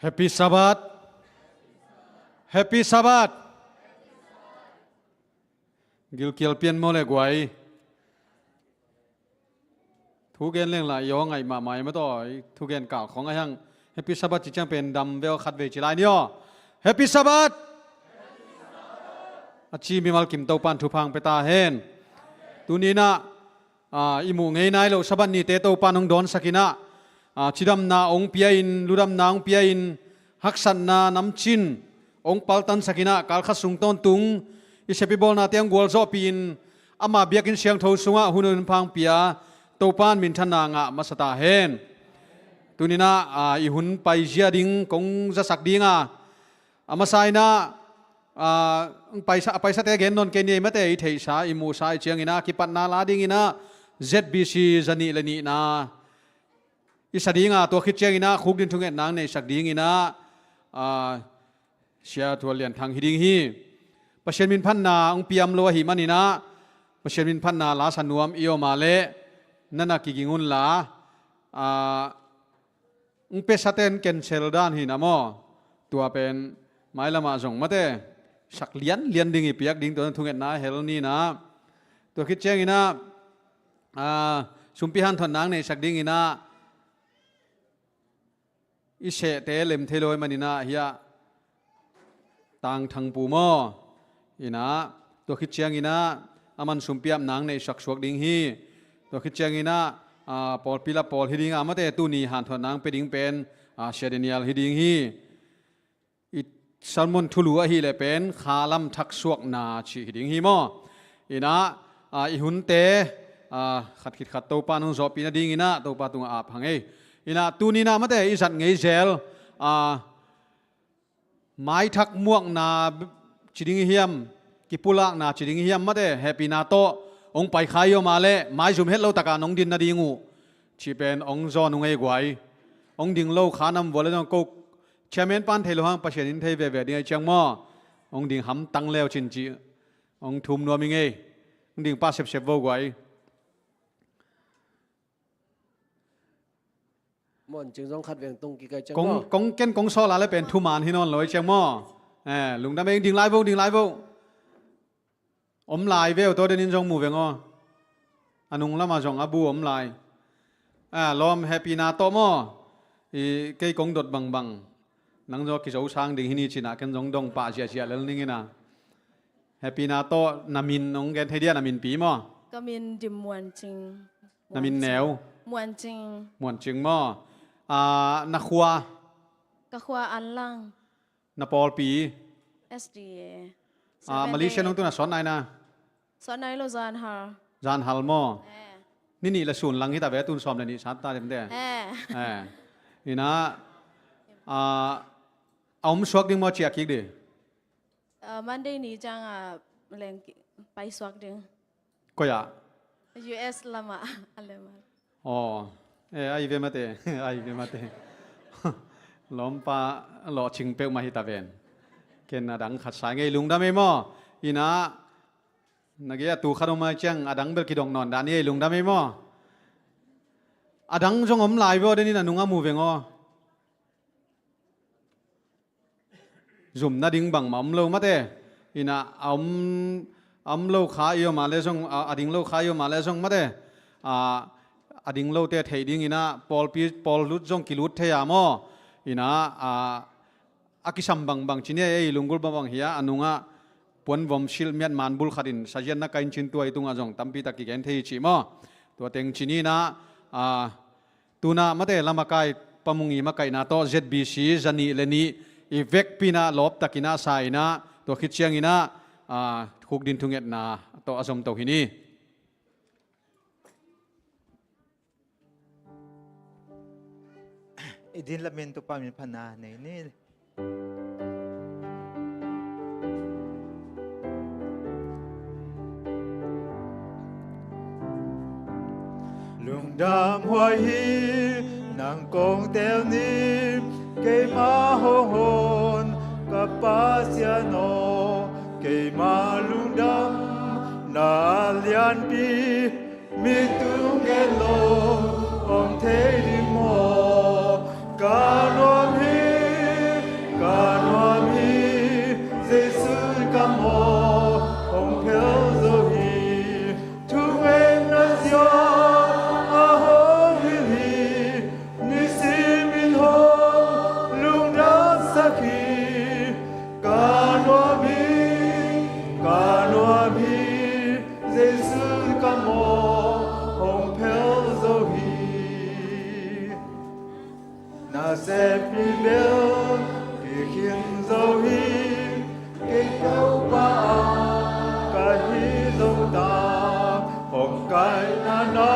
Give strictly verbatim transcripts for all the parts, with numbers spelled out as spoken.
Happy Sabbath. Happy Sabbath. Gilkial pian maw le guai. Thu gen leng lah i aw ngaih mahmah i mataw, i thu gen kal khong a hiang Happy Sabbath ci ciang pen dam veu khat vei ci lai ni aw. Happy Sabbath. A ci mimal kim Topan thupha hong pia ta hen. Tuni inah, aa, i muh ngei nai loh Sabbath nite Topan hong dawnsak inah, aa, cidamna hong pia in, ludamna hong pia in, haksatna namcin hong paltansak inah, kalkhat sung tawntung i sep i bawlnate hong gualzawhpih in, ama biakinn siangtho sungah hun a hun pha hong pia Topan minthanna ngah masa ta hen. Tuni inah, aa, i hun paizia ding kong zasak ding a, a masa inah, aa, paisa, a paisate gen nawn kei ni ei mate, i theihsa, i muhsa i ciang inah, kipatna la ding inah Z B C za nih le nihna i sa ding a, tua khit ciang inah khukdin thungetna hong neihsak ding inah, aa, Sia Thua Lian Thang hi ding hi. Pasian min phatna hong piam lo ahih man inah, Pasian min phatna la sa nuam i om a leh, na na kiging un la, aa, hong pia sate in cancel dan hi na maw. Tua pen mailam ah zong mate, sak lianlian ding i piak ding, tua thungetna hel ni inah. Tua khit ciang inah, aa, sumpi hanthotna hong neihsak ding inah, i sehte lem thei lo ahih man inah hiah Tang Thang Pu maw. Inah, tua khit ciang inah, a man sumpiapna hong neihsak suak ding hi. Tua khit ciang inah, aa, pawlpi la pawl hi ding a mate, tuni hanthotna hong pia ding pen, aa, Sia Daniel hi ding hi. I sermon thulu ahih leh pen khalam thaksuakna cih hi ding hi maw. Inah, aa, i hunte, aa, khat khit khat Topan hong zawhpih nading inah Topa tungah ap hang ei. Inah tuni inah mate i zat ngei zel, aa, maithak muakna ci ding i hiam, kipulakna ci ding i hiam mate, hehpihna tawh hong paikha i om a leh, maizum het lo takah nong din nading uh cih pen hong zawn uh ngei guai. Hong ding lo kha nam vua le zong ko chairman pan thei lo hang Pasian in thei veve ding ahih ciang maw. Hong ding hamtang leu cin cih hong thum nuam i ngei. Hong ding pah sepsep vo guai. Muancing zong khat veng tung kik ahih ciang maw. Kong, kong ken kong sawl a le pen thuman hi nawn lo ahih ciang maw. Eh, lungdam ei, ding lai vo, ding lai vo. Om lai ve aw, tua den in zong mu veng aw. A nung lamah zong a bu om lai. Ah, lawm, hehpihna tawh maw. I kei kong dot bangbang, nang zaw kizo sang ding hi ni ci inah ken zong dong pah ziahziah lel ning inah. Hehpihna tawh na min hong gen thei dia, na min pi maw? Ka min Dim Muancing. Na min neu? Muancing. Muancing maw? Ah, na khua? Ka khua Anlang. Na pawlpi? S D A. Ah, Seven Malaysia Day. Nong tun a sawt nai na? Sawt nai lo, zanhal. Zanhal maw? Eh. Ni nih le sun lang hi ta ve, tun sawm le nih sat ta dem te. Eh. Eh. Inah, ah, a om suak ding maw, ciah kik ding? Ah, Monday ni ciang a leng ki-, pai suak ding. Koi ah? U S lamah, a lemah. Aw, eh, ai ve mate, ai ve mate. Lawmpa lawhcing peuhmah hi ta ven. Ken a dang khat sa ngei, lungdam ei maw. Inah, na gei a tu khat om ahih ciang a dang bel kidong nawn dan ei, lungdam ei maw. A dang zong om lai ve aw, den in a nung a mu veng aw. Zum nading bangmah om lo mate. Inah a om, a om lo kha i om a le zong, a, a ding lo kha i om a le zong mate. A, a ding lote theih ding inah pawlpi, pawl lut zong kilut thei a maw. Inah, a, a kisam bangbang ci ni ei, lunggulh bangbang hi a, a nungah puanvom silh miat manbul khat in sazian na kai in cin, tua i tungah zong tampi tak kigen thei hi cih maw. Tua teng ci ni inah, a, Tuna mate lamakai pamung i makaihna tawh Z B C za nih le nih i vekpi inah lawptak inah sa inah, tua khit ciang inah, ah, khukdin thungetna tawh a zomto hi ni. I din lamin Topa min phatna nei ni. Lungdam huai hi, nang kong tel ni, keima hong hon ka Pasian aw, keima lungdamna lianpi, mi tung gen lo om thei ding maw, ka nuam hi. Ka seppi bel kikhin zo hi, kei Topa a ka hi zo ta, hong kaihna na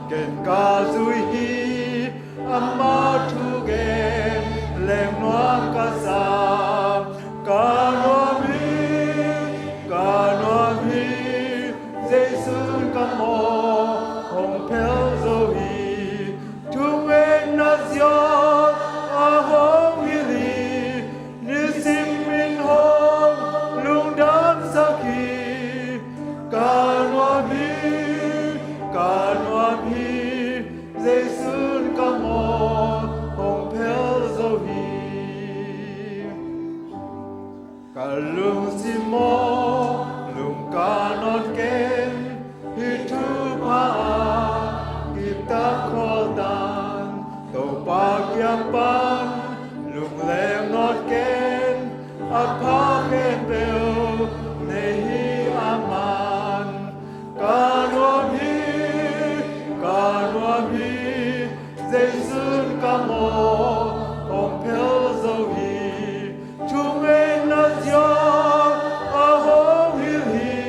ken ka zui hi, ama thugen leng nuam ka sa. Ka nuam hi, ka nuam hi, Jesu'n ka mawh hong phel zo hi. Thungetna ziau a hong hilh hi, nisim in hong lungdamsak hi. Ka nuam hi, ka nuam hi, Jesu'n ka mawh hong phel zo hi. Ka lungsim aw, lungka nawn ken, hih thupha a kiptak khawl tan, Topa kiang pan lungleng nawn ken, a pha khempeuh nei hi a man. Ka nuam hi, ka nuam hi, Jesu'n ka mawh hong phel zo hi. Thungetna ziau a hong hilh hi,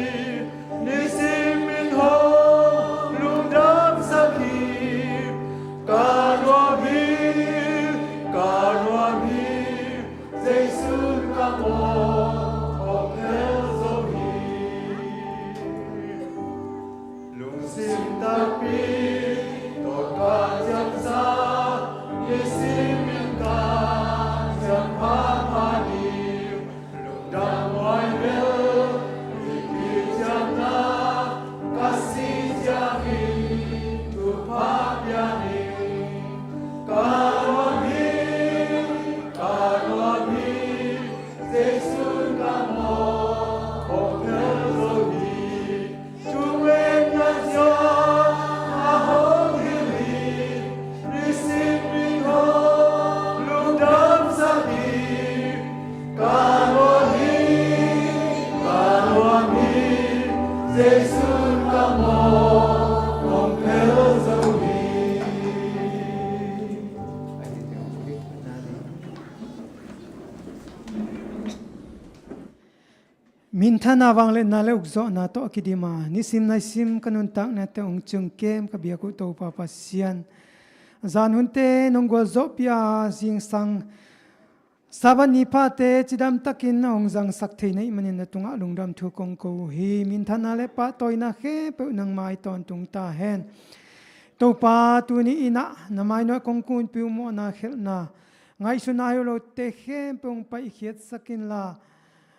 nisim in hong lungdamsak hi. Ka nuam hi, ka nuam hi, Jesu'n ka mawh hong phel zo hi. Lungsim takpi tawh ka ciamsa, nisim in ka ciam pha pha ding. Lungdam huai bel hih kiciamna ka si ciangin thupha pia ning. Ka nuam hi, ka nuam hi, Jesu'n ka mawh hong phel zo hi. Thungetna ziau a hong hilh hi, nisim in hong lungdamsak hi. Ka nuam hi, ka nuam hi, Jesu'n ka mawh hong phel zo hi. Minthanna, vangliatna le ukzawhna tawh a kidim a, nisim naisim ka nuntaknate hong ciangkem ka biak uh Topa Pasian, zan hunte nong gualzawhpih a, zingsang Sabbath ni phate cidamtakin a hong zangsak thei na hih manin na tungah lungdam thu kong ko uh hi. Minthanna le pahtawina khempeuh nangmah in tawntung ta hen. Topa, tuni in ah na mainawh kong kunpih uh mawhna, khelhna, ngaihsutna hi uh lote khempeuh hong paihkhiatsak inla,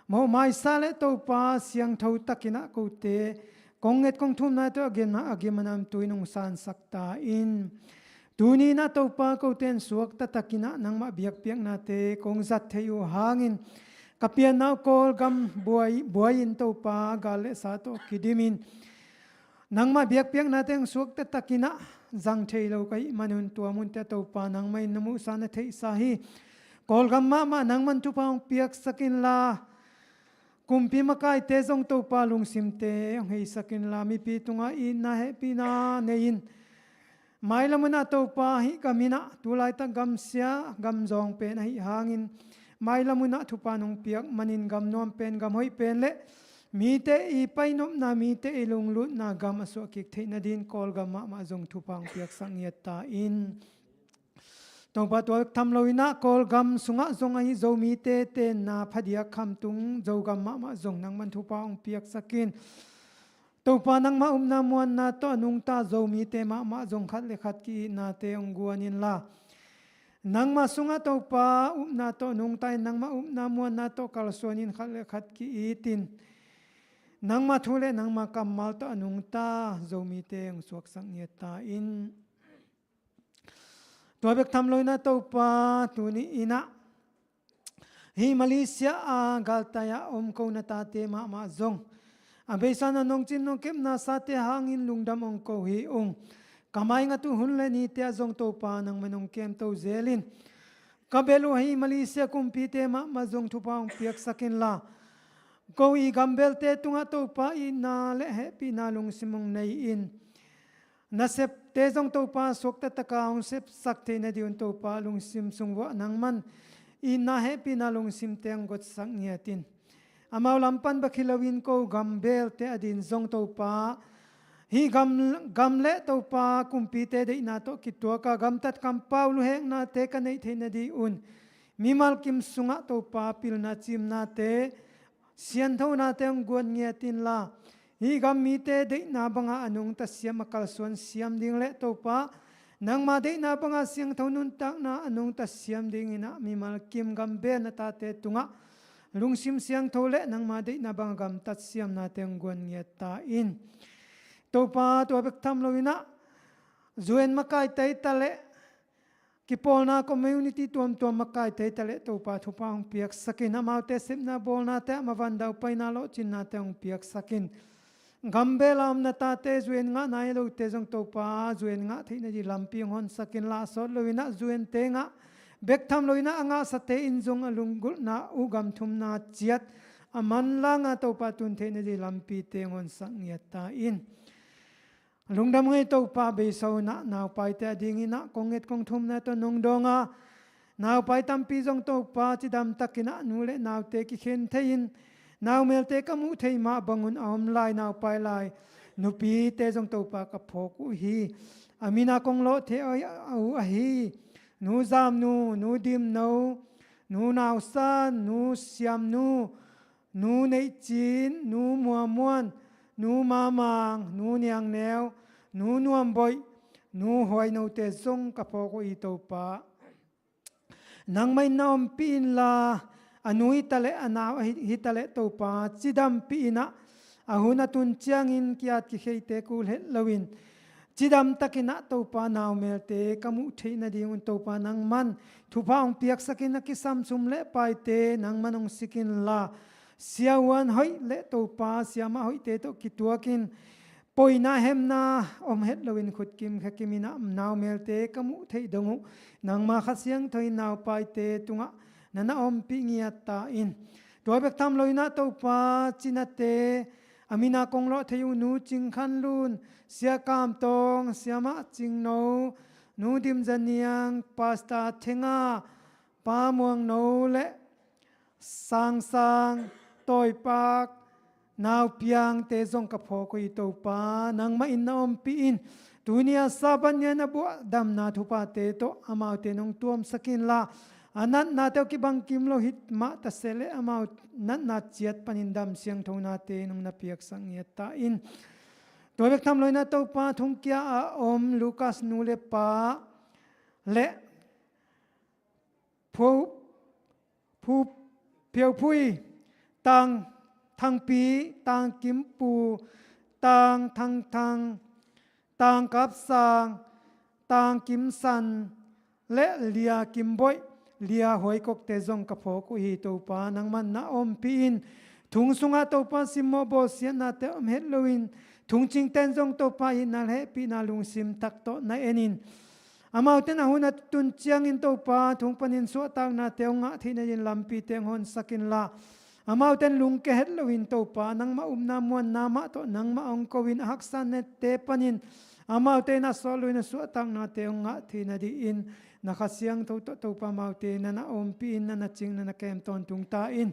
mawhmaisa le Topa siangtho takin ah kote kong nget kong thumna tawh a gim a, a gim a namtui in hong sansak ta in. Tuni in ah Topa, kote in suakta takin ah nangmah biakpiaknate kong zat theih uh hangin ka pianna uh Kawlgam buai, buai-in Topa, gal le sa tawh kidimin nangmah biakpiaknate hong suakta takin ah zang thei lo ka hih manun tua munte ah Topa nangmah in na muhsa na theihsa hi. Kawlgam mahmah nangman thupha hong piaksak inla, kumpi makaite zong Topa lungsimte hong heisak inla, mipi tungah itna hehpihna nei-in, mailam hun ah Topa hih gam in ah tulaitak gamsia gamzawng pen ahih hangin mailam hun ah thupha nong piak manin gam nuam pen, gam hoih pen le mite i painopna, mite i lunglutna gam a suahkik theih nadin Kawlgam mahmah zong thupha hong piaksak ngiat ta in. Topa, tua bek tham loin ah Kawlgam sungah zong ahi Zomite tenna phadiak khamtung Zogam mahmah zong nangman thupha hong piaksak in. Topa, nangmah upna muanna tawh a nungta Zomite mahmah zong khat le khat ki-itnate hong guan inla, nangmah sungah Topa upna tawh nungta in, nangmah upna muanna tawh kalsuan in khat le khat ki-it in, nangmah thu le nangmah kammal tawh a nungta Zomite hong suaksak ngiat ta in. Tua bek tham loin ah Topa, tuni in ah hih Malaysia a galtai-ah om ko na tate mahmah zong a beisa na nong cin nong kepna sate hangin lungdam hong ko hi ung. Ka maingat uh hun le nite ah zong Topa nangman hong kemto zelin, ka bel uh hih Malaysia kumpite mahmah zong thupha hong piaksak inla, ko i gambelte tungah Topa itna le hehpihna lungsim hong nei in, nasep te zong Topa suakta taka hong sepsak theih nading un Topa lungsim sung vuah nangman itna hehpihna lungsim teng gotsak ngiat in. Amau lam pan bek hi loin ko gam belte ading zong Topa, hih gam, gam le Topa kumpite deihna tawh kituaka gamtat kampau luheknate ka neih theih nading un mimal kim sungah Topa pilna cimnate, sianthonate hong guan ngiat inla, hih gam mite deihna banga a nungta siam a kalsuan siam ding le Topa nangma deihna banga siangtho nuntakna a nungta siam dingin ah mimal kim gam bel na tate tungah lungsim siangtho le nangma deihna banga gamtat siamnate hong guan ngiat ta in. Topa tua bek tham loin ah U N makai tei ta le kipawlna community tuamtuam makai tei ta le Topa thupha hong piaksak in, amaute sepna bawlnate ah mavandau paina lawhcinnate hong piaksak in. Gam bel a om na tate U N ngahna hi lote zong Topa U N ngah theih nading lampi hong honsak inla, a sawt loin ah U N te ngah bek tham loin ah a ngahsate in zong a lunggulhna uh gam thumna ciat a manlang a Topa tun theih nading lampite hong honsak ngiat ta in. Lungdam ngei Topa, beisa hun ah naupaite adingin ah kong nget kong thumna tawh nong dawng a, naupai tampi zong Topa cidam takin ah nu le naute kikhen thei in, naumelte ka muh theih mah bangun a om lai naupai lai nupite zong Topa ka phawk uh hi. A min a kong lawh thei uh ahi Nu Zamnu, Nu Dimno, Nu Nausan, Nu Siamnu, Nu Neihcin, Nu Muamuan, Nu Mamang, Nu Niangneu, Nu Nuamboih, Nu Huainote zong ka phawk uh hi Topa. Nangmah in na ompih inla, a nu hi ta le a nau hi ta le Topa cidampih in ah, a hun a tun ciangin ki-at kikheite kul het loin cidam takin ah Topa naumelte ka muh theih nadingun Topa nangman thupha hong piaksak in, a kisam sum le paite nangman hong sik inla, siavuan hoih le Topa siamah hoihte tawh kituakin poina hemna om het loin khutkim khekim in ah naumelte ka muh theih dong uh nangma Kha Siangtho in naupaite tungah na na ompih ngiat ta in. Tua bek tham loin ah Topa cinate a min a kong lawh thei uh Nu Cing Khan Lun, Sia Kam Tawng, Siamah Cing No, Nu Dim Za Niang, Pastor Thenga, Pa Muang No le Sang Sang, Tawi Pak, Nau Piangte zong ka phawk uh hi Topa, nangmah in na ompih in. Tuni a Sabbath ni-a na buah damna thuphate tawh amaute nong tuamsak inla, a natnate uh kibang kim lo hi mah ta se leh amau natna ciat panin dam siangthonate nong na piaksak ngiat ta in. Tua bek tham loin ah Topa thongkia a om Lucas nu le pa le Phu, Phu, Phiau Phui, Tang Thangpi, Tang Kim Pu, Tang Thang Thang, Tang Kap Sang, Tang Kim San le Lia Kim Boih, Lia Huai Kokte zong ka phawk uh hi Topa, nangman na ompih in. Thong sungah Topa simmawh bawlsiatnate om het loin, thong cingten zong Topa itna le hehpihna lungsim thak tawh na en in. Amaute in a hun a tun ciangin Topa thong panin suahtaknate hong ngah theih nading lampite hong honsak inla, amaute in lungke het loin Topa nangmah upna muanna mah tawh nangmah hong ko in, a haksatnate panin amaute in a sawt loin a suahtaknate hong ngah theih nadingin na Kha Siangtho tawh Topa amaute na na ompih in, na na cing, na na kem tawntung ta in.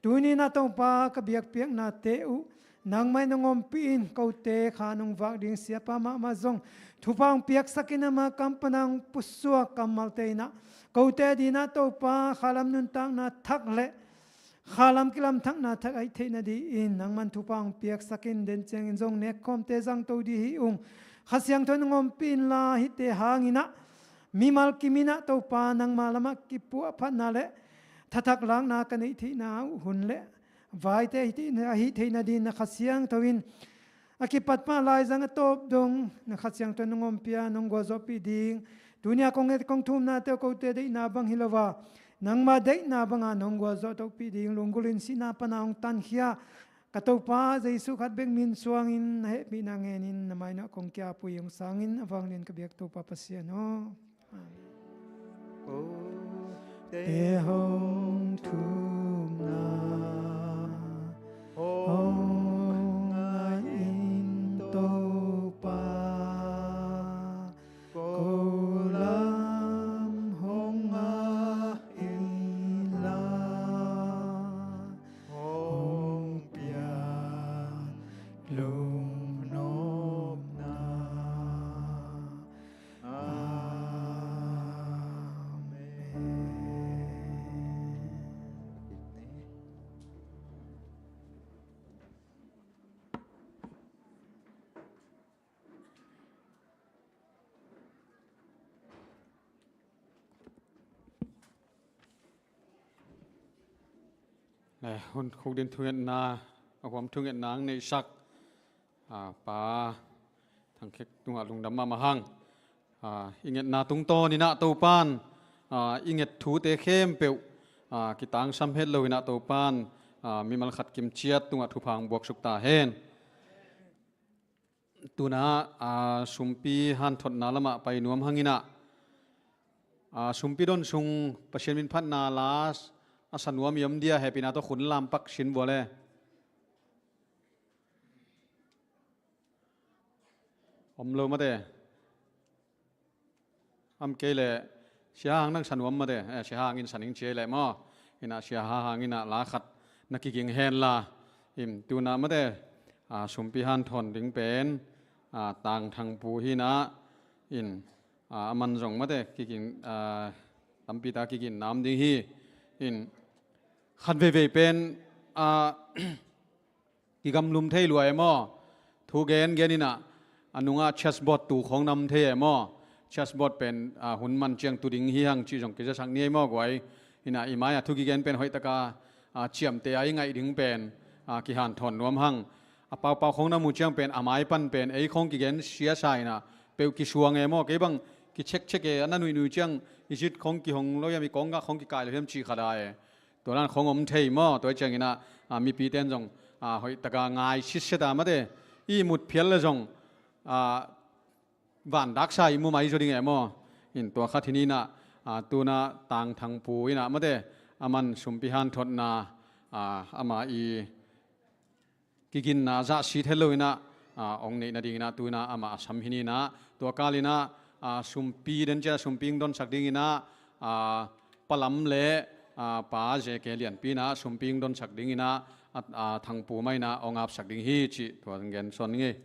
Tuni-in ah Topa ka biakpiaknate uh nangmah in hong ompih in, kote kha nong vak ding siapa mahmah zong thupha hong piaksak in, ama kam pana hong pusuak kammalte in ah kote adingin ah Topa khalam nuntakna thak le khalam kilamthakna thak a hih theih nadingin nangman thupha hong piaksak in, den ciangin zong nekkhawmte zangto ding hi ung. Kha Siangtho in hong ompih inla, hihte hangin ah mimal kim in ah Topa nangma lamah kipuahphatna le thathak lakna ka neih theihna uh hun le vaite a hih theih nadingin na Kha Siangtho in a kipat pan laizang a tawp dong na Kha Siangtho in nong ompih a nong gualzawhpih ding, tuni-a kong nget kong thumnate uh kote deihna bang hi lo a, nangma deihna banga nong gualzawh tohpih ding, lunggulh in sihna pana hong tankhia ka Topa Jesuh khat bek min suangin na hehpihna ngenin na mai-ah kong ki-ap uh hi. Hong sangin a vanglian ka biak Topa Pasian aw. Amen. Te hong thumna hong ngah in Topa. Eh, hun khuk din thungetna, a huam thungetna ang neihsak, ah, Pa Thang Khek tungah lungdam mahmah hang. Ah, i ngetna tungtawn inah Topan, ah, i nget thute khempeuh, ah, kitangsam het lo inah Topan, ah, mimal khat kimciat tungah thupha ang buaksuk ta hen. Tuna, ah, sumpi hanthotna lamah pai nuam hang inah, ah, sumpi don sung Pasian min phatna la a sa nuam i om dia, hehpihna tawh khun lampak sin vua le. Om lo mate. Om kei leh Sia Hang nang sa nuam mate. Eh, Sia Hang in sa ning ci ei leh maw. Inah Sia Hang inah la khat na kiging hen la. In tuna mate, ah, sumpi hanthon ding pen, ah, Tang Thang Pu hi inah, in, ah, aman zong mate kiging, ah, tampi ta kiging nam ding hi. In khat veivei pen, ah, kigamlum thei lua e maw? Thu gen gen inah, a nungah chessboard tu khawng na om thei e maw? Chessboard pen, ah, hun man ciang tu ding hi hang cih zong kizasak ni ei maw guai? Inah i mai-ah thu kigen pen hoihtaka, ah, ciamteh a i ngaih ding pen, ah, kihanthawn nuam hang. A paupau khawng na mu ciang pen a mai pan pen ei khawng kigen siasa inah peuh kisuang e maw? Kei bang kichekchek e, a na nuihnui ciang i zit khawng kihong lo hiam, i kawnggah khawng kikai lo hiam cih khat a e. Tua dan khawng om thei maw? Tua hi cianginah, ah, mipite in zong, ah, hoihtaka ngai sitset a mate, i mut phial le zong, ah, van daksa i mu mai zaw ding e maw? In tua khat hi ni inah, ah, tuna Tang Thang Pu inah mate, aman sumpi hanthotna, ah, ama i kiginna zahsit het lo inah, ah, ong neih nading inah tu inah amah a sam hi ni inah tua kal inah, ah, sumpi den ciah sumpi ong donsak ding inah, ah, Pa Lam le, ah, Pa J K Lianpi inah sumpi ong donsak ding inah, ah, ah, Thang Pu mah inah ong apsak ding hi cih tua gen sawn ning ei.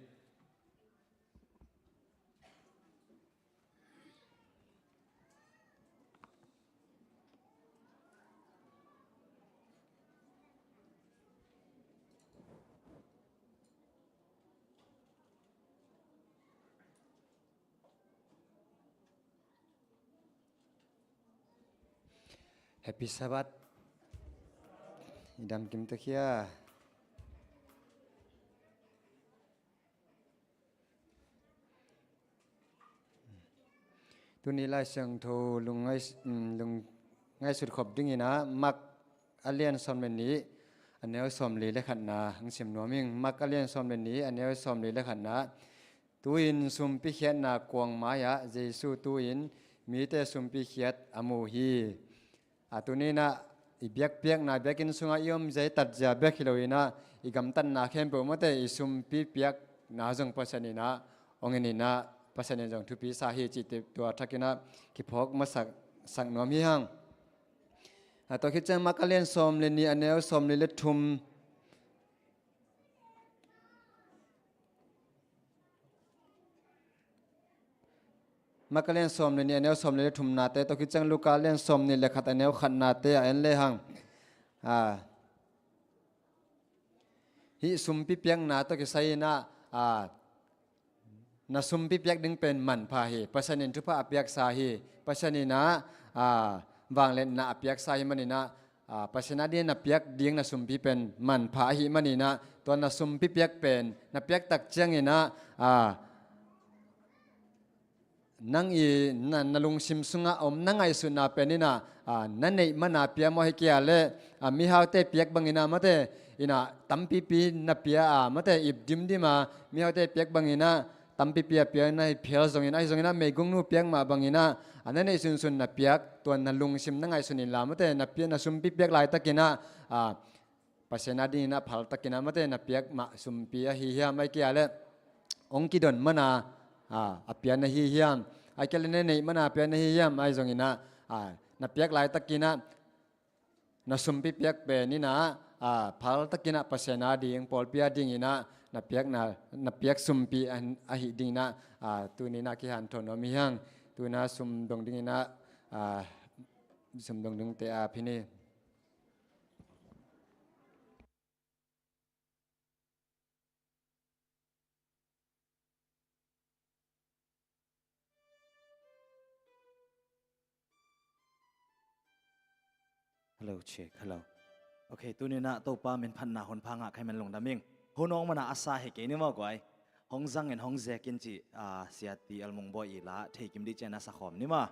Happy Sabbath. I dam kim ta khia. Tuni Lai Siangtho lung ngai, mm, lung ngaihsut khop ding inah Mark a lian sawm le nih, a neu sawm li le khatna ang sim nuam ing. Mark a lian sawm le nih, a neu sawm li le khatna. Tu-in sumpi khiatna kuang mai-ah Jesu tu-in mite sumpi khiat a mu hi. A tuni inah i biakpiakna biakinn sungah i om zia i tat zia bek hi lo inah i gamtatna khempeuh mate i sumpi piakna zong Pasian inah ong en inah Pasian in zong thupi sa hi cih tua thak inah kiphawk masak sak nuam hi hang. A tua khit ciang Mark a lian sawm le nih, a neu sawm li le thum. Mark a lian sawm le nih, a neu sawm le thumnate tawh khit ciang Luka a lian sawm nih le khat, a neu khatnate a en le hang. Ah, hih sumpi piakna tawh kisai inah, ah, na sumpi piak ding pen manpha hi. Pasian in thupha a piaksa hi. Pasian inah, ah, vangliatna a piaksa hi man inah, ah, Pasian a ding na piak ding na sumpi pen manpha ahi man inah, tua na sumpi piak pen na piak tak ciang inah, ah, nang i na, na lungsim sungah om na ngaihsutna pen inah, ah, na neih mana pia maw, hi kia le, ah, mihaute piak bang inah mate inah tampipi na pia a mate ip dimdim a mihaute piak bang inah tampipi a pia na hi phial zong inah, ahi zong inah meigongnu piak mah bang inah, ah, na neih sunsun na piak, tua na lungsim na ngaihsun inla mate na pia, na sumpi piak laitak inah, ah, Pasian a ding inah phal tak inah mate na piak mah sumpi ahi hiam, ahi kia le ong kidon mana, ah, a pia na hi hiam, ahi kia le na neih mana a pia na hi hiam, ahi zong inah, ah, na piak laitak inah na sumpi piak pen inah, ah, phal tak inah Pasian a ding, pawlpi a ding inah na piakna, na piak sumpi a, ahi ding inah, ah, tuni inah kihanthawn nuam hi hang. Tu inah sum dong ding inah, ah, sum dong dingte a phin hi. Hello, check, hello. Ok, tuni-in ah Topa min phatna hun pha ngah ka hih man lungdam ing. Hun awng man a sa hi kei ni maw guai. Hong zang in hong zek in cih, ah, Sia T. L. Mung Bawi i la thei kim dih ciang a sa khawm ni maw.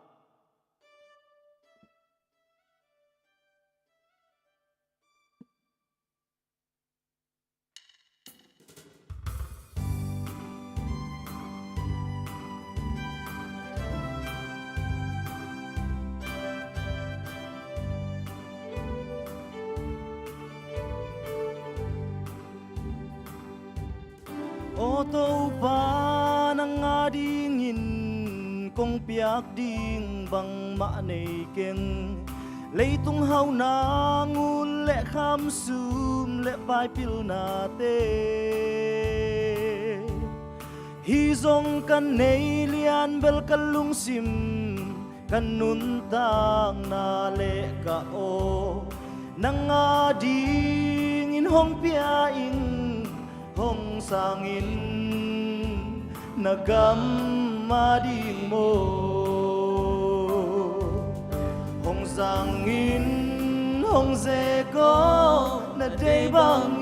Aw Topa, nang a dingin kong piak ding bangmah nei keng. Leitung hauhna, ngun le kham, sum le pai pilnate hi zong ka nei, lianbel ka lungsim, ka nuntakna le ka aw nang a dingin hong pia in, hong sang in na gam a ding maw. Hong zang in, hong zek aw, na deih bangin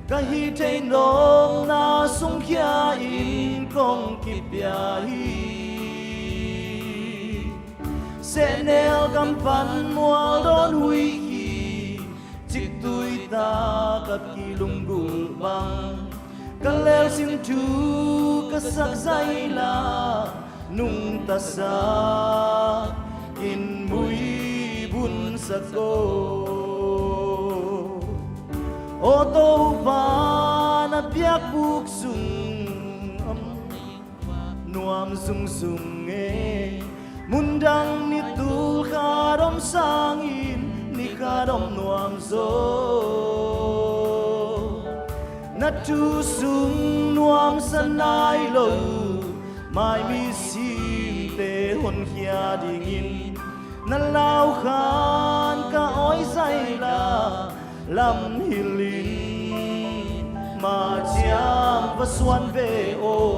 ka hih theih nawkna sungkhia in kong kipia hi. Sehnel gam pan mual dawn huih hi, ciktui tak a kilunggulh bang, ka lelsim thu ka sak zaih la, nungtasak in muibun sak aw. Aw Topa, na biakbuk sung nuam zungzung e, mundang ni tul khat om sangin ni khat om nuam zaw. Na thu sung nuamsa nai lo maimi singte honkhia dingin na lau khan ka awi zaih la, lamhilh in ma ciang va suan ve aw.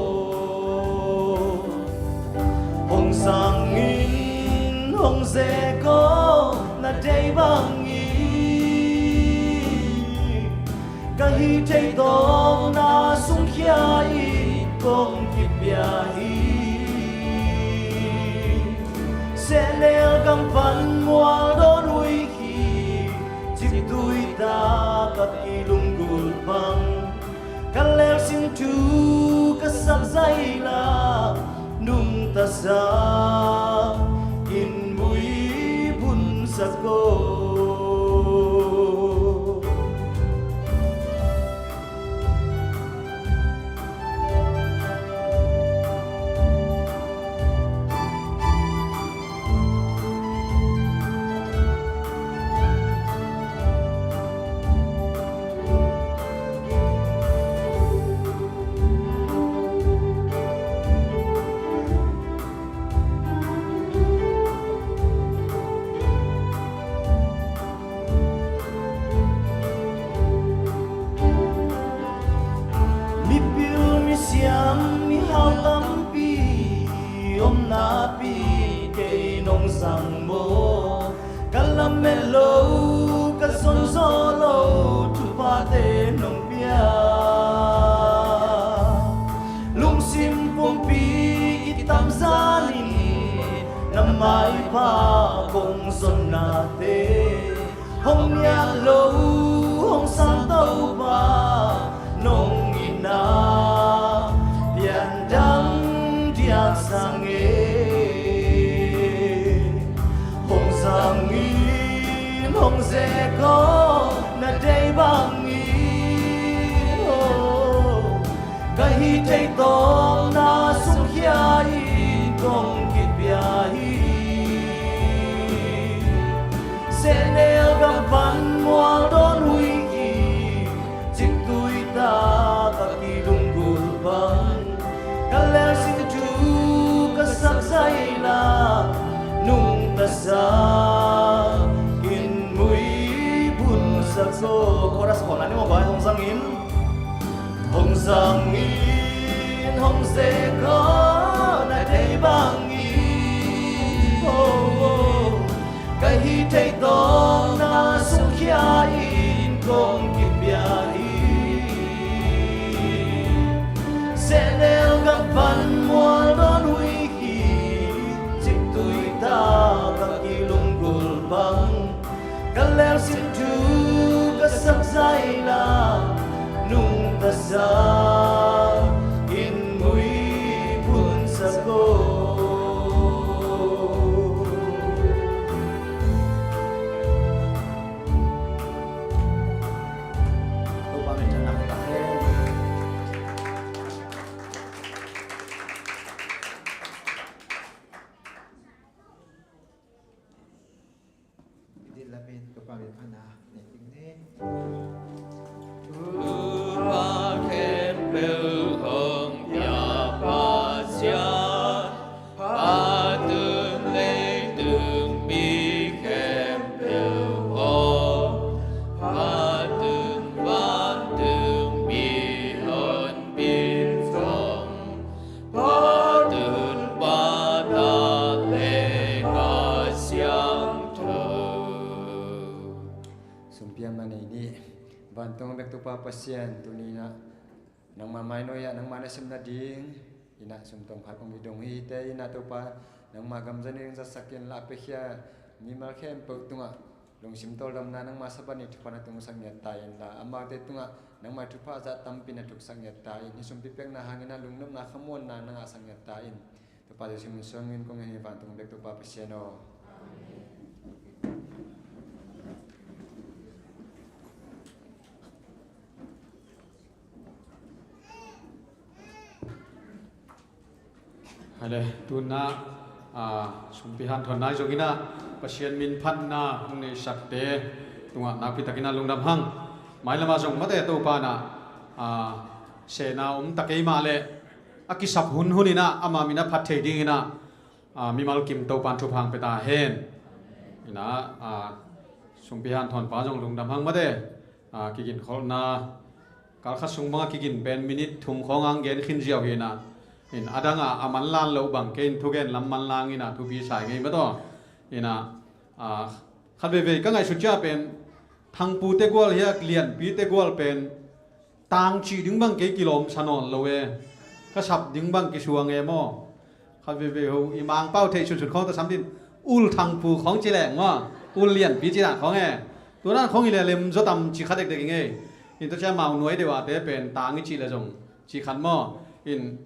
Hong zang in, hong zek aw, na deih bangin ka hih theih tawpna sungkhia in kong kipia hi. Sehnel gam pan mual dawn huih hi, ciktui tak a kilunggulh bang, ka lelsim thu ka sak zaih la, nungtasak in muibun sak aw. Mipil misiam mihau tampi om napi kei nong zang maw? Ka lamet lo, ka zon zawh lo thuphate nong pia. Lungsim pumpi kitam zanin na maipha kong zonnate hong nial lo, hong sang Topa nong itna pian dang diak sang e. Hong zang in, hong zek aw, na deih bangin aw. Ka hih theih tawpna sungkhia in kong kipia hi. Sehnel gam pan mual dawn huih hi, ciktui tak a kilunggulh bang, ka lelsim thu ka sak zaih la, nungtasak in muibun sak aw. Chorus khawng la ni maw guai, hong zang in. Hong zang in, hong zek aw, na deih bangin aw. Ka hih Theitawpna sungkhia in kong kipia hi. Sehnel gam pan mual dawn uh hi. Ciktui tak a kilunggulh bang, ka leusim thu ka sak zaina, nungta sa in muih phun sak aw. Topa minthanna ka hen. Dil lamin Topa minthanna nei ding ni. Topa khempeuh hong pia Pasian, phatun leitung mi khempeuh aw, phatun vantung mi honpi zong, phatun Pa, Ta le Kha Siangtho. Sumpiang na nei ni. Vantung bek Topa Pasian, tuni in ah nangma mainoi ah nangma nasem nading in ah sumtawng khat kong i dong hi. Hihte in ah Topa, nangma gam zanin zatsak in, la a piakhia mimal khempeuh tungah lungsim tawldamna, nangma Sabbath ni thupha na tungsak ngiat ta in la, amaute tungah nangma thupha zah tampi na thuksak ngiat ta in, hih sumpi piakna hangin ah lungnopna khamuanna na ngahsak ngiat ta in. Topa Jesu min suangin kong ngen hi, vantung bek Topa Pasian aw. Hale, tuna, ah, sumpi hanthawn nai zongin ah, Pasian min phatna hong neisakte tungah nakpi takin ah lungdam hang. Mailam ah zong mate Topa in ah, ah, sehna om ta kei mah leh, a kisap hun hun in ah ama min a phat thei dingin ah, ah, mimal kim Topa'n thupha hong pia ta hen. In ah, ah, sumpi hanthawn pa zong lungdam hang mate. Ah, kiginkholhna kal khat sung bang a kigin pen minute thum khawng hong gen khin ziau hi in ah. In a dang ah a manlan loh bang kei in thugen lam manlang in ah thupi sa ing ei mate aw. In ah, ah, khat veivei ka ngaihsut ciang pen Thangpu te gual hi a, Lianpi te gual pen tang cih ding bang kei kilawm sa nawn lo e. Ka sap ding bang kisuang e maw. Khat veivei ho i Mangpau theih sunsun khawng ta sam din, Ul Thangpu khawng ci leng maw, Ul Lianpi ci dan khawng e. Tua dan khawng hi leh lem zaw tam ci kha dekdek ing ei. In tua ciang Maunuai deuh a te pen tang i cih leh zong ci khat maw. In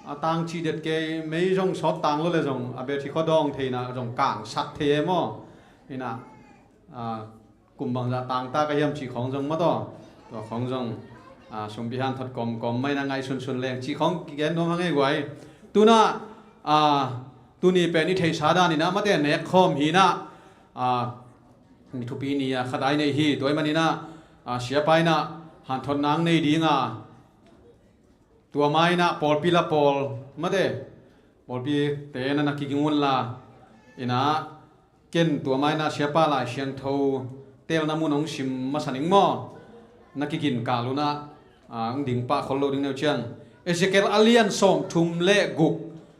a tang cih det kei, mei zong sawt tang lo leh zong a bek hi khaw dawng theihna zong kangsak thei e maw. In ah, ah, kum bangzah tangta ka hiam cih khawng zong mate aw. Tua khawng zong, ah, sumpi hanthot kawmkawm mah in ah ngaihsunsun leng cih khawng kigen nuam hang ei guai. Tuna, ah, tuni pen i theihsa dan in ah mate nek khawm hi in ah, ah, ni thupi ni a khat a i neih hi. Tua ahih manin ah, ah, siapa in ah hanthotna hong nei ding a, tua ma in ah pawlpi la pawl mate, pawlpite na na kiging un la, in ah ken tua ma in ah siapa Lai Siangtho teelna mun hong sim masa ning maw. Na kigin kal un ah, ah, hong ding pah khol lo ding neu ciang. Ezekiel a lian sawmthum le guk,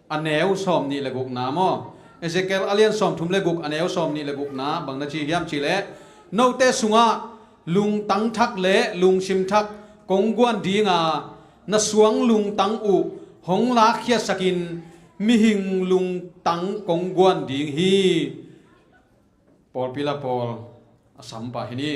a neu sawmnih le gukna maw. Ezekiel a lian sawmthum le guk, a neu sawmnih le gukna bang na ci hiam cih leh, note sungah lungtang thak le lungsim thak kong guan ding a, na suang lungtang uh hong lakkhiatsakin mihing lungtang kong guan ding hi. Pawlpi la pawl a sam pah hi ni.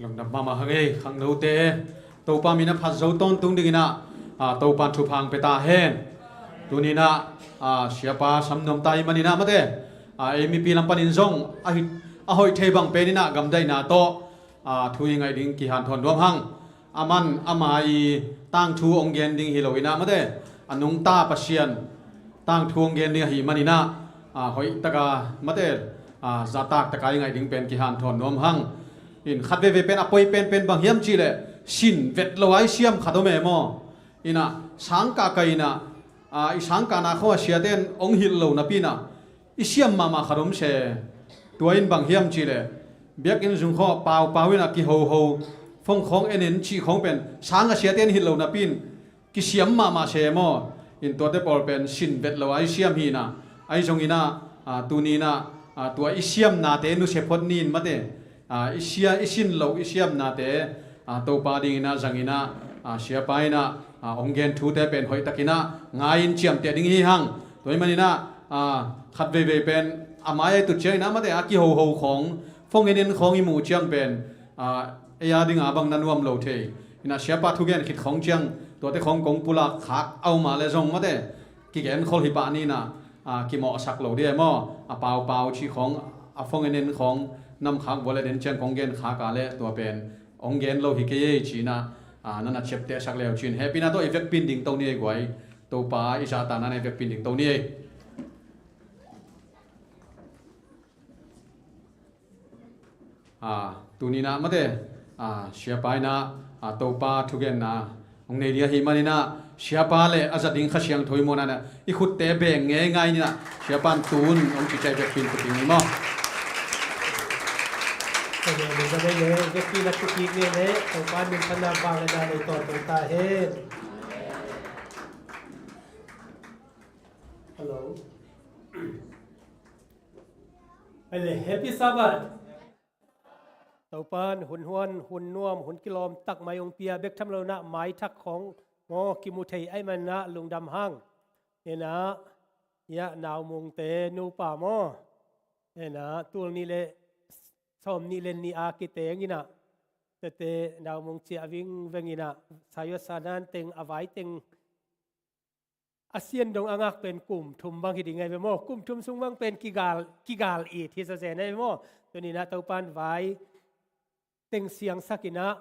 Lungdam mahmah hang ei, khangnote. Topa min a phat zo tawntung dingin ah, a, Topa thupha hong pia ta hen. Tuni-in ah, a, siapa sam nuam ta ahih manin ah mate, a, ei mipi lam panin zong a hi, a hoih thei bang penin ah gamdaihna tawh, a, thu i ngaih ding kihanthawn nuam hang. Aman ama i tangthu hong gen ding hi loin ah mate, a nungta Pasian tangthu hong gen ding ahih manin ah, a, hoih taka mate, a, zahtak taka i ngaih ding pen kihanthawn nuam hang. In khat veivei pen a poi penpen bang hiam cih leh, sin vet lo a i siam khat om e maw. In ah sangkah kai in ah, a, i sangkahna khawng a siate in hong hilh lo napi in ah i siam mahmah khat om se. Tua in bang hiam cih leh, biakinn sung khawng paupau in ah kihoho, phone khawng en en cih khawng pen sang a siate in hilh lo napi in kisiam mahmah se maw. In tuate pawl pen sin vet lo a i siam hi in ah, ahi zongin ah, a, tuni-in ah, a, tua i siamnate nusia phot ni in mate, a, i sia, i sin lo i siamnate, a, Topa dingin ah zangin ah, a, siapa in ah, a, hong gen thute pen hoih takin ah ngai-in ciamteh ding hi hang. Tua ahih manin ah, a, khat veivei pen a mai a i tut ciangin ah mate, a kihoho khawng, phone en en khawng i muh ciang pen, a, ei a dingin bang na nuam lo thei. In ah siapa thugen khit khawng ciang tuate khawng kong pulak khak a om a leh zong mate, kigen khol hi pah ni in ah, a, kimawhsak lo ding e maw. A paupau cih khawng, a phone en en khawng nam khak vua leh den ciang kong gen khak a leh tua pen hong gen lo hi kei ei ci-in ah, a, na na ciaptehsak le uh cin. Hehpihna tawh i vekpi-in dingto ni ei guai. Topa i zahtakna-in i vekpi-in dingto ni ei. A, tuni-in ah mate, a, siapa in ah, a, Topa thugenna hong nei ding ahih manin ah, siapa leh a zat ding Kha Siangtho i muhna-in ah i khutte beng ngeingai ni in ah, siapa in tun hong ci ciat i vekpi-in tu ding hi maw. Amen. Amen. Vekpi-in ah tu kik ni leh, Topa minthanna, vangliatna nei tawntung ta hen. Hello. Happy Sabbath. Topa in hun huan, hun nuam, hun kilawm tak mai hong pia, bek tham loin ah maithak khawng maw kimu thei ahih manin ah lungdam hang. In ah, hiah Naumungte nupa maw, in ah tul nih leh sawmnih leh nih a kiteng in ah, tete Naumung ciah vingveng in ah, Sayuan Sanan teng, a vai teng, a sian dong a ngak pen kum thum bang hi ding ahi ve maw. Kum thum sung bang pen kigal, kigal it hi zazen ahi ve maw. Tuni-in ah Topa in vai teng siangsak in ah,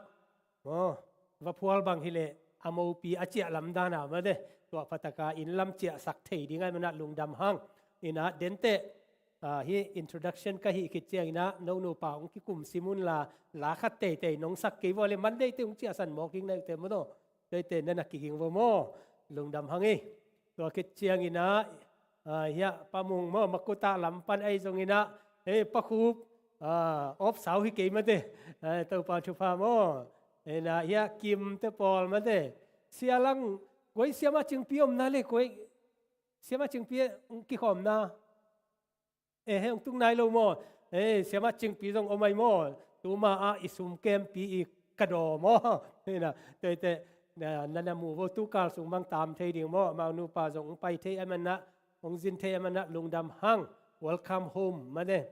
maw, va phual bang hi leh a mopi a ciah lam dan a mate, tua pha taka inn lam ciahsak thei ding ahih manin ah lungdam hang. In ah denteh, a, hih introduction ka hih khit ciangin ah, no nupa hong kikum sim un la, la khat teitei nong sak kei vua leh Monday teh hong ciahsan mawk ing na hi uh teh maw. Tuate na na kiging vua maw. Lungdam hang ei. Tua khit ciangin ah, a, hiah Pa Mung maw, Makuta lam pan ahi zongin ah, ei, Pa Khup, a, awpsau hi kei mate, a, Topa thupha maw. In ah hiah Kimte pawl mate. Sia Lang, guai, Siamah Cingpi omna leh guai, Siamah Cingpi hong kikhawmna. Eh, hong tung nai lo maw. Eh, Siamah Cingpi zong om ahi maw. Tuma ah i sum kempi i ka daw maw. Hi na, tuate, na, na na mu vo, tukal sung bang tam thei ding maw. Amau nupa zong hong pai thei ahih manin ah, hong zin thei ahih manin ah lungdam hang. Welcome home mate.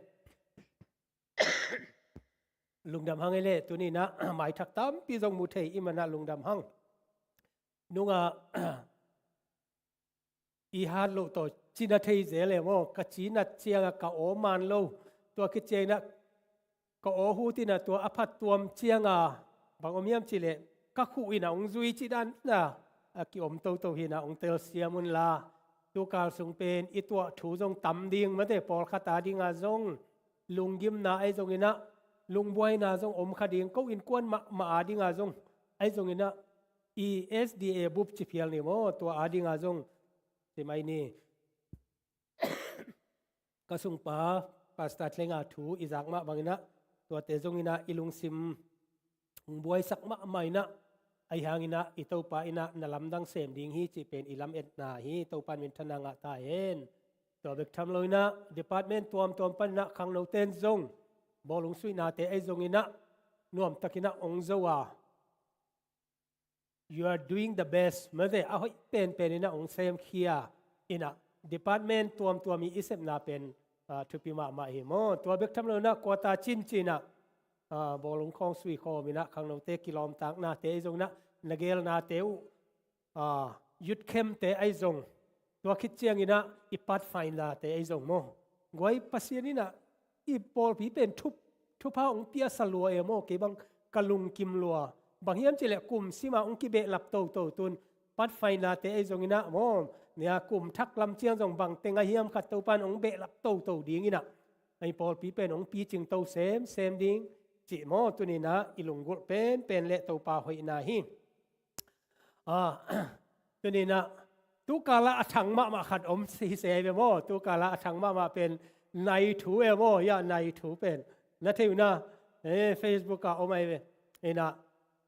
Lungdam hang ei leh, tuni-in ah maithak tampi zong mu thei ahih manin ah lungdam hang. Nung ah i hat loh tawh cina thei zel e maw. Ka cinat ciangah ka aw man lo. Tua khit ciangin ah ka aw hut in ah tua a phattuam ciangah bang om hiam cih leh, ka khuh in ah hong zui cih dan in ah a kiom toto hi in ah hong telsiam un la. Tukal sung pen i tuah thu zong tam ding mate, pawlkhat a dingah zong lunggimna ahi zongin ah, lungbuaina zong om kha ding, ko innkuan mahmah a dingah zong ahi zongin ah, i S D A bup ci phial ni maw, tua a dingah zong ci mai ni. Ka sungpa Pastor Thlenga thu i zak mah bangin ah, tuate zongin ah i lungsim hong buaisak mahmah in ah, ahi hangin ah i Topa in ah na lamdang sem ding hi cih pen i lametna hi. Topa in minthanna ngah ta hen. Tua bek tham loin ah department tuamtuam panin ah khangnote in zong bawlung suihnate ahi zongin ah nuamtakin ah hong zo a, you are doing the best mate, a hoih penpen in ah hong semkhia in ah, department tuamtuam i, i sepna pen, ah, thupi mahmah hi maw. Tua bek tham loin ah quarter cincin ah ah, bawlung khawng sui khawm inah khangnote kilawmtaknate ahi zong inah na gelnate uh, ah, youth camp-te ahi zong, tua khit cianginah i Pathfinder-te ahi zong maw, guai Pasian inah i pawlpi pen thup, thupha hong piasa lua e maw, kei bang ka lungkim lua. Bang hiam cihleh kum sima hong kibehlap toto tun Pathfinder-te ahi zong inah maw, nia kum thak lam ciang zong bang teng a hiam khat Topan hong behlap toto ding inah, a i pawlpi pen hong picing to semsem ding cih maw, tuninah i lunggulh penpen le Topa hoihna hi. Ah, tuninah tukala a thang mahmah khat om hi se ve maw, tukala a thang mahmah pen nai thu e maw, ya nai thu pen na thei uh na, eh, Facebook ah om ahi ve. Inah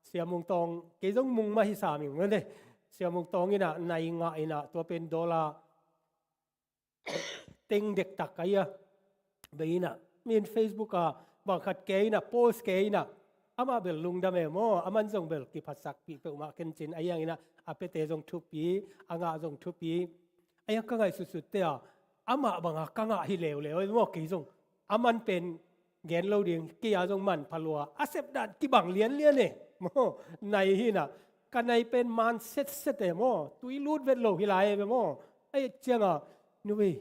Sia Mung Tawng, kei zong Mung mah hi sam ing mate. Sia Mung Tawng inah nai ngah inah tua pen dollar teng dektak ahi a, bei inah min Facebook ah bang khat kei inah, post kei inah, amah bel lungdam e maw, aman zong bel kiphatsakpih peuhmah kencin ahi ang inah, a piate zong thupi, a ngah zong thupi. Ahi ang ka ngaihsutsut te ah, amah banga ka ngah hi leuleu e maw, kei zong aman pen gen lo ding, kei a zong manpha lua, a sepdan kibang lianlian e maw, nai hi inah, ka nai pen man setset e maw, tui lut vet lo hi lai e ve maw. Ahi cianga, nu vei,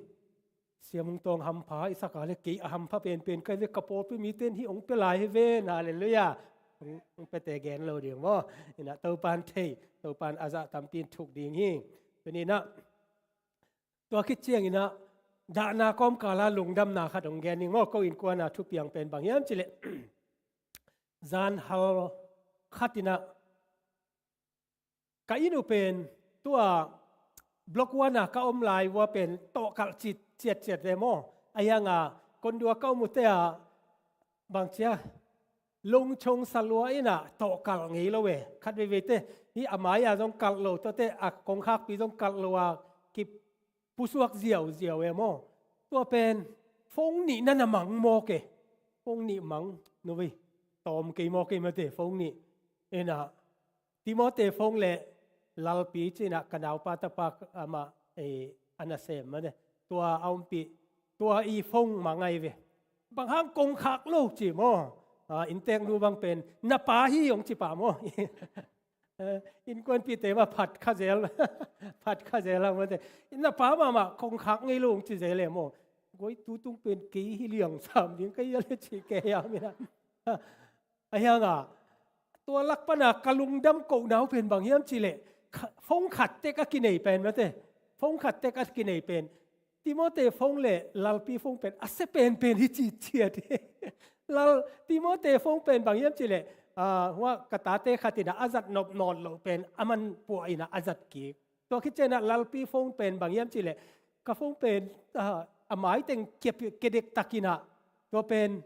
Sia Mung Tawng hampha i saka le kei a hampha penpen kai ve, ka pawlpi mite in hih hong pia lai hi ven, halleluiah. Hong, hong piate gen lo ding maw. Inah Topan thei, Topan a zah tampi in thuk ding hi. Tuninah tua khit cianginah dahna kawmkala lungdamna khat hong gen ning maw, ko innkuana thupiang pen bang hiam cihleh zan hal khat inah ka inn uh pen tua Block One ah ka om lai uh a pen tawhkalh cit ciatciat ve maw. Ahi hanga kondua ka om uh te ah bangcia lungchong salua inah tawhkalh ngei lo e. Khat veiveite hih a mai-a zong kalh lo, tuate a kongkhakpi zong kalh lo a kipusuak ziauziau e maw. Tua pen phone nih na na mang mawk e. Phone nih mang, nu vei, tawm kei mawk e mate, phone nih. Inah Timote phone le Lalpi ci inah ka naupa tapa amah, eh, a nasem mate, tua a ompih, tua i phone mang ahi ve. Bang hang kongkhak lo ci maw. Ah, innteknu bang pen na pa hi hong ci pah maw. Eh, innkuanpihte mah phat kha zel, phat kha zel hang mate. Na pa mahmah kongkhak ngei lo hong ci zel e maw. Guai, tutung pen kei hi liang sam ding ka hi a le ci kei a mina. Ahi hanga tua lak pana ka lungdam kohna uh pen bang hiam cihleh, kha-, phone khat tek a kinei pen mate. Phone khat tek a kinei pen Timote phone le Lalpi phone pen a sia penpen hi ci ciat hi. Lal, Timote phone pen bang hiam cihleh, ah, hua ka tate khat inah a zat nopnawt loh pen a man puah inah a zat kik. Tua khit cianah Lalpi phone pen bang hiam cihleh, ka phone pen, ah, a maiteng kia, kia dektak inah, tua pen,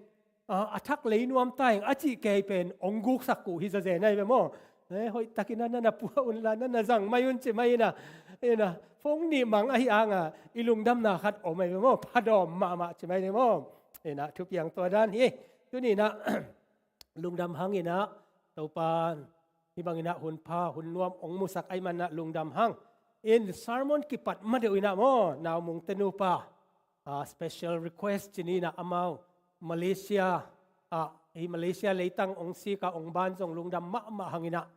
ah, a thak lei nuam ta ing a cih kei pen hong guksak uh hi zazen ahi ve maw. Eh, hoihtakin a na na puah unla, na na zang mai un ci mai inah, inah phone nih mang ahi hanga i lungdamna khat om ahi ve maw, phadawm mahmah ci mai ni maw. Inah thupiang tua dan hi. Tuninah lungdam hang inah, Topan hih bang inah hun pha hun nuam hong musak ahih manah lungdam hang. In sermon kipat madeuh inah maw, Naumung te nupa, ah, special request ci ni inah, amau Malaysia, ah, hih Malaysia leitang hong sika hong ban zong lungdam mahmah hang inah,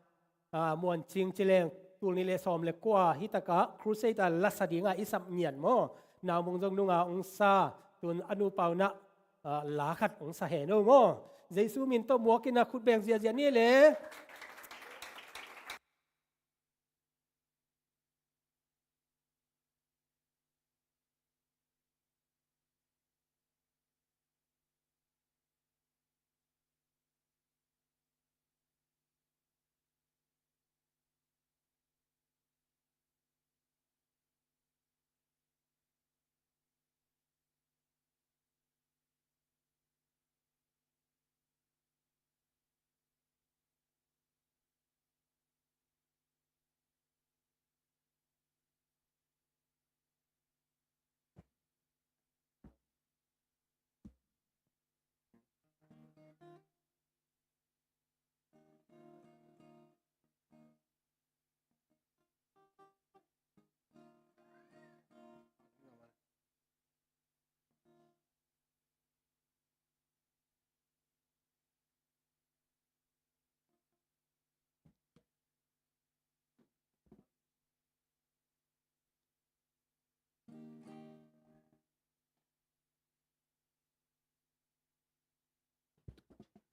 ah, Muancing ci leng tul nih le sawm le kua hitakah crusade a lasa dinga i sap ngiat maw. Naumung zong nunga hong sa, tun a nupa unah, ah, la khat hong sa hen o maw. Jesu min tawh muak inah khut beng ziahziah ni le.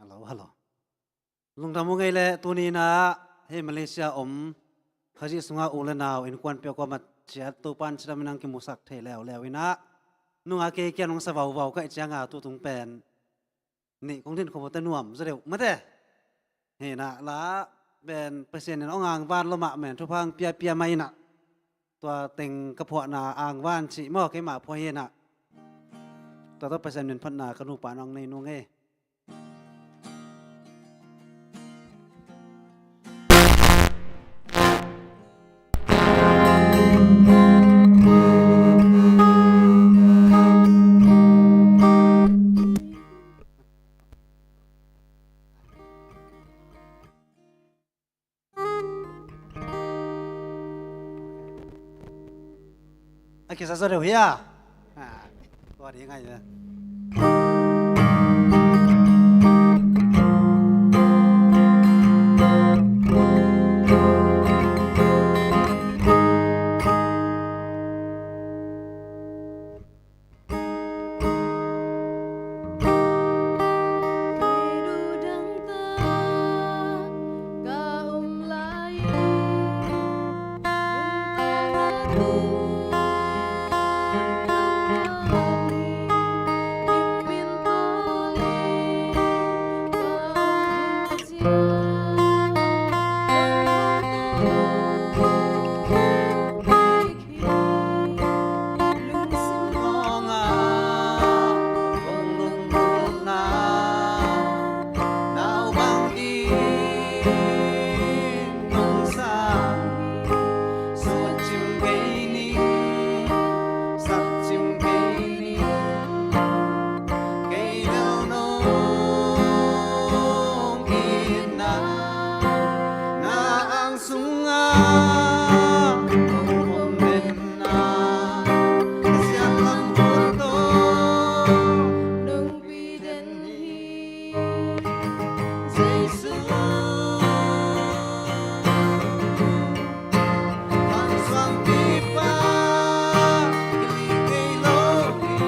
Hello, hello. Lungdam uh ngei leh tuni in ah hih Malaysia om Khazih sungah u le nau innkuanpih kuamah ciat Topa'n cidam in hong kimusak thei leuleu in ah nungah kei kiang hong sa vauvau ka hih ciangin tutung pen nih kong din khop uh teh nuam zaw deuh mate. Hi in ah la pen Pasian in hong angvan lua mahmah in thupha hong piapia mah in ah tua teng ka phuahna angvan cih maw keimah phuah hi in ah tua tawh Pasian min phatna ka nupa in hong nei nung e. A kisa zaw deuh hia? Ah, tua ding ai ve. Sungah hong om den na, Pasian lam put tawh nong pi den hi. Jesu, hong suang pipa, kilik kei lo hi.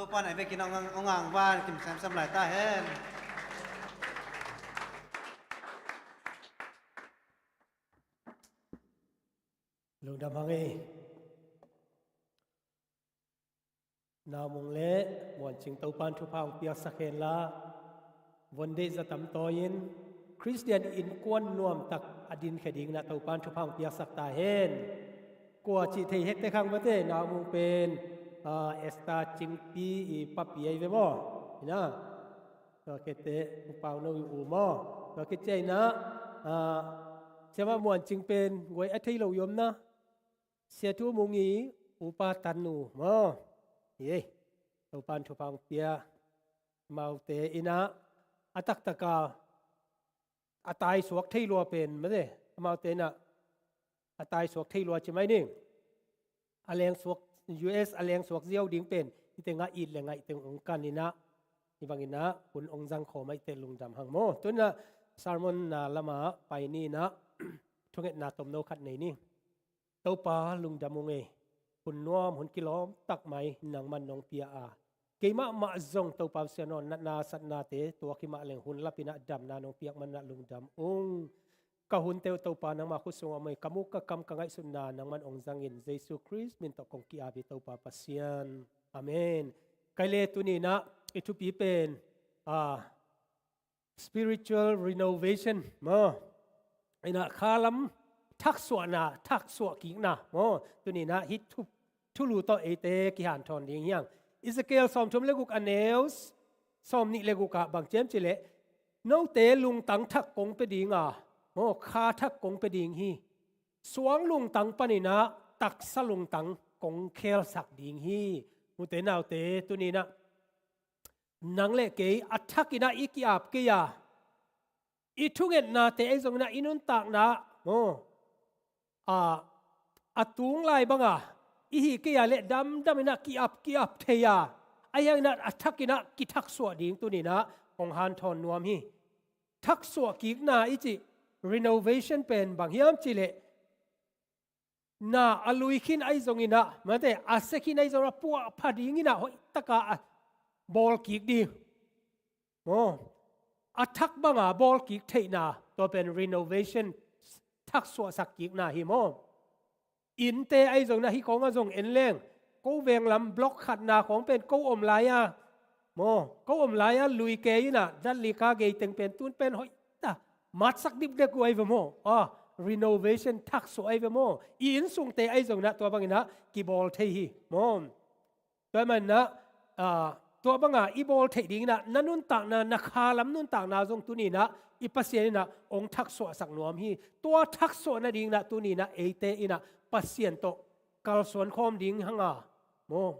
Pan ai bekin ong ang, ong ang van kim sam sam lai ta hen. Lungdam hang ei. Naumung le Muancing Topan thupha hong piaksak hen la, von deih za tam tawi-in Khristian innkuan nuamtak a dinkhia dingin ah Topan thupha hong piaksak ta hen. Kua cih thei hektek hang mate, Naumung pen, ah, Esther Cingpi i papi ahi ve maw? Ina. Tua khit teh, U Pau No i u maw? Tua khit ciang ina, ah, Siamah Muancing pen guai a thei lo i om na. Sia Thu Mung i upa tannu maw? Hi ei. Topan thupha hong pia. Amaute ina a taktak a a taisuak thei lua pen mate. Amaute ina a taisuak thei lua ci mai ni. A lengsuak, U S a lengsuak ziau ding pen hih tengah it le ngaih teng ong kan ina. Hih bang ina hun ong zang khawm ahih teh lungdam hang maw. Tu ina sermon na lamah pai ni ina. Thungetna tomno khat nei ni. Topa lungdam ung ei. Hun nuam, hun kilawm tak mai nangman nong pia a, keimah mah zong Topa Pasian aw, natna satnate tuak hi mah leng hun lap ina damna nong piak man ina lungdam ung. Ka hunte uh Topa nangmah khut sungah om ei, ka muk ka kam ka ngaihsutna nangman ong zangin, Jesu Khrist min tawh kong ki-ap hi Topa Pasian. Amen. Kei le tuni ina i thupi pen, ah, spiritual renovation maw? Ina khalam thaksuahna, thaksuah kikna maw? Tuni ina hih thu, thulu tawh eite kihanthawn ding hi hang. Ezekiel sawmthum le guk a neu sawmnih le guk ah bang ci hiam cih leh, note lungtang thak kong pia ding a, maw, kha thak kong pia ding hi. Suang lungtang pan ina taksa lungtang kong khelsak ding hi. Ute naute, tuni ina nang le kei a thak ina i ki-ap kei a, i thungetnate ahi zong ina i nuntakna, maw, a, a tung lai banga i hih kei a le damdam ina ki-ap, ki-ap thei a, ahi hang ina a thak ina kithaksuah ding tuni ina kong hanthawn nuam hi. Thaksuah kikna i cih renovation pen bang hiam cih leh, na a lui khin ahi zong ina, mate, a se khin ahi zong ina puahpha ding ina hoih taka a bawl kik ding. Maw, a thak banga bawl kik theihna, tua pen renovation, thaksuahsak kikna hi maw. Innte ahi zong ina hih kong ah zong en leng, ko veng lam block khatna khawng pen ko om lai a, maw, ko om lai a lui kei ina, dat li ka gei teng pen tun pen hoih ta, matsak dipdek uh ahi ve maw. Ah, renovation, thaksuah ahi ve maw. I inn sungte ahi zong ina tua bang ina kibawl thei hi maw. Tua ahih manin ah, ah, tua banga i bawl theih ding ina na nuntakna, na khalam nuntakna zong tuni ina i Pasian ina ong thaksuahsak nuam hi. Tua thaksuah nading ina tuni ina eite ina Pasian tawh kalsuan khawm ding hang a, maw,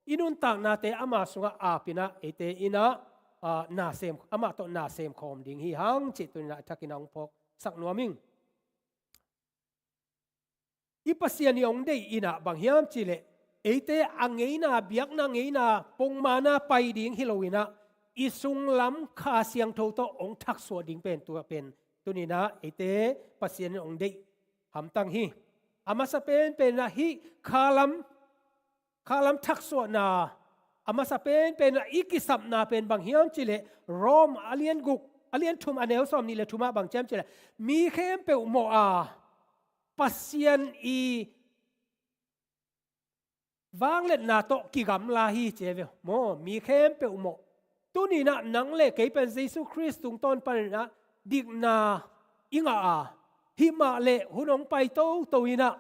i nuntaknate ama sungah ap ina eite ina, ah, na sem, amah tawh na sem khawm ding hi hang cih tuni ina a thak ina ong phawksak nuam ing. I Pasian i ong deih ina bang hiam cih leh, eite a ngeina, biakna ngeina, pongmana pai ding hi lo ina, i sunglam Kha Siangtho tawh ong thaksuah ding pen tua pen tuni ina eite Pasian in ong deih hamtang hi. A masa penpen ina hih khalam, khalam thaksuahna, a masa penpen ina i kisapna pen bang hiam cih leh, Rom a lian guk, a lian thum a neu sawmnih le thum ah bang ci hiam cih leh, mi khempeuh mawh a, Pasian i vangliatna tawh kigamla hi ci hi ve maw, mi khempeuh mawh. Tuni ina nang le kei pen Jesu Khrist tungtawn pan ina dikna i ngah a, hih mah leh hun ong pai toto ina,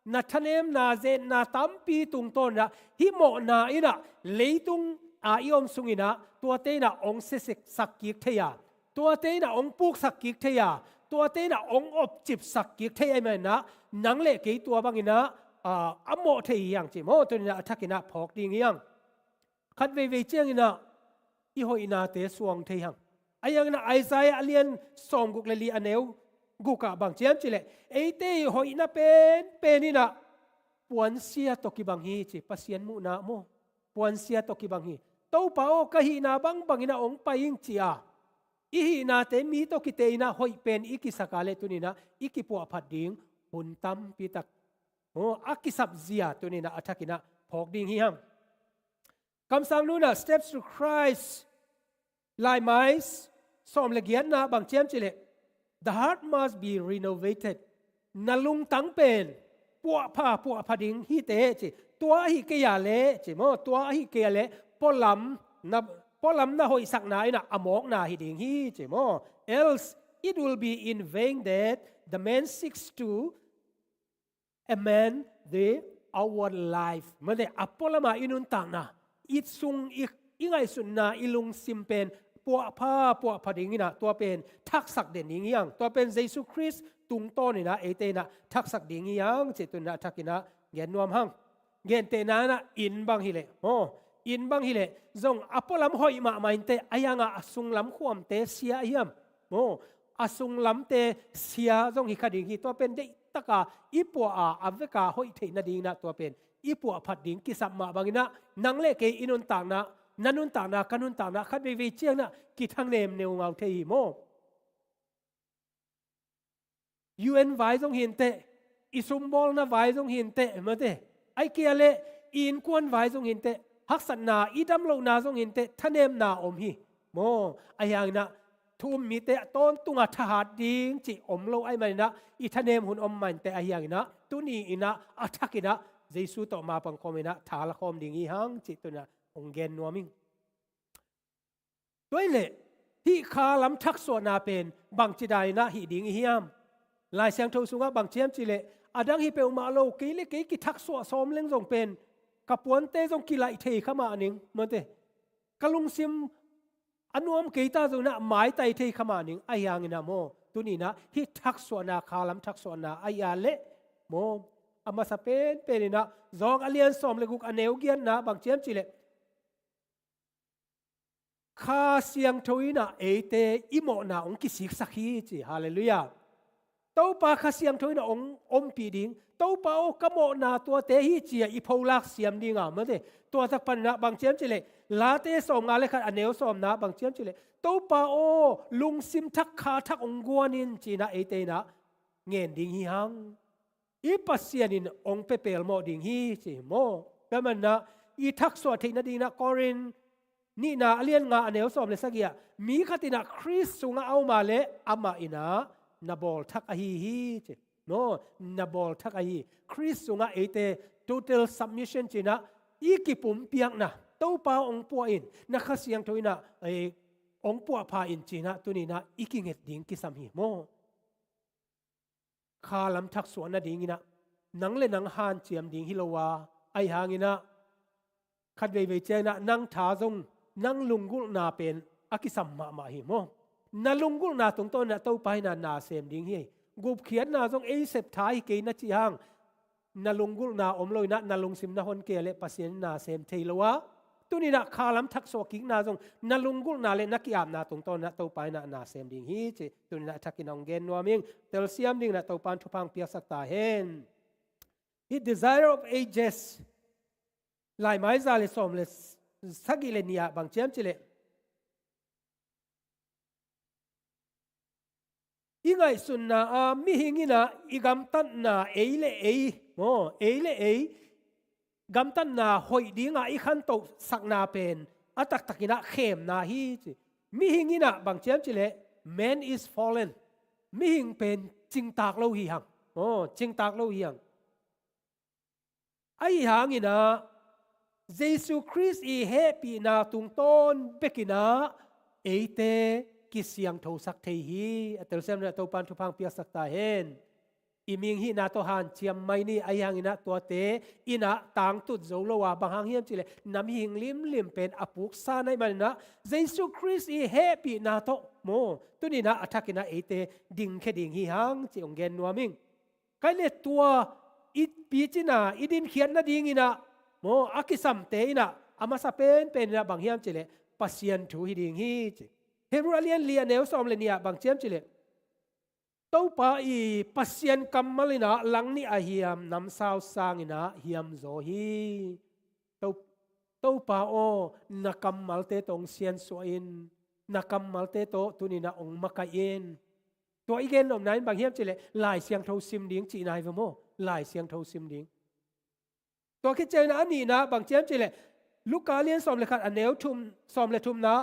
na thanemna, zetna tampi tungtawn ina, hih mawhna ina leitung a i om sung ina tuate ina ong siasak kik thei a, tuate ina ong puksak kik thei a, tuate ina ong opcipsak kik thei ahih manin ah, nang le kei tua bang ina, ah, a mawh thei hi hang ci maw, tuni ina a thak ina phawk ding hi hang. Khat veivei ciang ina i hoihnate suang thei hang. Ahih hang ina Isaiah a lian sawmguk le li a neu guk ah bang ci hiam cih leh, eite i hoihna penpen ina puansia tawh kibang hi ci, Pasian muhna maw. Puansia tawh kibang hi. Topa aw, ka hihna bangbang ina ong pai ing ci a, i hihnate mi tawh kiteh ina hoih pen i kisak a leh tuni ina i kipuahphat ding hun tampi tak, aw, a kisap zia tuni ina a thak ina phawk ding hi hang. Kamsang Nu in ah Steps to Christ laimai sawm le giatna bang ci hiam cih leh, "The heart must be renovated." Na lungtang pen puahpha, puahpha ding hi teh ci. Tua ahi kei a leh ci maw, tua ahi kei a leh pualam na, pualam na hoihsakna in ah a mawkna hi ding hi ci maw. "Else it will be in vain that the man seeks to amend the outward life." Mate, a pualam a i nuntakna, i sung, i, i ngaihsutna, i lungsim pen puahpha, puahpha ding in ah tua pen thaksak den ding hi hang. Tua pen Jesu Khrist tungtawn in ah eite in ah thaksak ding hi hang cih tu in ah a thak in ah gen nuam hang. Gentehna in ah inn bang hi leh, aw, inn bang hi leh zong a pualam hoih mahmah in teh, ahi hang a sunglam khuamte sia ahi hiam? Aw, a sunglamte sia zong hi kha ding hi. Tua pen deihtak a i puah a, a vek a hoih theih nading in ah tua pen i puahphat ding kisam mah bang in ah, nang le kei i nuntakna, na nuntakna, ka nuntakna khat veivei ciang in ah kithanem neungau thei hi maw. U N vai zong hi in teh, i sumbawlna vai zong hi in teh, mate. Ahih kei a leh i innkuan vai zong hi in teh, haksatna, i damlohna zong hi in teh, thanemna om hi maw. Ahi hang in ah thu um mite a tawntung a thahat ding cih om lo ahih man in ah, i thanem hun om mah in teh, ahi hang in ah tuni in ah a thak in ah Jesu tawh ma pang khawm in ah tha la khawm ding hi hang cih tu in ah hong gen nuam ing. Tua hi leh, hih kha lam thaksuahna pen bangci dan in ah hih ding i hiam? Lai Siangtho sungah bang ci hiam cih leh, a dang hi peuhmah lo, kei le kei kithaksuah sawm leng zong pen ka puante zong kilaih thei kha mah ning, mate. Ka lungsim a nuam kei ta zong in ah maitai thei kha mah ning, ahi hang in ah maw, tuni in ah hih thaksuahna, kha lam thaksuahna ahi a leh maw, a masa penpen in ah Zawng a lian sawm le guk, a neu giatna bang ci hiam cih leh, Kha Siangtho in ah eite i mawhna hong kisiksak hi ci. Halleluiah. Topa Kha Siangtho in ah hong ompih ding. Topa aw, ka mawhna tuate hi ci-a i pholak siam ding a, mate. Tua tak pan in ah bang ci hiam cih leh, Late sawmnga le khat, a neu sawmna bang ci hiam cih leh, Topa aw, lungsim thak, kha thak hong guan in ci-in ah eite in ah ngen ding hi hang. I Pasian in hong pia pelmawh ding hi ci maw. Tua manin ah i thaksuah theih nading in ah Korin nihna a lian nga, a neu sawm le sagih ah, mi khat in ah Khrist sungah a om a leh amah in ah na bawlthak ahi hi ci. Maw, na bawlthak ahi. Khrist sungah eite total submission ci-in ah i kipumpiakna, Topa hong puah in, na Kha Siangtho in ah, eh, hong puahpha in ci-in ah tuni in ah i kinget ding kisam hi maw. Kha lam thaksuah nading in ah nang le nang hanciam ding hi lo a, ahi hang in ah khat veivei ciang in ah nang tha zong, nang lunggulhna pen a kisam mahmah hi maw. Na lunggulhna tungtawn in ah Topa in ah na sem ding hi. Gupkhiatna zong ei sep tha hi kei na cih hang, na lunggulhna om lo in ah na lungsim na hon kei a leh Pasian in na sem thei lo a, tuni in ah kha lam thaksuah kikna zong na lunggulhna le na ki-apna tungtawn in ah Topa in ah na sem ding hi ci. Tuni in ah a thak in ah hong gen nuam ing. Telsiam ding in ah Topa in thupha hong piaksak ta hen. Hih Desire of Ages, laimai za le sawm le sagih le nih ah bang ci hiam cih leh, i ngaihsutna a mihing in ah i gamtatna, ei le ei, maw, ei le ei gamtatna hoih ding a i khantohsakna pen a taktak in ah khemna hi ci. Mihing in ah bang ci hiam cih leh, man is fallen. Mihing pen cingtak lo hi hang. Maw, cingtak lo hi hang. Ahi hang in ah Jesu Khrist i hehpihna tungtawn bek in ah eite kisiangthosak thei hi. A telsiam ding in ah Topa in thupha hong piaksak ta hen. I mihing hihna tawh hanciam mai ni, ahi hang in ah tuate in ah tangtut zo lo a, bang hang hiam cih leh na mihing limlim pen a puksa na hih man in ah Jesu Khrist i hehpihna tawh maw, tuni in ah a thak in ah eite dingkhia ding hi hang ci hong gen nuam ing. Kei le tua i picina, i dinkhiat nading in ah maw, a kisamte in ah a masa penpen in ah bang hiam cih leh Pasian thu hi ding hi ci. Hebru a lian li, a neu sawm le nih ah bang ci hiam cih leh, Topa i Pasian kammal in ah langnih ah hiam, namsau sang in ah hiam zaw hi. To-, Topa aw, na kammalte tawh hong siansuah in, na kammalte tawh tuni in ah hong makaih in. Tua i gen nopna in bang hiam cih leh Lai Siangtho sim ding cihna hi ve maw. Lai Siangtho sim ding. Tua khit ciangin a nihna bang ci hiam cih leh, Luka lian sawm le khat a neu thum, sawm le thumna,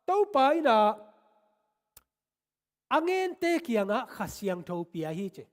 Topa in ah a ngente kiangah Kha Siangtho pia hi ci.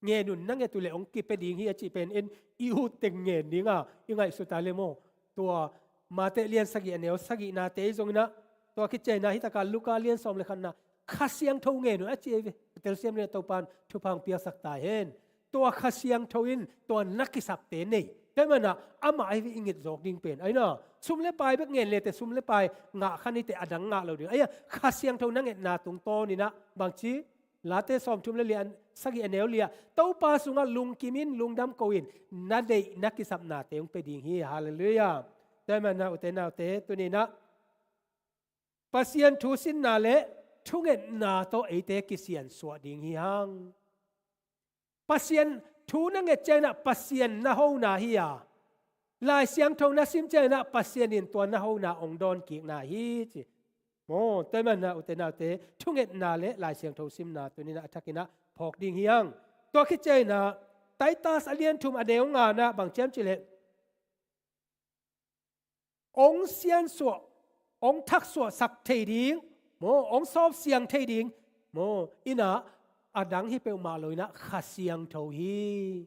Ngen un, na nget uh leh hong kipia ding hi a cih pen in i ut teng ngen ding a, i ngaihsut a leh maw. Tua Mate lian sagih a neu sagihnate zong in ah, tua khit ciangin ah hi takah Luka lian sawm le khatna, Kha Siangtho ngen un a ci ei ve. Telsiam ding ah Topa in thupha hong piaksak ta hen. Tua Kha Siangtho in tua na kisapte nei. Tua ahih manin ah amah ahi ve i nget zawk ding pen. Ahi na, sum le pai bek ngen le teh sum le pai ngah kha ni teh a dang ngah lo ding. Ahi a, Kha Siangtho na ngetna tungtawn in ah bangci, Late sawmthum le li a, sagih a neu li ah, Topa sungah lungkim in, lungdam ko in, na deih na kisapnate hong pia ding hi. Halleluiah. Tua ahih manin ah ute naute, tuni in ah Pasian thu sinna le thungetna tawh eite kisiansuah ding hi hang. Pasian thu na nget ciangin ah Pasian na hona hi a, Lai Siangtho na sim ciangin ah Pasian in tua na hona hong dawnkikna hi ci. Maw, tua ahih manin ah ute naute, thungetna le Lai Siangtho simna tuni in ah a thak in ah phawk ding hi hang. Tua khit ciangin ah Titus a lian thum a neu ngana bang ci hiam cih leh, hong siansuah, hong thaksuahsak thei ding, maw, hong sawpsiang thei ding, maw, in ah a dang hi peuhmah lo in ah Kha Siangtho hi.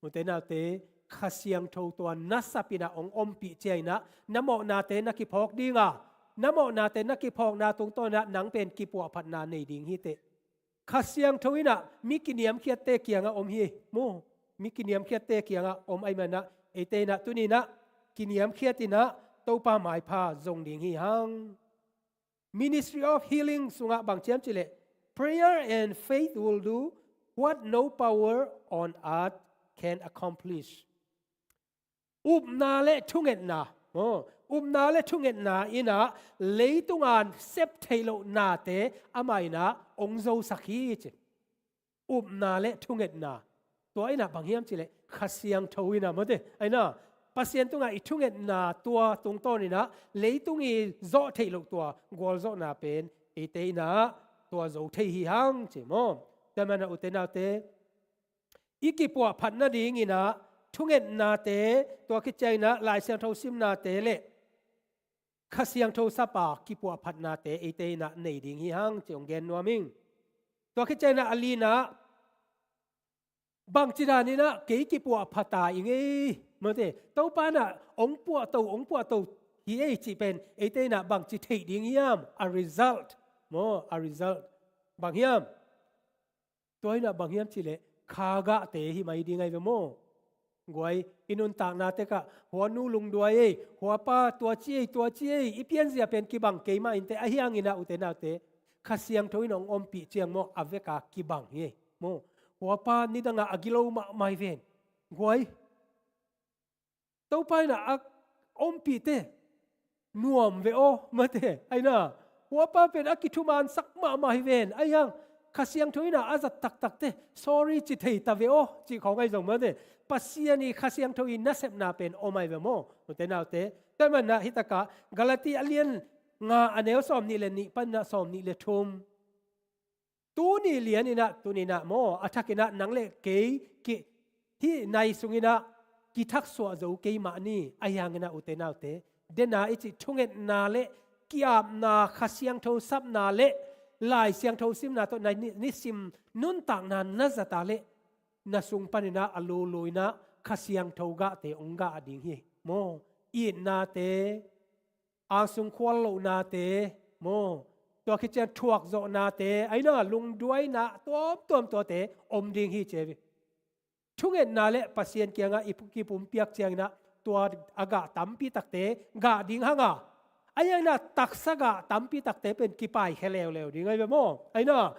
Ute naute, Kha Siangtho tua nasap in ah hong ompih ciangin ah na mawhnate na kiphawk ding a, na mawhnate na kiphawkna tungtawn in ah nang pen kipuahphatna nei ding hi teh. Kha Siangtho in ah mi kiniamkhiatte kiangah om hi. Maw, mi kiniamkhiatte kiangah om ahih manin ah eite in ah tuni in ah kiniamkhiat in ah Topa maipha zong ding hi hang. Ministry of Healing sungah bang ci hiam cih leh, prayer and faith will do what no power on earth can accomplish. Upna le thungetna, maw, upna le thungetna in ah leitunga sep theih loh nate amah in ah hong zosak hi ci. Upna le thungetna, tua in ah bang hiam cih leh Kha Siangtho in ah, maw te, ahi na, Pasian tungah i thungetna tua tungtawn in ah leitung i zawh theih loh tua gualzawhna pen eite in ah tua zo thei hi hang ci maw. Tua ahih manin ah ute naute, i kipuahphat nading in ah thungetnate, tua khit ciangin ah Lai Siangtho simnate le Kha Siangtho sap a kipuahphatnate eite in ah nei ding hi hang ci hong gen nuam ing. Tua khit ciangin ah a lina, bangci dan in ah kei kipuahpha ta ing ei, maw te, Topa in ah hong puahto, hong puahto hi ei cih pen eite in ah bangci theih ding hiam? A result, maw, a result bang hiam? Tua in ah bang hiam cih leh kha gahte hi mai ding ahi ve maw. Guai, i nuntakna tekah hua nu lungduai ei, hua pa tua ci ei, tua ci ei, i pianzia pen kibang kei mah in teh, ahi hangin ah ute naute, Kha Siangtho in hong ompih ciang maw, a vek a kibang hi ei maw. Hua pa nidang a a gilo mahmah hi ven. Guai, Topa in ah a ompih teh nuam ve aw, maw te, ahi na. Hua pa pen a kithumansak mahmah hi ven, ahi hang Kha Siangtho in ah a zat taktak teh sorry ci thei ta ve aw, cih khawng ahi zong, maw te, Pasian i Kha Siangtho i nasepna pen om ahi ve maw, ute naute. Tua ahih manin ah hi takah Galati a lian nga a neu sawmnih le nih panin ah sawmnih le thum. Tuni lian in ah, tuni in ah maw, a thak in ah nang le kei ki, hih nai sung in ah kithaksuah zo kei mah ni, ahi hangin ah ute naute, den a i cih thungetna le ki-apna, Kha Siangtho sapna le Lai Siangtho simna tawh na ni, nisim nuntakna na zat a leh na sung panin ah a lulu in ah Kha Siangtho gahte hong gah ding hi maw. Itnate, angsung khual lohnate maw, tua khit ciang thuakzawhnate, ahi na, lungduaina tuamtuam tuate om ding hi ci hi. Thungetna le Pasian kiangah i pu-, kipumpiak ciangin ah tua a gah tampi takte gah ding hang a, ahi hangin ah taksa gah tampi takte pen kipaikhia leuleu ding ahi ve maw. Ahi na,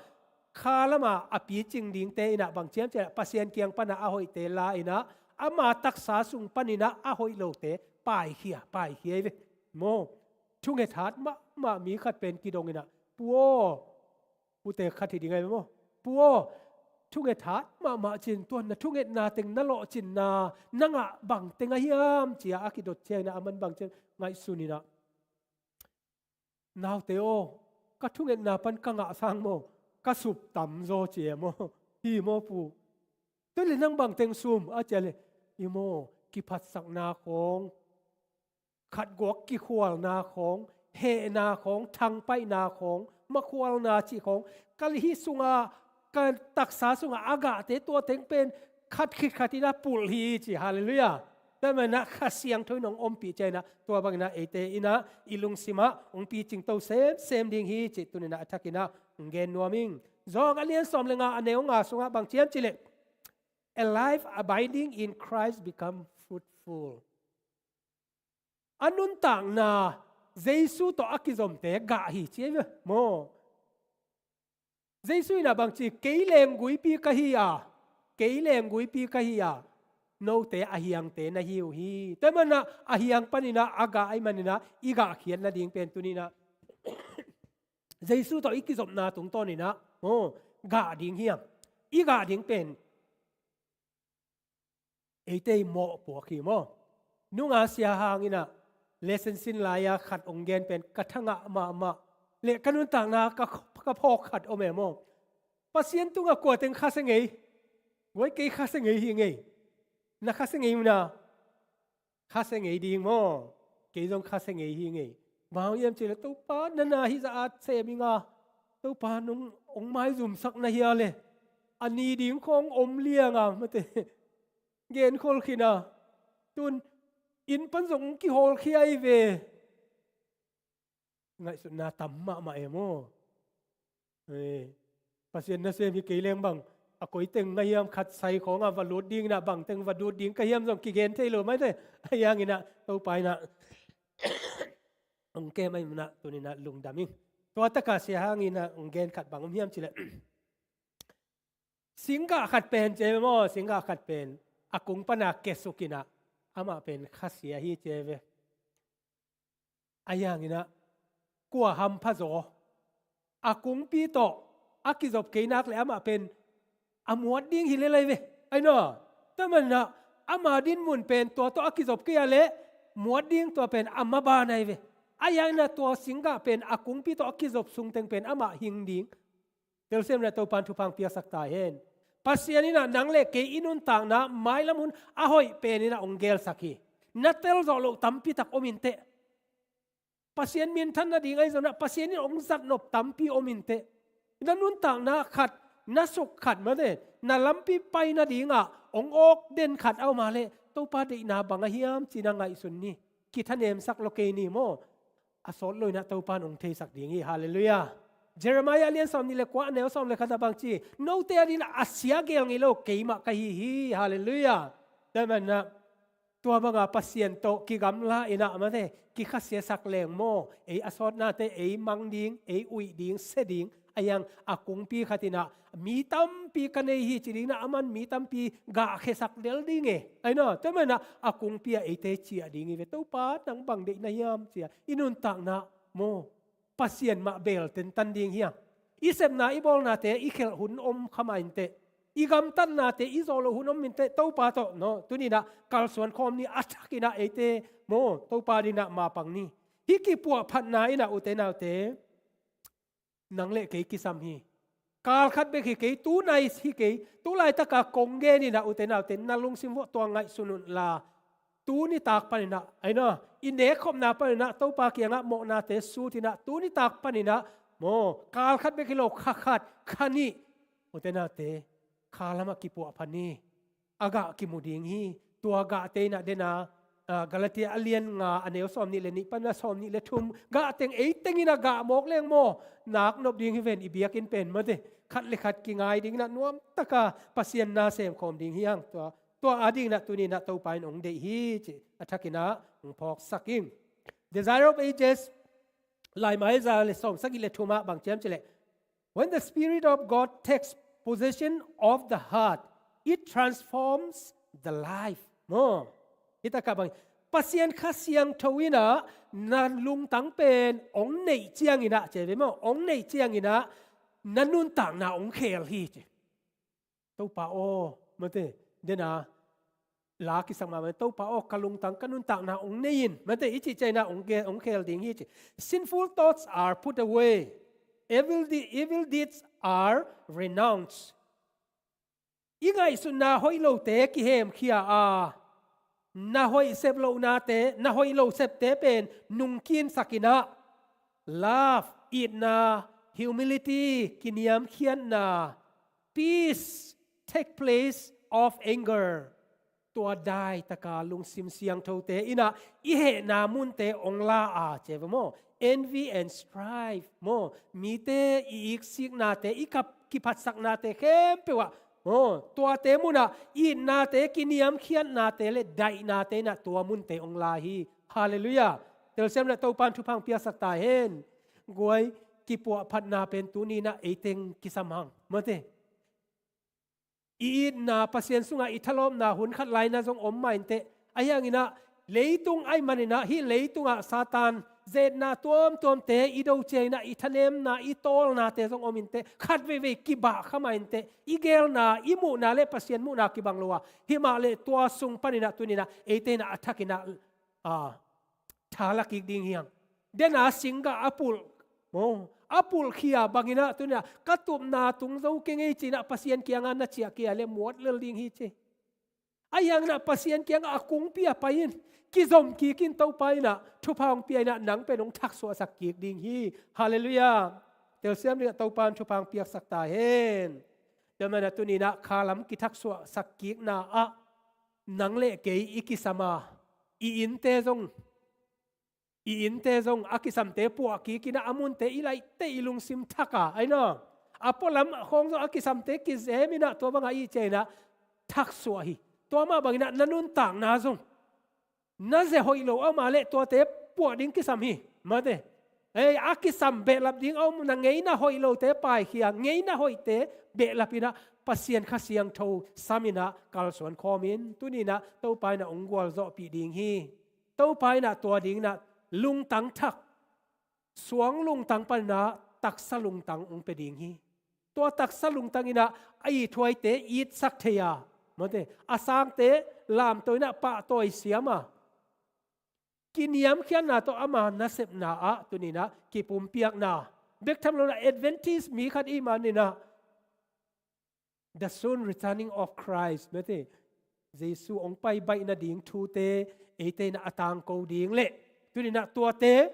kha lamah a picing dingte in ah bang ci hiam cih leh Pasian kiang pan ah a hoihte la in ah, ama taksa sung panin ah a hoih lote paikhia, paikhia hi ve maw. Thunget hat mahmah mi khat pen kidong in ah, "Pu aw," pute khat hi ding ahi ve maw, "Pu aw, thunget hat mahmah cin, tua na thungetna teng na lawhcinna na ngah bang teng ahi hiam?" ci-a a kidot ciangin ah aman bang ci hiam, ngaihsun in ah, "Naute aw, ka thungetna pan ka ngah sang maw, ka sup tamzaw," ci e maw. "Hi maw pu, tua leh nang bang teng sum?" a cih leh, "I maw, kiphatsakna khawng, khatguak kikhualna khawng, hehna khawng, thangpaihna khawng, makhualna cih khawng, ka hih sungah, ka taksa sungah a gahte tua teng pen khat khit khat in ah pulh hi ci. Halleluiah. Tua manin ah Kha Siangtho in hong ompih ciangin ah tua bangin ah eite in ah i lungsim ah hong picing to semsem ding hi cih tuni-in ah a thakin ah hong gen nuam ing. John a lian sawm le nga, a neu nga sungah bang ci hiam cih leh, "A life abiding in Christ become fruitful." A nuntakna Jesu tawh a kizomte gah hi ci hi ve maw. Jesu in ah bang ci, "Kei lengguipi ka hi a, kei lengguipi ka hi a, note a hiangte na hi uh hi." Tua manin ah a hiang panin ah a gah ahih manin ah i gahkhiat nading pen tuni-in ah Jesu tawh i kizopna tungtawnin ah, oh, gah ding hi hang. I gah ding pen eite i mawhpuak hi maw. Nunga sia hangin ah lesson sin lai-a khat hong gen pen ka thangah mahmah le ka nuntakna ka, ka phawk khat om e maw. Pasian tungah kua teng khasia ngei? Guai, kei khasia ngei hi ngei. Na khasia ngei maw na? Khasia ngei ding maw? Kei zong khasia ngei hi ngei. Bang hang hiam cih leh, "Topa, na na hih zah a sem ing a, Topa, nong hong maizumsak na hia leh, a ni ding khawng om liang a, mate, genkhol khin a, tun inn pan zong kihawlkhia hi ve." Ngaihsutna tam mahmah e maw. Eh, Pasian nasem hi kei leng bang a koi teng ngah hiam, khat sai khawngah va lut dingin ah bang teng va lut ding ka hiam zong kigen thei lo maite. Ahi hangin ah Topa in ah hong kem ahih manin ah tuni-in ah lungdam ing. Tua takah sia hangin ah hong gen khat bang om hiam cih leh, singgah khat pen ci hi ve maw, singgah khat pen a kung pan a kiasuk in ah amah pen khasia hi ci hi ve. Ahi hangin ah kua hampha zaw, a kungpi tawh a kizop kei nak leh amah pen a muat ding hi lel hi ve. Ahi naw, tua manin ah ama dinmun pen tua tawh a kizop kei a leh muat ding tua pen a maban ahi ve. Ahi hangin ah tua singgah pen a kungpi tawh a kizop sung teng pen amah hing ding. Telsiam in ah Topa'n thupha hong piaksak ta hen. Pasian in ah nang le kei i nuntakna mailam hun a hoih pen in ah hong gelsak hi. Na tel zawh loh tampi tak om inteh. Pasian minthan nading ahi zongin ah Pasian in hong zat nop tampi om inteh. Na nuntakna khat, na suk khat mate, na lampi pai nadingah hong awk den khat a om a leh, Topa deihna bang a hiam ci-in ah ngaihsun ni. Kithanemsak lo kei ni maw. A sawt lo in ah Topa'n hong theisak ding hi. Halleluiah. Jeremiah a lian sawmnih le kua, a neu sawm le khat ah bang ci, "Note adingin ah a sia gel ngei lo keimah ka hi hi." Halleluiah. Tua manin ah tua banga Pasian tawh kigamla in ah mate, kikhasiasak leng maw, ei a sawtnate ei mang ding, ei uih ding, sia ding, ahi hang a kungpi khat in ah mi tampi ka nei hi ci dingin ah aman mi tampi gahkhiasak lel ding e. Ahi naw, tua manin ah a kungpi ah eite ciah ding hi ve. Topa, nang bang deih na hiam ci-a i nuntakna maw, Pasian mah bel tentan ding hi hang. I sepna i bawlnate i khelh hun om kha mah inteh. I gamtatnate i zawh loh hun om inteh. Topa tawh, no, tuni-in ah kalsuan khawm ni. A thakin ah eite maw, Topa adingin ah mapang ni. Hih kipuahphatna in ah, ute naute, nang le kei kisam hi. Kal khat bek hi kei, tu nai hi kei, tu laitaka kong gen in ah, ute naute, na lungsim vuah tua ngaihsun un la. Tu nitak panin ah, ahi naw, i nekkhopna panin ah Topa kiangah mawhnate sut in ah, tu nitak panin ah maw, kal khat bek hi lo, kha khat, kha nih, ute naute, kha lamah kipuahphat ni. A gah kimu ding hi. Tua gahte in ah den a, ah, Galatia a lian nga, a neu sawmnih le nih pan a sawmnih le thum, gah teng ei teng in ah gah mawk leng maw, nak nop ding hi ven. I biakinn pen mate, khat le khat kingai dingin ah nuamtaka Pasian na semkhawm ding hi hang. Tua, tua adingin ah tuni-in ah Topa in hong deih hi cih a thakin ah hong phawksak ing. Desire of Ages, Laimai za le sawmsagih le thum ah bang ci hiam cih leh, "When the Spirit of God takes possession of the heart, it transforms the life." Maw. Hih takah bang, Pasian Kha Siangtho in ah na lungtang pen hong neih ciangin ah, ci ve maw, hong neih ciangin ah na nuntakna hong khel hi ci. Topa aw, mate, den a la kisak mahmah, Topa aw, ka lungtang, ka nuntakna hong nei in, mate, i cih ciangin ah hong ge-, hong khel ding hi ci. "Sinful thoughts are put away. Evil de-, evil deeds are renounced." I ngaihsutna hoih lote kihemkhia a, na hoih sep lohnate, na hoih lo septe pen nungkinsak in ah, love, itna, humility, kiniamkhiatna, peace, take place of anger. Tua daitaka lungsim siangthote in ah i hehna munte hong la a, ci ve maw? Envy and strife maw? Mite i iksiknate, i kap, kiphatsaknate khempeuh ah maw? Tuate mun ah itnate, kiniamkhiatnate le daihnate in ah tua munte hong la hi. Halleluiah. Telsiam le Topa'n thupha hong piaksak ta hen. Guai, kipuahphatna pen tuni in ah ei teng kisam hang, mate. I itna, Pasian sungah i thalawpna hun khat lai-in ah zong om mah inteh. Ahi hangin ah leitung ahih manin ah, hih leitungah Satan ze-etna tuamtuamte i do ciangin ah i thanemna, i tawlnate zong om inteh. Khat veivei kibah kha mah inteh. I geelna, i muhna le Pasian muhna kibang lo a, himah le tua sung panin ah tuni in ah eite in ah a thakin ah, a, tha la kik ding hi hang. Den a singgah a pulh, maw, a pulhkhia bangin ah tuni in ah ka tupna tung zo kei ngei ci-in ah Pasian kiangah na ciah kei a le muat lel ding hi, ci. Ahi hangin ah Pasian kiangah a kungpi ah pai in, kizom kik in, Topa in ah thupha hong pia in ah nang pen hong thaksuahsak kik ding hi. Halleluiah. Telsiam dingah Topa'n thupha hong piaksak ta hen. Tua manin ah tuni in ah khalam kithaksuahsak kikna ah nang le kei i kisam a, i innte zong, i innte zong a kisamte puah kik in ah, a munte i laihte i lungsim thak a, ai naw, a pualam khawng zong a kisamte kizem in ah, tua bangah i cih in ah thaksuah hi. Tua mah bangin ah na nuntakna zong na ze hoih lo a, amah le tuate puah ding kisam hi, mate. Ei, a kisam behlap ding a om, na ngeina hoih lote paikhia, ngeina hoihte behlap in ah Pasian Kha Siangtho sam in ah kalsuan khawm in, tuni in ah Topa in ah hong gualzawhpih ding hi. Topa in ah tua ding in ah lungtang thak, suang lungtang panin ah taksa lungtang hong pia ding hi. Tua taksa lungtang in ah a ithuaite itsak thei a, mate, a sangte lamto in ah pahtawi siam a, kiniamkhiatna tawh ama nasepna ah tuni in ah kipumpiakna. Bek tham lo in ah Adventist mi khat i hih manin ah, the soon returning of Christ, mate, Jesu hong pai baih nading thute eite in ah a tangko ding le tuni in ah tuate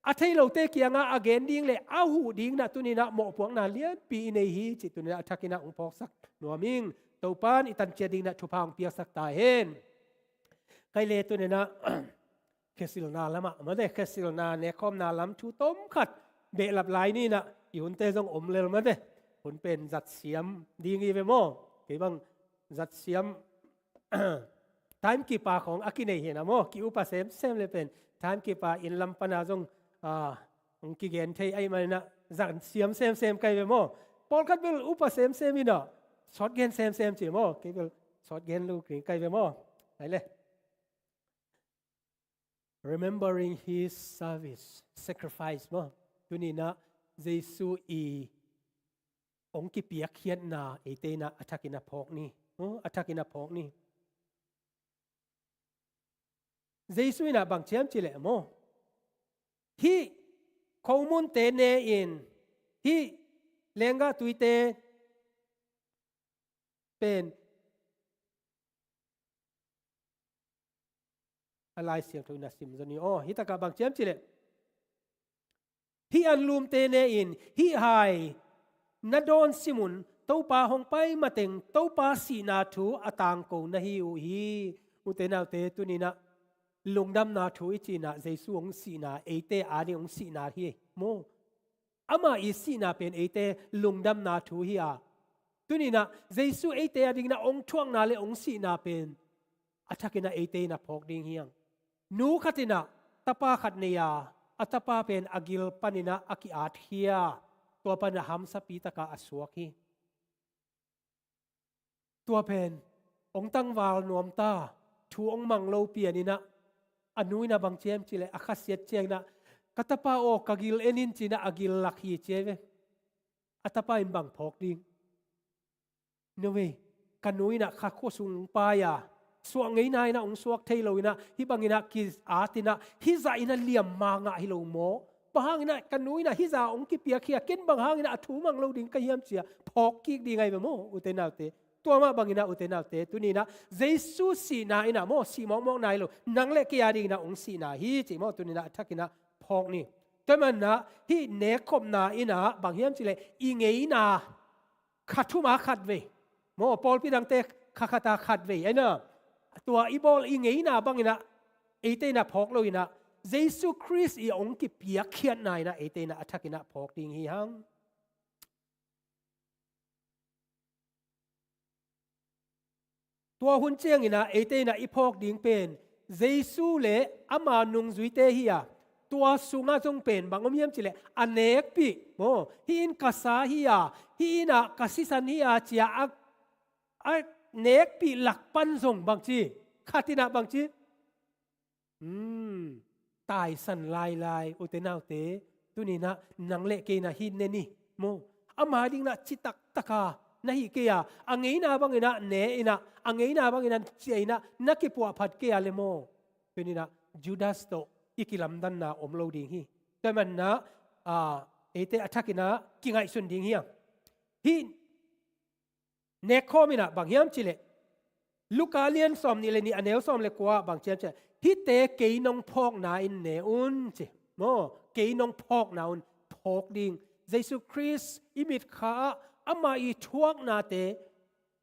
a thei lote kiangah a gen ding le a huh ding in ah tuni in ah mawhpuakna lianpi i nei hi, cih tuni in ah a thakin ah hong phawksak nuam ing. Topa'n i tanciat ding in ah thupha hong piaksak ta hen. Kei le tuni in ah khesilna lamah, mate, khesilna, nekkhawmna lam thu tom khat behlap lai ni in ah, i hunte zong om lel, mate. Hun pen zat siam ding hi ve maw? Kei bang zat siam, timekeeper khawng a kinei hi na maw? Ki-upa semsem le pen timekeeper inn lam pan ah zong, ah, hong kigen thei ahih manin ah zat siam semsem kei ve maw? Pawlkhat bel upa semsem in ah sawt gen semsem ci maw? Kei bel sawt gen lo kring kei ve maw? Ai le. Remembering his service, sacrifice maw? Tuni in ah Jesu i hong kipiakkhiatna eite in ah a thakin ah phawk ni. Maw, a thakin ah phawk ni. Jesu in ah bang ciam cih leh maw, hih khomunte ne in, hih lenggah tuite pen, a Lai Siangtho in ah sim zaw ni. Aw, hih takah bang ciam cih leh, hih anlumte ne in, hih hai na dawn sim un, Topa hong pai mateng Topa sihna thu a tangko na hi uh hi. Ute naute, tuni in ah lungdamna thu i cih in ah Jesu hong sihna, eite ading hong sihna hi maw? Ama i sihna pen eite lungdamna thu hi a, tuni in ah Jesu eite ading in ah hong thuakna le hong sihna pen a thakin ah eite in ah phawk ding hi hang. Nu khat in ah tapa khat nei a, a tapa pen a gil panin ah a ki-atkhia, tua panin ah hamsapi takah a suak hi. Tua pen hong tangval nuam ta, thu hong mang lo pian in ah, a nu in ah bang ciam cih leh a khasiat ciangin ah, "Ka tapa aw, ka gil en in," ci-in ah a gil lak hi ci ve. A tapa in bang phawk ding? "No way, ka nu in ah kha khua sung hong pai a, suah ngeina in ah hong suak thei lo in ah, hih bangin ah ki-at in ah, hih zah in ah liamma ngah hi lo maw? Bang hangin ah ka nu in ah hih zah hong kipiakhia, ken bang hangin ah a thu mang lo ding ka hiam?" ci-a phawk kik ding ahi ve maw, ute naute? Tua mah bangin ah, ute naute, tuni-in ah Jesu sihna in ah maw, sih mawkmawk nai lo, nang le kei a dingin ah hong sihna hi cih maw, tuni-in ah a thakin ah phawk ni. Tua ahih manin ah hih nekkhopna in ah bang hiam cih leh i ngeina kha thum a khat vei maw, pawlpi dangte kha khat a khat vei, ahi na, tua i bawl i ngeina bangin ah eite in ah phawk lo-in ah, Jesu Khrist i hong kipiakkhiatna in ah eite in ah a thakin ah phawk ding hi hang. Tua hun ciangin ah eite in ah i phawk ding pen Jesu le ama nungzuite hi a, tua sungah zong pen bang om hiam cih leh a nekpih maw, hih in ka sa hi a, hih in ah ka sisan hi a ci-a a, a nekpih lak pan zong bangci, khat in ah bangci, hmm, taisan lailai, ute naute, tuni-in ah nang le kei in ah hih ne ni maw. Ama dingin ah citak taka na hih kei a, a ngeina bangin ah ne-in ah, a ngeina bangin ah ciah-in ah na kipuahphat kei a leh maw, tuni-in ah Judas tawh i kilamdanna om lo ding hi. Tua ahih manin ah, ah, eite a thakin ah kingaihsun ding hi hang. Hih nekkhawm in ah bang hiam cih leh Luka a lian sawmnih le nih, a neu sawm le kua ah bang ci hiam cih leh, hihte kei nong phawkna in ne un ci maw, kei nong phawkna un phawk ding. Jesu Khrist i mitkha ah ama i thuaknate,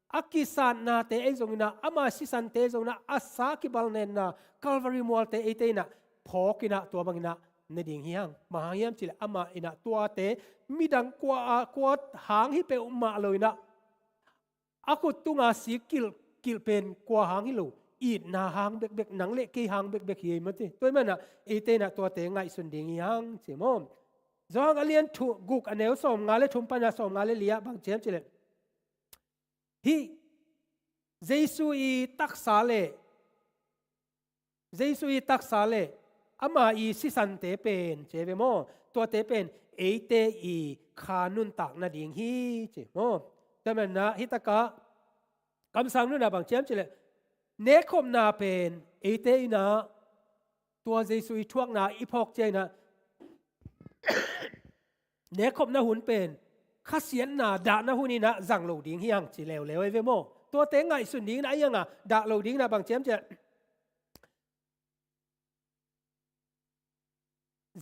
a kisatnate ahi zongin ah, ama sisante ahi zongin ah, a sa kibalnenna Calvary mualte eite in ah phawk in ah tua bangin ah ne ding hi hang. Bang hang hiam cih leh amah in ah tuate midang kua, a, kua hang hi peuhmah lo-in ah, a khut tunga sik kilh, kilh pen kua hang hi lo, itna hang bekbek, nang le kei hang bekbek hi ei maw ci. Tua ahih manin ah eite in ah tuate ngaihsun ding hi hang ci maw. Johan a lian thu, guk, a neu sawmnga le thum panin ah sawmnga le li ah bang ci hiam cih leh, hih Jesu i taksa le, Jesu i taksa le ama i sisante pen ci ve maw, tuate pen eite i kha nuntak nading hi ci maw. Tua ahih manin ah hih takah kamsang nunah bang ci hiam cih leh, nekkhopna pen eite in ah tua Jesu i thuakna i phawk ciangin ah, nekkhopna hun pen khasiatna dahna hun in ah zang lo ding hi hang ci leuleu ei ve maw. Tuate ngaihsun dingin ah, ahi hang a dah lo dingin ah bang ci hiam cih leh,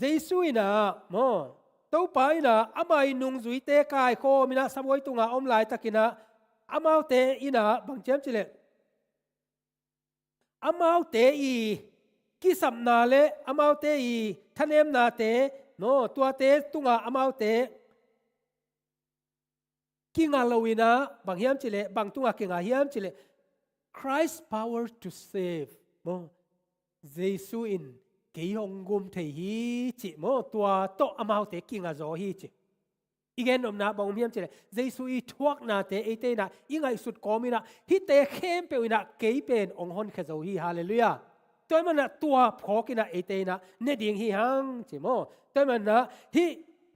Jesu in ah maw, Topa in ah ama i nungzuite kaikhawm in ah sabuai tunga om laitakin ah, amaute in ah bang ci hiam cih leh, amaute i kisapna le amaute i thanemnate, no, tuate tunga amaute kinga lo-in ah, bang hiam cih leh, bang tunga kinga hiam cih leh, Christ power to save. Maw, Jesu in kei hong gum thei hi cih maw, tua tawh amaute kinga zaw hi cih. I gennopna bang om hiam cih leh, Jesu i thuaknate eite in ah i ngaihsut kawmin ah, hihte khempeuh in ah kei pen hong honkhia zo hi. Halleluiah. Tua ahih manin ah tua phawk in ah eite in ah ne ding hi hang ci maw. Tua ahih manin ah hih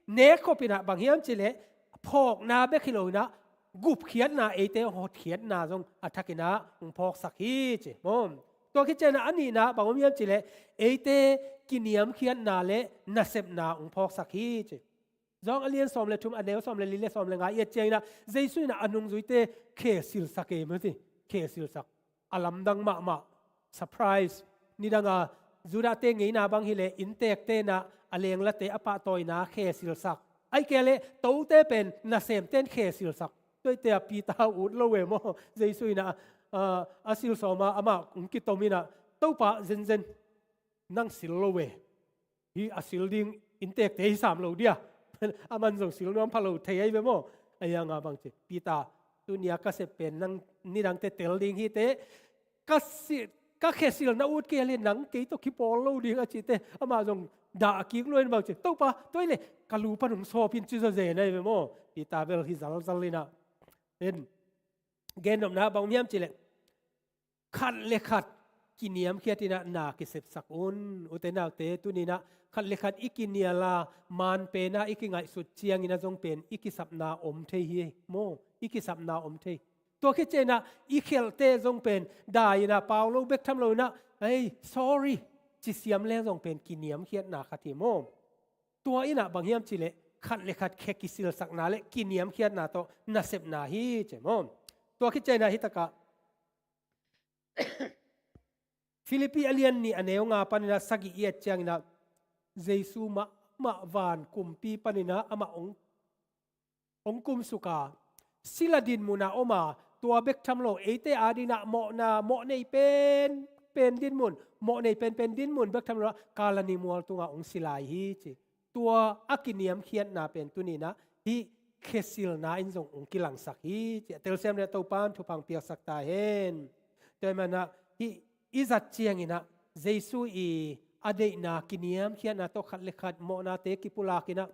nekkhop in ah bang hiam cih leh, phawkna bek hi lo-in ah gupkhiatna, eite hotkhiatna zong a thakin ah hong phawksak hi ci maw. Tua khit ciangin ah a nihna bang om hiam cih leh, eite kiniamkhiatna le nasepna hong phawksak hi ci. Johan a lian sawm le thum, a neu sawm le li le sawm le nga i et ciangin ah, Jesu in ah a nungzuite khe silsak ei maw ci. Khe silsak. A lamdang mahmah. Surprise. Nidang a Judahte ngeina bang hi leh, innteekte in ah a lenglate a pahtawina khe silsak. Ahih kei leh tote pen nasemte in khe silsak. Tua ahih ciangin ah Peter ut lo ve maw. Jesu in ah, ah, a sil sawm a, amah hong kitom in ah, Topa, zenzen nang sil lo ve. Hih a sil ding innteekte hi sam lo dia. Aman zong sil nuam pha lo thei ahi ve maw. Ahi hang a bang ci, Peter, tuni-a ka sep pen nang nidangte tel ding hi teh, ka si, ka khe sil na ut kei leh nang kei tawh kipawl lo ding a ci teh, amah zong dah a kik lua in bang ci, Topa, tua ahih leh ka lu pan hong sawp in ci zawzen ahi ve maw. Peter bel hi zalzal in ah. En, gennopna bang om hiam cih leh, khat le khat kiniamkhiat in ah na kisepsak un. Ute naute, tuni-in ah khat le khat i kinial a, manpen a i kingaihsut ciangin ah zong pen i kisapna om thei hi maw. I kisapna om thei. Tua khit ciangin ah i khelhte zong pen dai in ah pau lo bek tham lo-in ah, ei, sorry, ci siam leng zong pen kiniamkhiatna khat hi maw. Tua in ah bang hiam cih leh, khat le khat khe kisilsakna le kiniamkhiatna tawh nasepna hi ci maw. Tua khit ciangin ah hih takah Philippi a lian nih a neu nga panin ah sagih i et ciangin ah Jesu mahmah van kumpi panin ah amah hong, hong kumsuk a, sila dinmun ah om a, tua bek tham lo eite adingin ah mawhna, mawh nei pen pen dinmun, mawh nei pen pen dinmun bek tham lo ah Kalvari mual tungah hong si lai hi ci. Tua a kiniamkhiatna pen tuni-in ah hih khesilna in zong hong kilangsak hi ci. A telsiam le Topa'n thupha hong piaksak ta hen. Tua ahih manin ah hih i zat ciangin ah Jesu i a deihna kiniamkhiatna tawh khat le khat mawhnate kipulak in ah,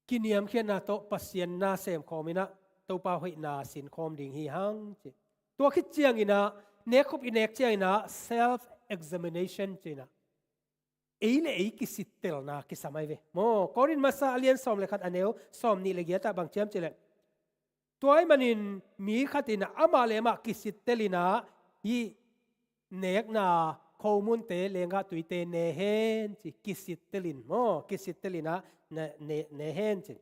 kiniamkhiatna tawh Pasian na semkhawm in ah Topa hoihna sinkhawm ding hi hang ci. Tua khit ciangin ah nekkhop i nek ciangin ah self examination ci-in ah ei le ei kisittelna kisam ahi ve maw. Korin masa a lian sawm le khat a neu sawmnih le giat ah bang ci hiam cih leh, tua ahih manin mi khat in amah le amah kisittel in ah hih nekna khomunte, lenggah tuite ne hen ci. Kisittel in maw, kisittel in ah ne, ne, ne hen ci.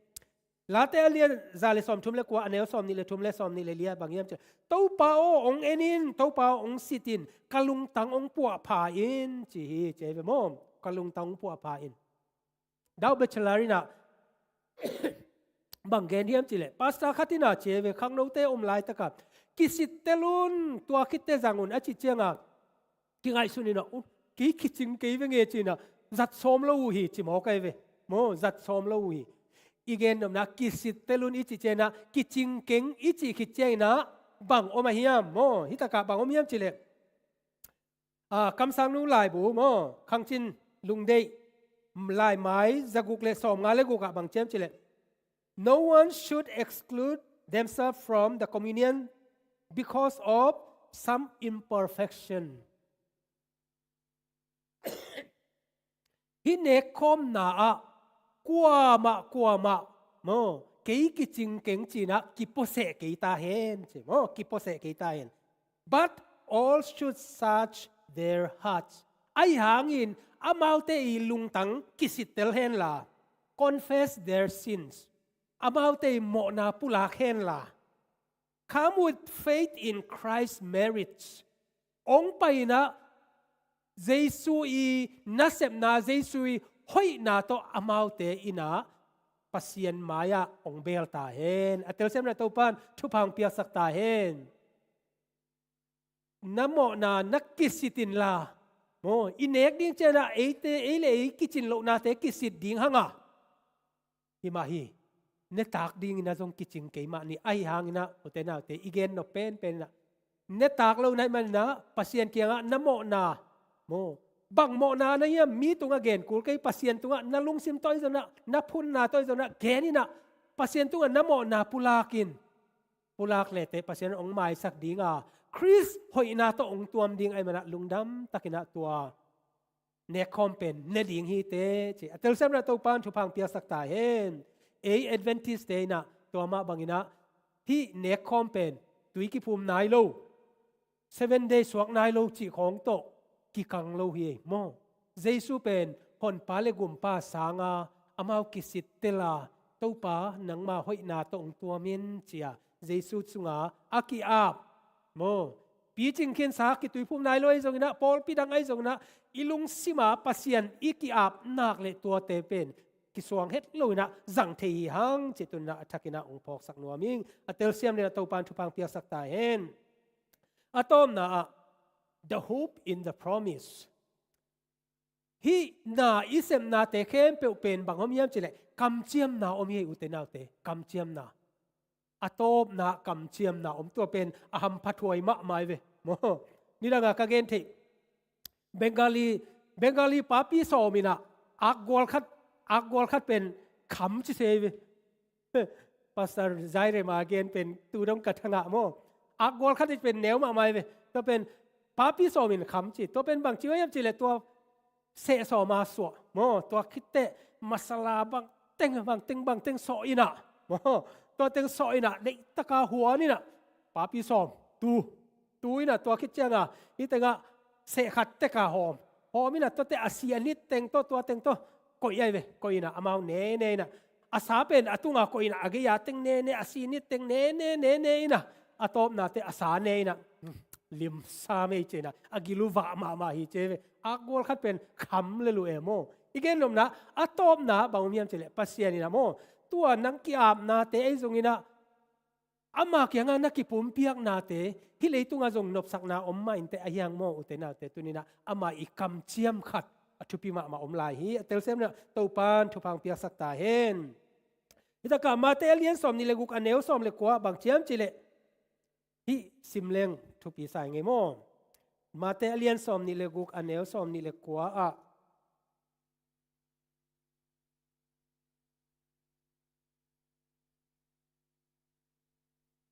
Late a lian za le sawmthum le kua a neu sawmnih le thum le sawmnih le li ah bang hiam cih leh, Topa aw, hong en in, Topa aw, hong sit in, ka lungtang hong puahpha in ci hi ci ahi ve maw. Ka lungtang hong puahpha in. Doug Batchelor in ah bang gen hiam cih leh, pastor khat in ah ci ahi ve, khangnote om laitak ah kisittel un, tua khit teh zang un a cih ciangin ah kingaihsun in ah, uh, kei kicing kei veng e ci-in ah zat sawm lo uh hi ci mawk ahi ve maw. Zat sawm lo uh hi. I gen nopna, kisittel un i cih ciangin ah kicing keng i cih khit ciangin ah bang om a hiam maw. Hih takah bang om hiam cih leh, ah, Kamsangnu laibu maw, Khangcin Lungdeih, laimai zaguk le sawmnga le guk ah bang ci hiam cih leh, "No one should exclude themselves from the communion because of some imperfection." Hih nekkhawmna ah kuamah kuamah maw, kei kicing keng ci-in ah kipuaseh kei ta hen ci maw, kipuaseh kei ta hen. "But all should search their hearts." Ahi hangin amaute i lungtang kisittel hen la, confess their sins. Amaute i mawhna pulak hen la, "Come with faith in Christ's merits." Hong pai in ah Jesu i nasepna, Jesu i hoihna tawh amaute in ah Pasian mai-ah hong beel ta hen. A telsiam le Topa'n thupha hong piaksak ta hen. Na mawhna na kisit in la maw, i nek ding ciangin ah eite, ei le ei kicin lohnate kisit ding hang a, hi mah hi. Nitak dingin ah zong kicing kei mah ni. Ahi hangin ah ute naute, i gen nop penpen in ah nitak lo na hih manin ah Pasian kiangah na mawhna maw, bang mawhna na hiam, mi tungah gen kul kei, Pasian tungah na lungsim tawh ahi zongin ah, na phunna tawh ahi zongin ah gen in ah Pasian tungah na mawhna pulak in. Pulak le teh Pasian hong maisak ding a, Khrist hoihna tawh hong tuam ding ahih manin ah lungdam takin ah tua nekkhawm pen ne ding hi teh ci. A telsiam le Topa'n thupha hong piaksak ta hen. Ei Adventist-te in ah tua mah bangin ah hih nekkhawm pen tui kiphum nai lo, Seven Day suak nai lo cih khawng tawh kikang lo hi maw. Jesu pen Honpa le Gumpa sangin amau kisittel a, "Topa, nangma hoihna tawh hong tuam in," ci-a Jesu sungah a ki-ap maw. Picing khinsa kituiphum nai lo ahi zongin ah, pawlpi dang ahi zongin ah, i lungsim ah Pasian i ki-ap nak leh tuate pen kisuang het lo in ah zang thei hi hang cih tuni-in ah a thakin ah hong phawksak nuam ing. A telsiam dingin ah Topa'n thupha hong piaksak ta hen. A tawpna ah, the hope in the promise. Hih na i sepnate khempeuh pen bang om hiam cih leh kamciamna om hi, ute naute, kamciamna. A tawpna kamciamna om, tua pen a hamphathuai mahmah hi ve maw. Nidang a ka gen theih, Bengali, Bengali papi sawm in ah akgual khat, akgual khat pen kham ci se hi ve. Pastor Zaire ma gen pen tu dong ka thangah maw. Akgual khat pen neu mahmah hi ve. Tua pen papi sawm in kham ci. Tua pen bang ci uh hiam cih leh tua seh sawm a suah maw. Tua khit teh masala bangteng, bangteng, bangteng sawh in ah maw. Tua teng sawh in ah, deihtak a huan in ah, papi sawm tu. Tu in ah, tua khit ciangin hih tengah seh khat tek a hawm. Hawm in ah, tua teh a si a nit teng tawh, tua teng tawh koih ahi ve. Koih in ah, amau ne ne in ah, a sa pen a tunga koih inah a gei-a teng nene, a sinit teng nene nene inah a tawpnate a sa ne inah limsa mei ci inah a gil uh vah mahmah hi ci ve. Akgual khat pen kham lel uh e maw. I gennopna a tawpna bang om hiam cileh Pasian inah maw, tua nang ki-apnate ei zong inah ama kiangah na kipumpiaknate hih leitungah zong nopsakna om mah inteh ahi hang maw, ute naute, tuni inah ama i kamciam khat a thupi mahmah om lai hi. A telsiam inah Topan thupha hong piaksak ta hen. Hitakah Mate a lian sawm nih le guk a neu sawm le kua bang ci hiam cileh hih sim leng thupi sa ing ei maw. Mate a lian sawm nih le guk a neu sawm nih le kua ah,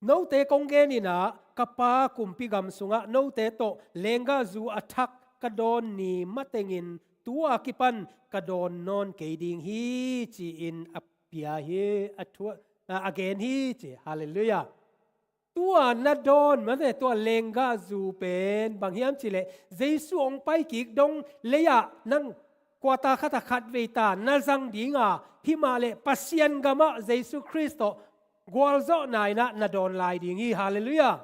note kong gen inah ka Pa kumpi gam sungah note tawh lenggahzu a thak ka dawn ni matengin tu-a kipan ka dawn nawn kei ding hi, ci-in a pia hi, a thu-, a, a gen hi ci. Halleluiah. Tua na dawn mate, tua lenggahzu pen bang hiam cileh Jesu hong paikik dong lei-ah nang kuata khatah khatvei ta na zang dinga, himahleh Pasian gamah Jesu Khrist tawh gualzawhna inah na dawn lai ding hi. Halleluiah.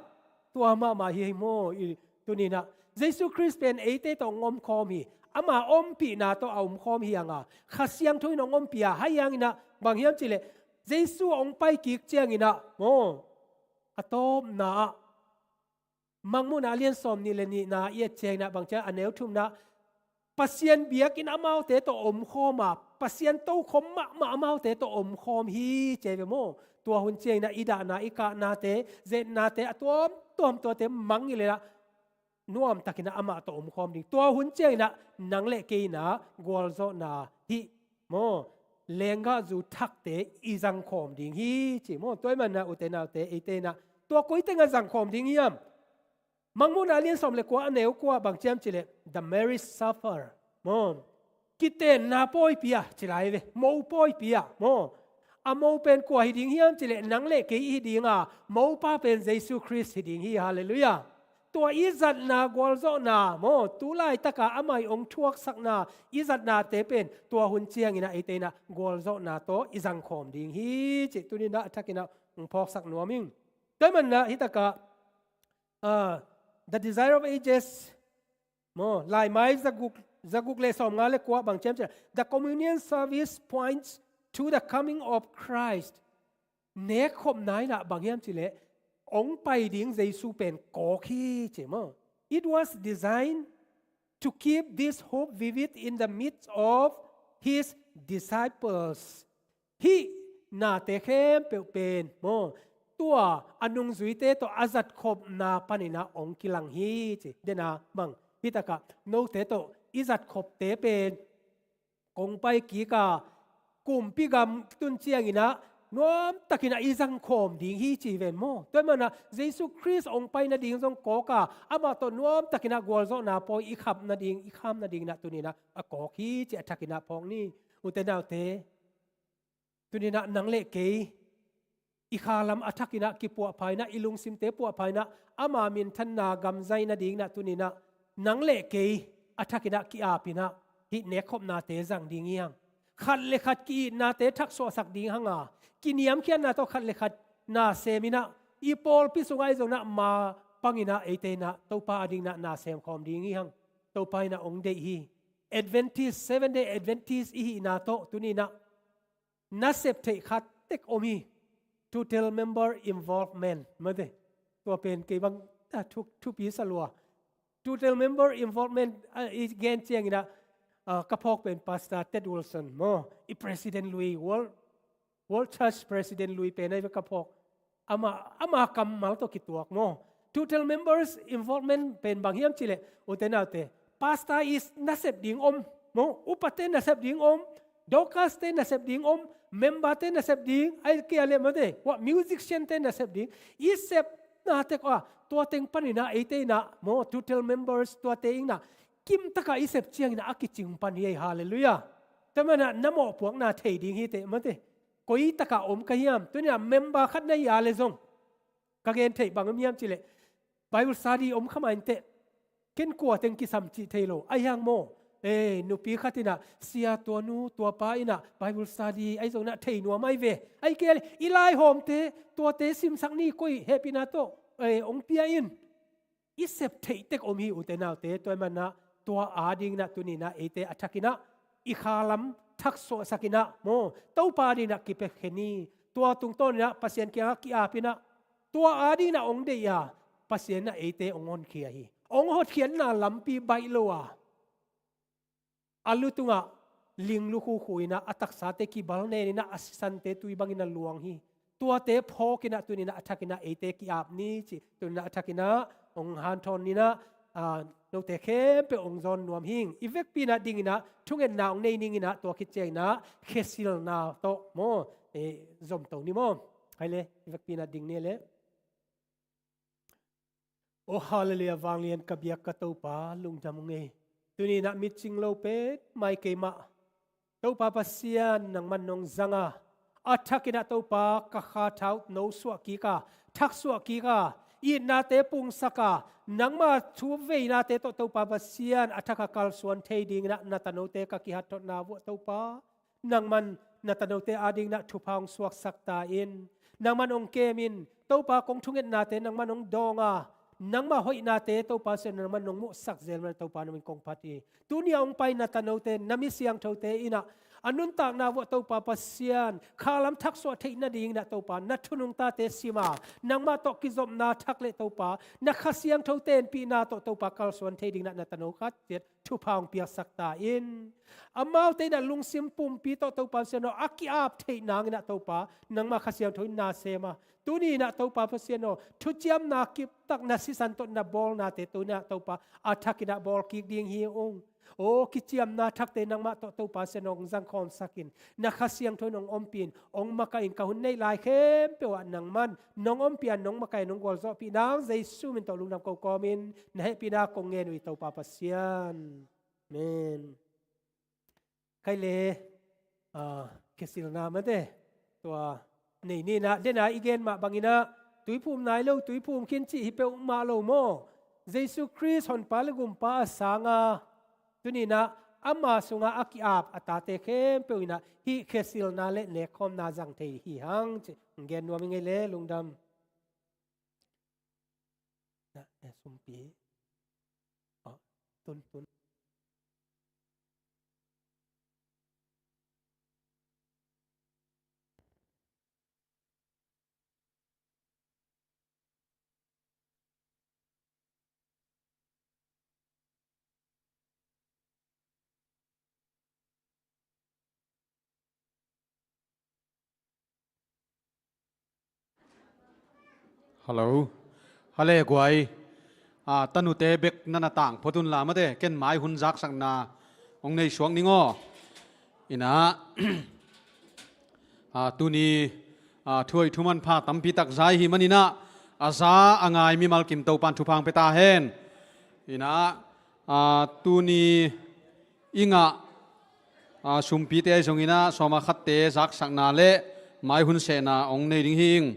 Tua mahmah hi, hi maw. I, tuni inah Jesu Khrist pen eite tawh hong omkhawm hi. Ama ompihna tawh a omkhawm hi hanga, Kha Siangtho in hong ompih a, hai hang inah bang hiam cileh Jesu hong paikik ciang inah maw, a tawpna ah Mangmuhna a lian sawm nih le nihna i et ciang inah bang ciang a neu thumna, Pasian biakinn amaute tawh omkhawm a, Pasian tokhom mahmah amaute tawh omkhawm hi ci ve maw. Tua hun ciang inah i dahna, i kahnate, zetnate a tuamtuam tuate mang hi leh inah nuamtak inah amah tawh omkhawm ding. Tua hun ciang inah nang le kei inah gualzawhna hih maw, lenggahzu thakte i zangkhawm ding hi ci maw. Tua ahih manin ah ute naute, eite inah tua koi tengah zangkhawm ding hiam? Mangmuhna a lian sawm le kua a neu kua bang ci hiam cileh the marriage supper maw, kitenna pawipi ah ci lai ve, mo pawipi ah maw. A mo pen kua hi ding hiam cileh nang le kei i hi dinga, mopa pen Jesu Khrist hi ding hi. Halleluiah. Tua i zatna gualzawhna maw, tu laitaka amah i hong thuaksakna i zatnate pen tua hun ciang inah eite inah gualzawhna tawh i zangkhawm ding hi ci. Tuni inah a thak inah hong phawksak nuam ing. Tua ahih manin ah hitakah, ah, The Desire of Ages maw, Laimai zaguk, zaguk le sawmnga le kua bang ci hiam cileh the communion service points to the coming of Christ. Nekkhopna inah bang hiam cileh hong pai ding Jesu pen kawk hi ci maw. It was designed to keep this hope vivid in the midst of his disciples. Hih nate khempeuh pen maw, tua a nungzuite tawh a zatkhopna panin ah hong kilang hi ci. Dena bang hitakah note tawh i zatkhopte pen kong paikik a, kumpi gam tun ciang inah nuamtak inah i zangkhawm ding hi ci ven maw. Tua ahih manin ah Jesu Khrist hong pai nading zong kawk a, amah tawh nuamtak inah gualzawhna pawi i khap nading, i kham nading inah tuni inah a kawk hi ci a thak inah phawk ni. Ute naute, tuni inah nang le kei i khalam a thak inah kipuahpha inah, i lungsimte puahpha inah ama minthanna gamzai nading inah tuni inah nang le kei a thak inah ki-ap inah hih nekkhopnate zang ding hi hang. Khat le khat ki-itnate thaksuahsak ding hanga, kiniamkhiatna tawh khat le khat na sem inah i pawlpi sungah i zong inah ma pang inah eite inah Topa ading inah na semkhawm ding hi hang. Topa inah hong deih hi. Adventist, Seventh Day Adventist i hihna tawh tuni inah nasep theih khat tek om hi. Total member involvement mate. Tua pen kei bang, ah, thu, thupi sa lua. Total member involvement, ah, i gen ciang inah, ah, ka phawk pen Pastor Ted Wilson maw, i President lui, World, World Church President lui pen ahi ve ka phawk. Ama, ama kammal tawh kituak maw. Total members involvement pen bang hiam cileh, ute naute, pastor i nasep ding om maw, upate nasep ding om, Dorcas te nasep ding om, member te nasep ding, ai kia le mate, wa musician te nasep ding, i sepna tek a, tua teng panin ah eite inah maw, total members tuate inah kimtaka i sep ciang inah a kicing pan hi ei. Halleluiah. Tua ahih manin ah na mawhpuakna thei ding hi teh mate. Koi taka om ka hiam? Tuni inah member khat na hi a le zong ka gen theih bang om hiam cileh, Bible study om kha mah inteh, ken kua teng kisam cih thei lo. Ahi hang maw, Ei, nupi khat in ah, sia, tua nu tua pa in ah Bible study ahi zongin ah thei nuam ahi ve. Ahih kei leh i laihawmte, tuate simsak ni, koi hehpihna tawh ei hong pia in. I sep theih tek om hi, ute naute. Tua ahih manin ah tua adingin ah tuni in ah eite a thakin ah i khalam thaksuahsak in ah maw, Topa adingin ah kipiakhia ni. Tua tungtawnin ah Pasian kiangah ki-ap in ah, tua adingin ah hong deih a, Pasian in ah eite hong honkhia hi. Hong hotkhiatna lampi baih lo a, a lu tungah ling lukhuh khuh in ah a taksate kibal nen in ah a sisante tui bangin a luang hi. Tuate phawk in ah tuni in ah a thakin ah eite ki-ap ni, ci. Tuni in ah a thakin ah hong hanthawn in ah, aa, note khempeuh hong zawn nuam hi ing. I vekpi in ah ding in ah thungetna hong nei ning in ah, tua khit ciangin ah khesilna tawh maw, eh, zomto ni maw. Hai le, i vekpi in ah ding ni le. Oh, hallelujah, vanglian ka biak ka Topa, lungdam ung ei. Tuni in ah mitcing lo pen mai keimah, Topa Pasian, nangman nong zang a, a thakin ah Topa ka kha thautno suah kik a, thaksuah kik a, itnate pungsak a, nangma thuveinate tawh Topa Pasian, a thak a kalsuan thei dingin ah na tanote ka kihat thotna vuah Topa, nangman na tanote adingin ah thupha hong suaksak ta in. Nangman hong kem in, Topa, kong thungetnate nangman hong dawng a, nangma hoihnate Topa Pasian nangman hong muhsak zel man Topa, na min kong phat hi. Tuni a hong pai na tanote, na mi siangthote in ah a nuntakna vuah Topa Pasian, khalam thaksuah theih nadingin ah Topa, na thu nungtate sim a, nangmah tawh kizopna thak leh Topa, na Kha Siangtho tenpihna tawh Topa kalsuan thei dingin ah na tano khat ciat thupha hong piaksak ta in. Amaute in ah lungsim pumpi tawh Topa Pasian aw, a ki-ap theih nangin ah Topa, nangma Kha Siangtho in na sem a, tuni in ah Topa Pasian aw, thuciamna kiptak na sisan tawh na bawlnate tuni in ah Topa, a thakin ah bawl kik ding hi ung. Aw, kiciamna thakte nangmah tawh Topa Pasian aw, hong zangkhawmsak in, na Kha Siangtho in hong ompih in, hong makaih in, ka hun neih lai khempeuh ah nangman nong ompih a, nong makaih a, nong gualzawhpih nang Jesu min tawh lungdam ko kawmin na hehpihna kong ngen uh hi, Topa Pasian. Amen. Kei le, ah, khesilna mate, tua nei ni in ah, den a i gen mah bangin ah, tuiphum nai lo, tuiphum khin cih hi peuhmah lo maw. Jesu Khrist Honpa le Gumpa a sang a, tuni in ah ama sungah a ki-ap a tate khempeuh in ah hih khesilna le nekkhawmna zang thei hi hang cih gen nuam ing ei le, lungdam. Na, eh, sumpi. Oh, tun, tun. Hello. Hale guai. A, tanute bek na na tang phot un la mate, ken mai hun zaksakna hong nei suak ning aw. In ah, a, tuni, a, thu hoih thu manpha tampi tak za i hi manin ah, a za a ngai mimal kim Topa'n thupha hong pia ta hen. In ah, a, tuni i ngah, a, sumpite ahi zongin ah, sawma khatte zaksakna le mai hun sehna hong nei ding hi ing.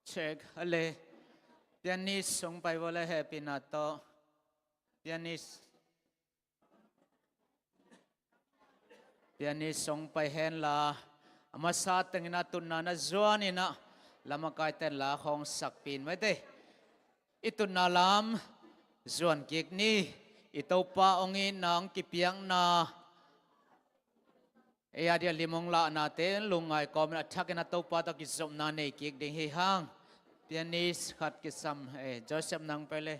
Check a le. Pianist sung pai vua le, hehpihna tawh. Pianist. Pianist sung pai hen la, a masa tengin a tutna na zuan in a, lamakaite'n la khawng sakpih in maw te. I tutna lam zuan kik ni. I Topa hong itna, hong kipiakna, ei a dia lim hong lahnate lungngai kawmin a thakin a Topa tawh kizopna nei kik ding hi hang. Pianist khat kisam, eh, Joseph, nang pai le.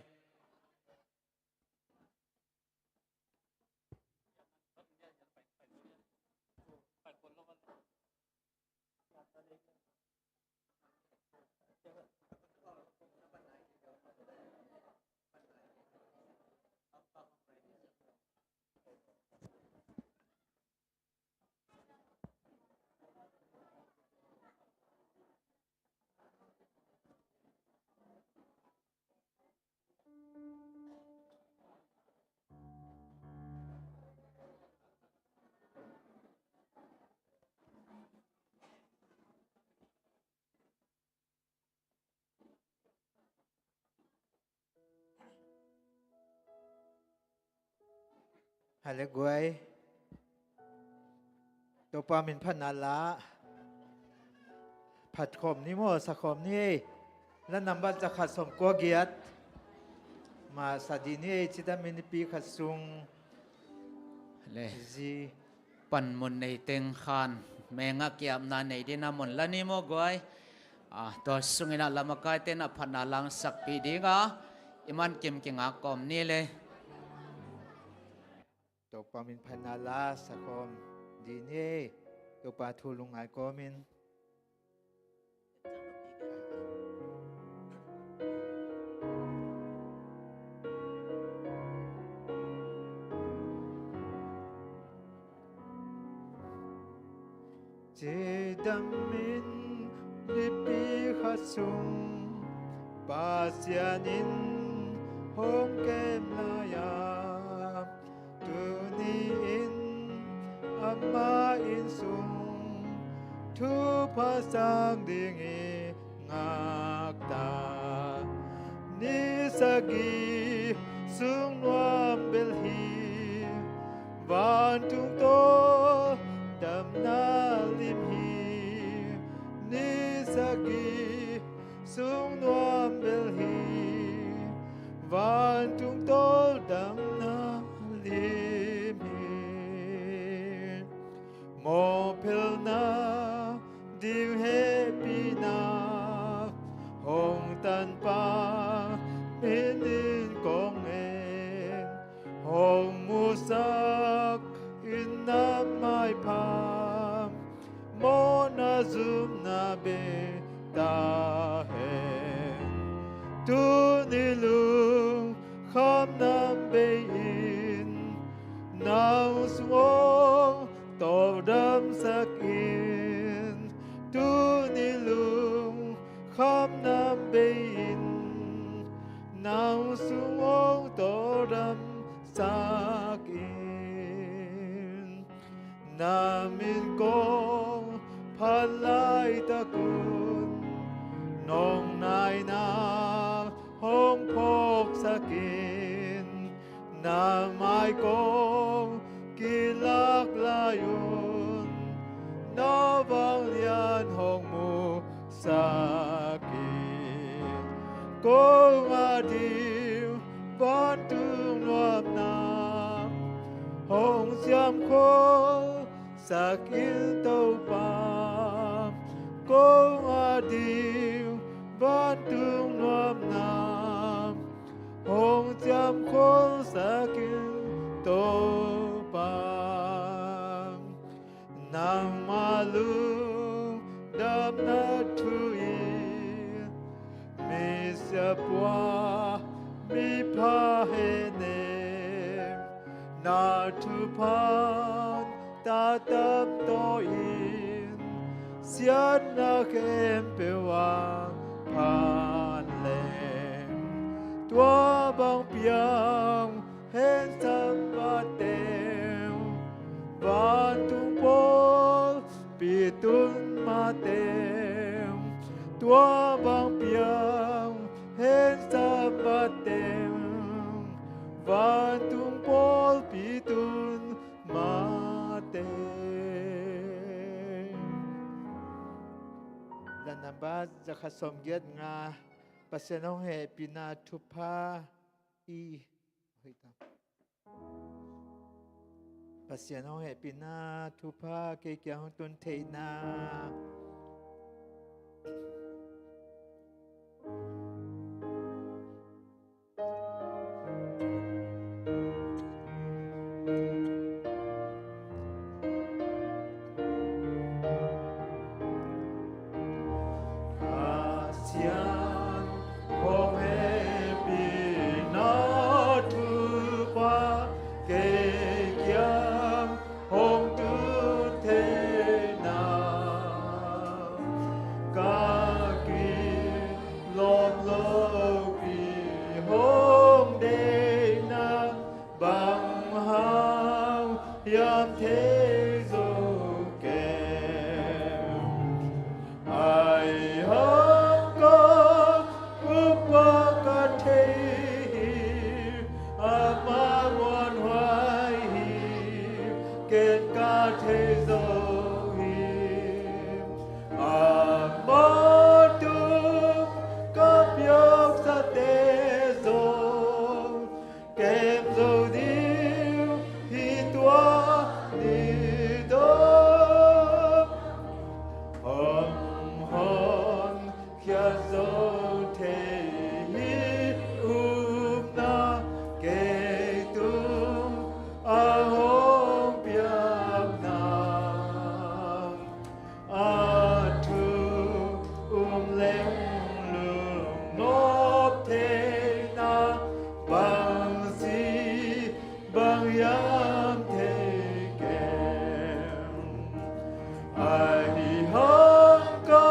Hale guai. Topa min phatna la. Phat khawm ni maw, sa khawm ni ei. La nambat za khat sawm kua giat. Ma sa dih ni ei, cita minute khat sung. Le. Zi. Panmun nei teng khan, mengah kiapna nei dingin a mun la ni maw guai. Ah, tua sungin a lamakaite'n a phatna la hong sakpih ding a, i man kim kingak kawm ni le. Topa min phatna la sa kawm dih ni. Topa thu lungngai kawmin. Cidam in nipi khat sung Pasian in hong kem lai-a, tuni-in ama inn sung thupha sang ding i ngakta. Ni sagih sung nuam bel hi, vantung tawldamna lim hi. Ni sagih sung nuam bel hi, vantung tawldamna lim hi. Mawhphelhna ding hehpihna hong tanpa minin kong ngen, hong musak in na maipha, mawhna zumna bei ta hen. Tuni lungkham nam bei in nang sung hong tawldamsak in. Tuni lungkham nam bei in nang sung hong tawldamsak in. Na min kong phat laitak un, nong naina hong phawksak in. Na mai kong kilak lai un, na vanglian hong mu sak in. Kong a ding vantung nuamna hong ciamkholhsak in Topa. Kong a ding vantung nuamna hong ciamkholhsak in Topa. Nangma lungdamna thu in misiapua mipha henem, na thupha tatam tawi in siatna khempeuh ah phan leng. Tua bang piang hen sam mateng, vantung pawlpi tun mateng, tua bang Piang hen sa mateng, vantung pawlpi tun mateng. Za nambat za khat sawmgiat nga. Pasian hong hehpihna thupha i Pasian hong hehpihna thupha kei kiang hong tun theihna. Pasian hong hehpihna thupha kei kiang hong tun theihna, ka kilawm lopi hong deihna, bang hang hiam thei zo kei. Ahi hang ka upa ka thei hi, ama muanhuai hi, ken ka thei zo hi. Ama tung ka piaksate zong kem zo ding hi tua ni dong. Hong hon khiat zo thei hi upna, kei tung a hong piakna. A thu um leng lungnop theihna, bang si bang hiam thei keng. Ahi hang ka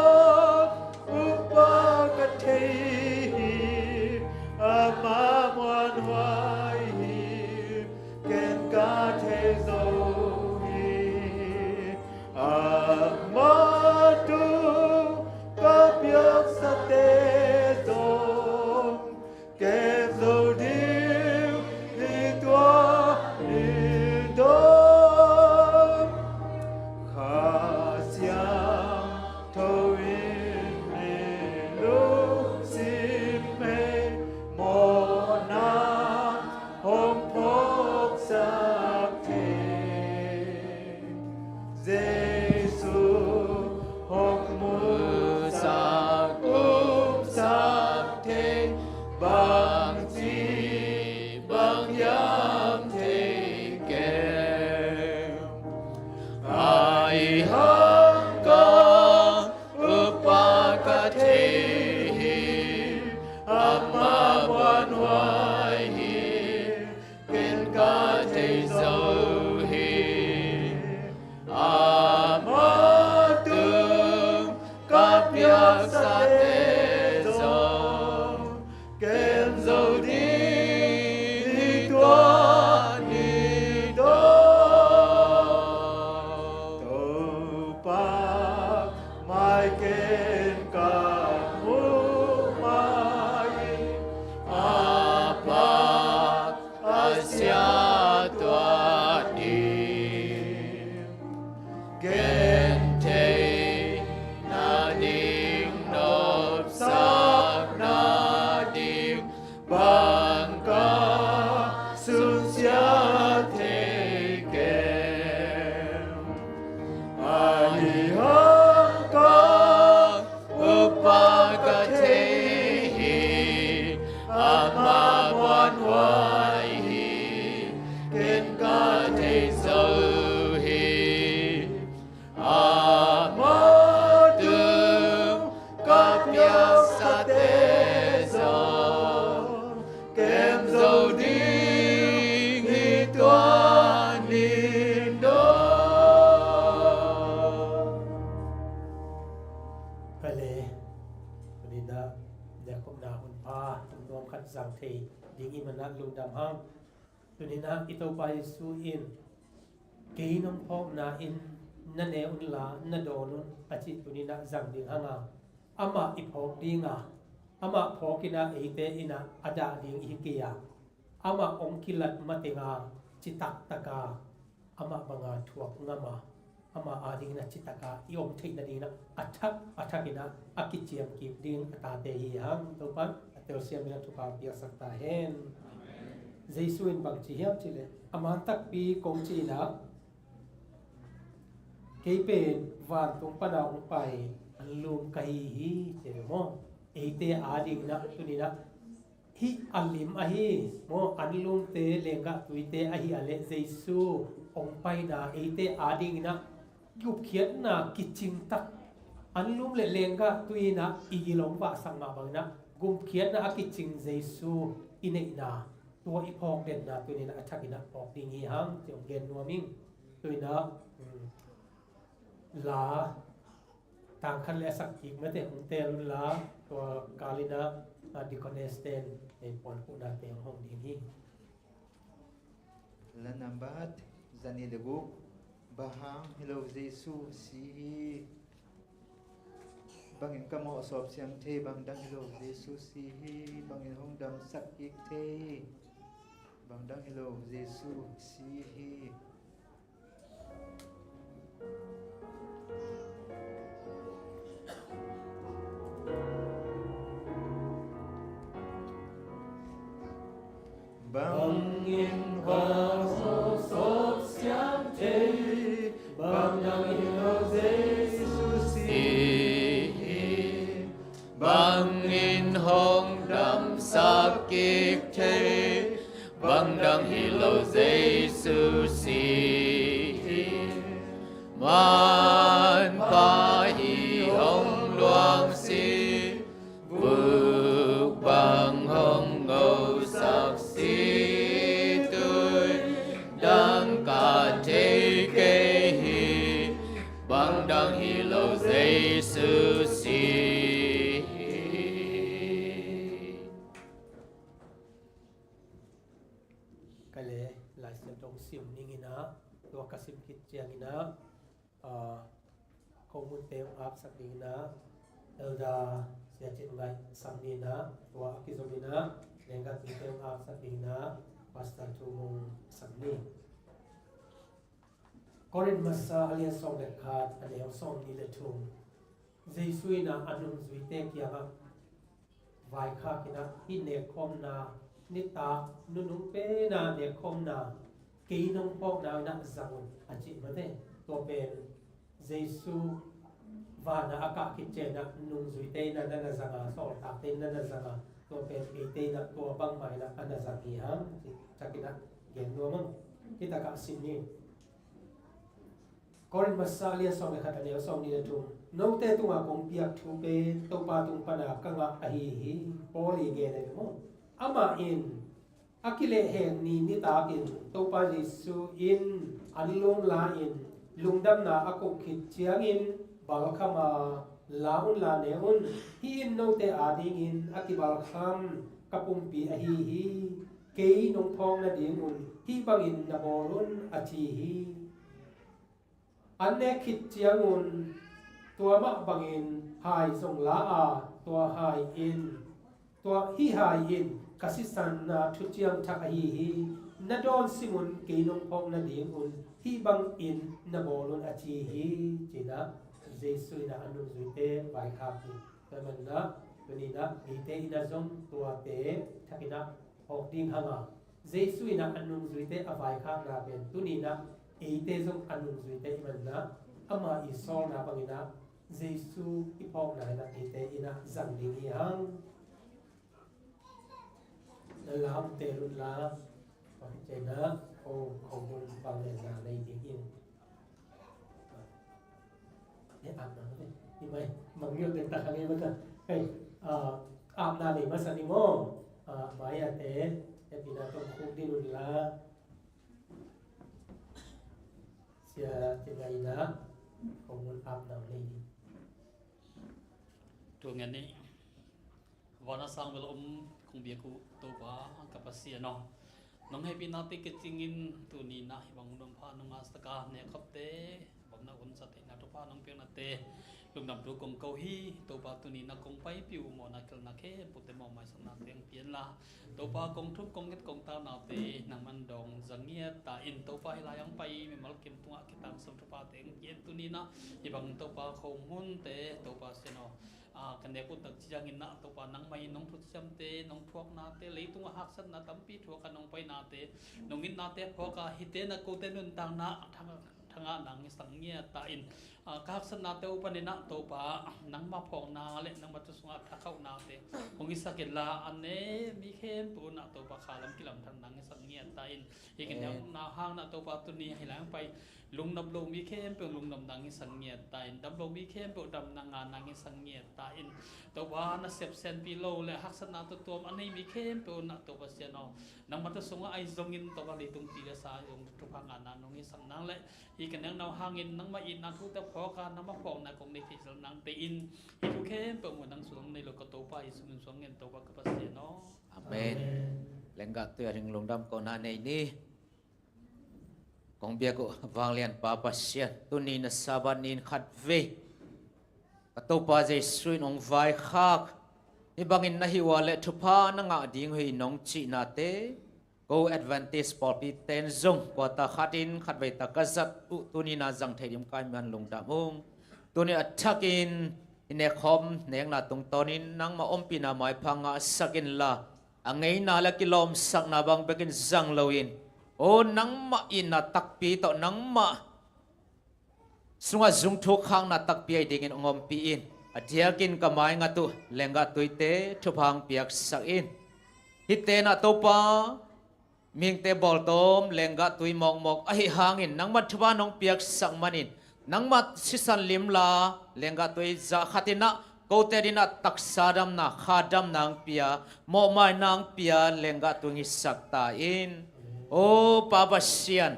upa ka thei hi, ama muanhuai hi, ken ka thei zo hi. Ama tung ka piaksate zong kem zo ding hi tua ni dong. Kha Siangtho in mi lungsim hei mawhna hong phawksak thei. Jesu hong musak umsak thei, bang ci bang hiam thei keng. Ahi hang ka upa ka thei hi, ama muanhuai hi, ken ka thei zo hi. Ama tung ka piaksate zong kem zo ding hi tua ni dong. Topa mai ken ka muh mai, a pa a sia tuat ding, gentheih nading, nopsak nading, bang ka sunsia thei keng. Ahi hang ka upa ka thei hi, ama muanhuai hi, ken ka thei zo hi. Ama tung ka piaksate zong kem zo ding hi tua ni dong. Pale, tuni-in ah biakkhopna hun pha, hun nuam khat zang thei ding i hih manin ah lungdam hang. Tuni-in ah i Topa Jesu in, "Kei nong phawkna in na ne unla na dawn un," a cih tuni-in ah zang ding hang a. amah i phawk ding a, amah phawk in ah eite in ah a dah ding i hi kei a, amah hong kilat mateng a citak tak a, amah bang a thuak ngam a, amah ading in ah citak a i om theih nading in ah a thak a thak in ah a kiciam kik ding a tate hi hang. Topa'n a telsiam in ah thupha piaksak ta hen. Jesu in bang ci hiam cih leh, a man takpi kong ci in ah, kei pen vantung pan a hong pai anlum ka hi hi, ci ve maw. Eite ading in ah tuni in ah hih a lim ahi maw, anlumte, lenggah tuite ahi a leh Jesu hong paina eite ading in ah gupkhiatna kicing tak, anlum le lenggah tui in ah i gil hong vahsak mah bang in ah gupkhiatna a kicing Jesu i neihna, tua i phawk denna tuni in ah a thak in ah phawk ding hi hang, ci hong gen nuam ing. Tuni in ah, um, la tang khat le a sak kik mate, hong teel un la, tua kal in ah, a, deaconess ten, eh, puan khuhna te hong hong ding hi. La nambat za nih le guk. Bang hang hi lo Jesu si hi. Bangin ka mawh sawp siang thei, bang dang hi lo Jesu si hi. Bangin hong damsak kik thei, bang dang hi lo Jesu si hi. Bangin ka mawh sawp siang thei, bang dang hi lo Jesu si hi. Bangin hong damsak kik thei, bang dang hi lo Jesu si hi. Manpha hi hong luang si, vuk bang hong ngosak si, tui dang ka thei kei hi, bang dang hi lo Jesu si hi. Ka le Lai Siangtho sim ning in ah, tua ka sim khit ciangin ah, ah, khomunte hong apsak ding in ah, Elder Sia Cin Ngai sam ni in ah, tua a kizom in ah, lenggah tuite hong apsak ding in ah, Pastor Thu Mung sam ni. Korin masa a lian sawm le khat, a neu sawm nih le thum. Jesu in ah a nungzuite kiangah vaikhak in ah, hih nekkhawmna, nitak nunung pen a nekkhawmna, kei nong phawkna in ah zang un, a cih mate. Tua pen Jesu van ah a kah khit ciangin ah nungzuite in ah na na zang a, sawltakte in ah na na zang a, tua pen eite in ah tua bangmah in ah a na zang hi hang, a cih thak in ah gen nuam ing. Hih takah sim ni. Korin masa a lian sawm le khat, a neu sawm nih le thum. Note tungah kong piak thu pen Topa tung pana ka ngah ahi hi. Paul i gen ahi maw. Amah in a kilehheng ni nitakin Topa Jesu in anlum la-in lungdamna a koh khit ciangin balkham a, la un la ne un. Hih in note adingin a kibalkham ka pumpi ahi hi. Kei nong phawk nadingun hih bangin na bawl un, a ci hi. An nek khit ciangun tua mah bangin hai zong la a, tua hai in, tua hih hai in ka sisanna thuciam thak ahi hi. Na dawn simun kei nong phawk nadingun hih bangin na bawl un, a ci hi, ci-in ah Jesu in ah a nungzuite vaikhak hi. Tua manin ah tuni in ah eite in ah zong tuate thak in ah phawk ding hang a, Jesu in ah a nungzuite a vaikhakna pen tuni in ah eite zong a nungzuite i hih manin ah ama i sawlna bangin ah Jesu i phawkna in ah eite in ah zang ding hi hang. Na lam te lun la, pakit cei na, ko, ko bung bang le na lei ding hi. Ni apna ni, ni mai, mang yot dek tak hangi mata. Hei, ah, apna nei masa ni maw. Ah, mai a te, te pina tong khuk ding un la. Sia te mai na, ko mun apna nei ding. Tu ngan ni. Van a sang bel a om kong biak uh Topa ka Pasian aw, nong hehpihna te kicingin tuni in ah hih bang nuam pha nong ngahsak a, nekkhopte bang na hun sa theihna thupha nong piakna te Lungdam thu kong ko hi. Topa, tuni-in ah kong paipih uh mawhna, kilna khempeuhte mawh maisaknate hong pia inla, Topa, kong thum kong nget kong taunate nangman dawng za ngiat ta in. Topa, hih lai-ah hong pai mimal kim tungah kitangsim thuphate hong pia in. Tuni-in ah hih bang Topa, khomunte, Topa Sian aw, a, ka nek uh tak ciangin ah Topa, nangmah in nong thuciamte, nong thuaknate, leitungah haksatna tampi thuak a nong painate, nong itnate phawk a, hihte in ah kote nuntakna ah thang, thangahna hong hisak ngiat ta in. A, ka haksatnate uh panin ah Topa, nangmah phawkna le nangmah thu sungah thakhauhnate hong hisak inla, a ne mi khempeuh un ah Topa, khalam kilamdanna hong hisak ngiat ta in. Hih ka, amen, neukna hangin ah Topa, tuni hih lai-ah hong pai lungnop lo mi khempeuh lungnopna hong hisak ngiat ta in, dam lo mi khempeuh damna ngahna hong hisak ngiat ta in. Topa, nasep sianpih lo le haksatna tuamtuam a nei mi khempeuh un ah Topa Sian aw, nangmah thu sungah ahi zongin Topa, leitung pi le sa ahi zong thupha ngahna nong hisak nang le, hih ka neukna uh hangin nangmah itna thute phawk a, nangmah phawkna kong nei thei zel nangte in. Hih thu khempeuh muh nang suang nei lo ka Topa Jesu min suang ngen, Topa ka Pasian aw. Amen. Amen. Lenggah tui a ding lungdam kohna nei ni. Kong biak uh Vanglianpa Pasian, tuni na Sabbath ni-in khatvei ka Topa Jesu in hong vaikhak, hih bangin na hih uh a le thupha na ngah ding uh hi nong cihnate, ko Adventist pawlpi ten zong quarter khatin khatvei tak ka zat uh tuni-in ah zang thei ding ka hih man lungdam ung. Tuni a thakin i nekkhawm nekna tungtawnin nangmah ompihna maipha ngahsak inla, a ngeina le a kilawmsakna bang bekin zang loin, aw, nangmah itna takpi tawh nangmah sungah zungthuk khakna takpi ahi dingin hong ompih in. A diakin ka mai ngat uh lenggah tuite thupha hong piaksak in. Hihte in ah Topa, mihingte bawltawm lenggah tui mawkmawk ahih hangin nangmah thupha nong piaksak manin, nangmah sisan limla lenggah tui zah khat in ah kote adingin ah taksa damna, kha damna hong pia, mawhmaina hong pia lenggah tui hong hisak ta in. Aw Pa Pasian,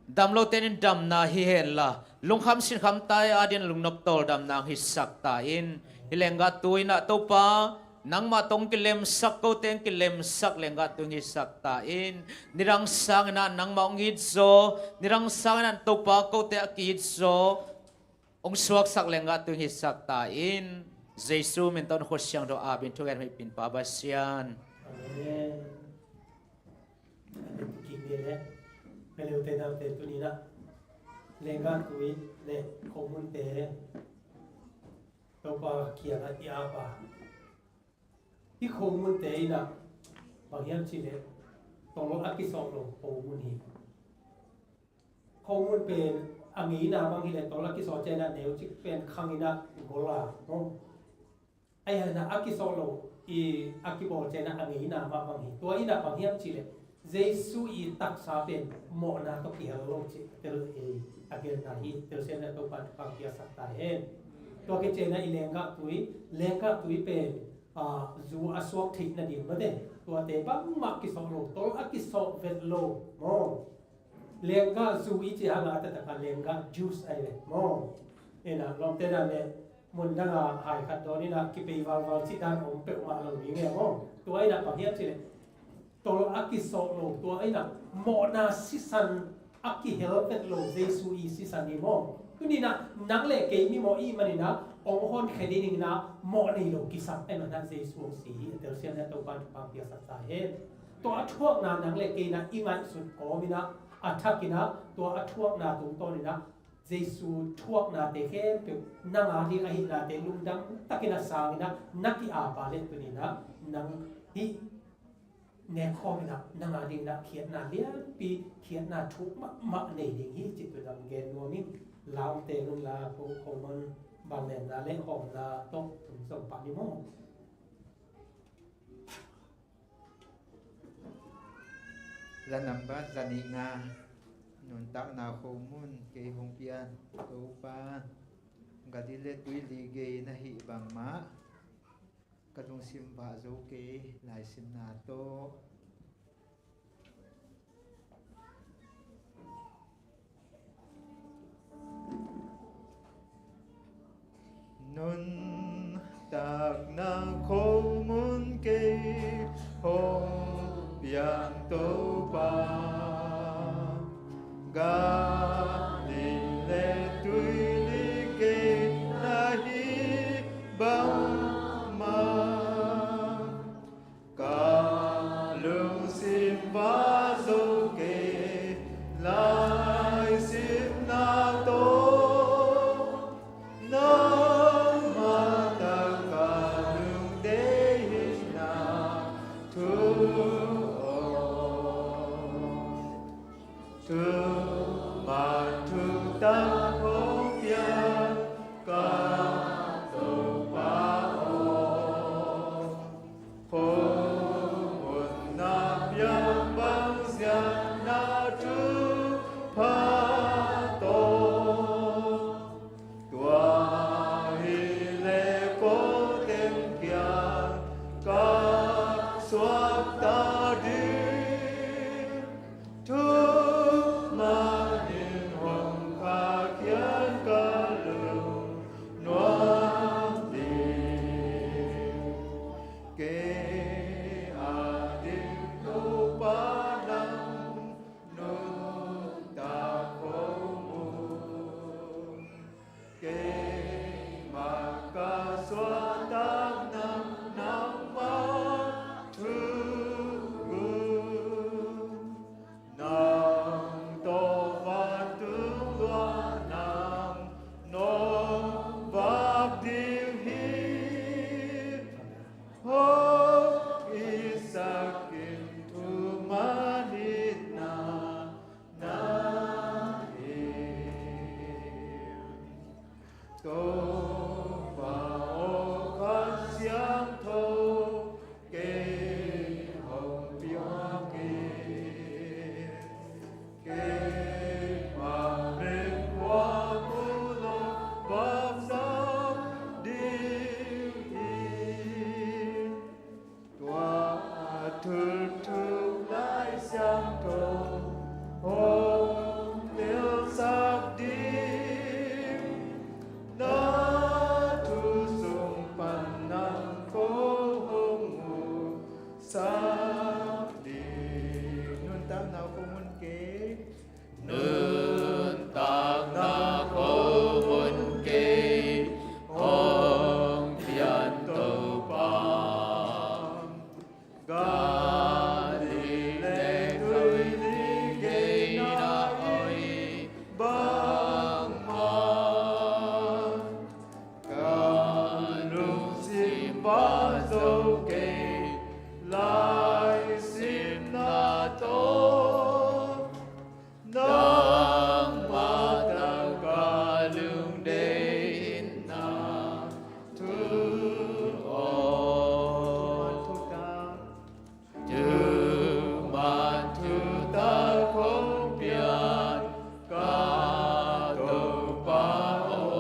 dam lote in damna hi henla, lungkham sinkham ta-a adingin lungnop tawldamna hong hisak ta in. Hih lenggah tui in ah Topa, nangmah tawh hong kilemsak, kote hong kilemsak lenggah tui hong hisak ta in. Nidang sangin ah nangmah hong itzaw, nidang sangin ah Topa kote a ki-itzaw hong suaksak lenggah tui hong hisak ta in. Jesu min tawh na khut siangtho ap in, thugen hoih pia in Pa Pasian. Amen. Kik ni le, peleute naute tuni-in ah lenggah tui le khomunte Topa kiangah i ap a, hih khomunte in ah bang hiam cih leh tol a kisawh lo khomun hi. Khomun pen a ngeina bang hi leh tol a kisawh ciangin ah neucik pen khang in ah gol a, maw? Ahi hangin ah a kisawh lo i a kibawl ciangin ah a ngeina mah bang hi. Tua in ah bang hiam cih leh Jesu i taksa pen mawhna tawh kihel lo cih tel, eh, a genna hi. Telsiam in ah Topa'n thupha hong piaksak ta hen. Tua khit ciangin ah i lenggah tui, lenggah tui pen, ah, zu a suak theih nading mate, tuate bangmah kisawh lo, tol a kisawh vet lo, maw? Lenggah zu i cih hang a, a taktak a lenggah juice ahi ve, maw? Ina, lawmte in ah le, mun dang a hai khat dawn in ah kipei valval cih dan om peuhmah lo ding e, maw? Tua in ah bang hiam cih leh tol a kisawh lo, tua in ah mawhna sisan a kihel vet lo Jesu i sisan hi, maw? Tuni-in ah nang le kei mimawh i hih manin ah hong honkhia dingin ah mawh nei lo kisam ahih manin ah Jesu hong si hi. Telsiam in ah Topa'n thupha hong piaksak ta hen. Tua a thuakna nang le kei in ah i ngaihsut kawmin ah, a thakin ah tua a thuakna tungtawnin ah Jesu thuaknate khempeuh nang a ding ahihnate lungdam takin a sangin ah na ki-ap a leh tuni-in ah nang hih nekkhawm in ah nang a dingin ah khiatna lianpi, khiatna thuk mahmah nei ding hi cih tuni-in ah gen nuam ing. Lamte nunla ko, khomun banlenna le hawmna tawh tun zom pah ni maw? La nambat za nih nga. Nuntakna khomun kei hong pian Topa, Galilee tuili gei na hih bangmah ka lungsim vah zo kei. Laisimna tawh. Nuntakna khomun kei hong pian Topa, Galilee tuili gei na hih sak ding. Nuntakna khomun kei. Nuntakna khomun kei hong pian Topa, Galilee tuili gei na hoih bangmah, ka lungsim pha zo kei, laisimna tawh nangmah tawh ka lungdei in na thu aw. Thuman thutak hong pian ka Topa aw.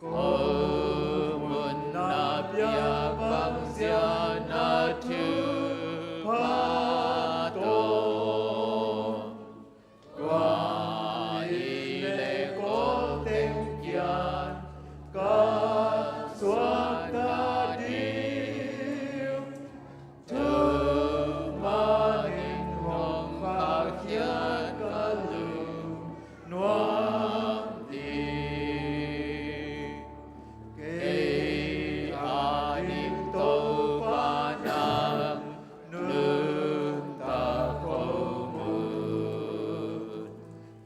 Khomun na piak bangzia na thupha tawh, tua i le ko teng kiang ka suakta ding. Thuman in hong khahkhiat ka lung nuam ding. Kei a ding Topa nang nuntak khomun,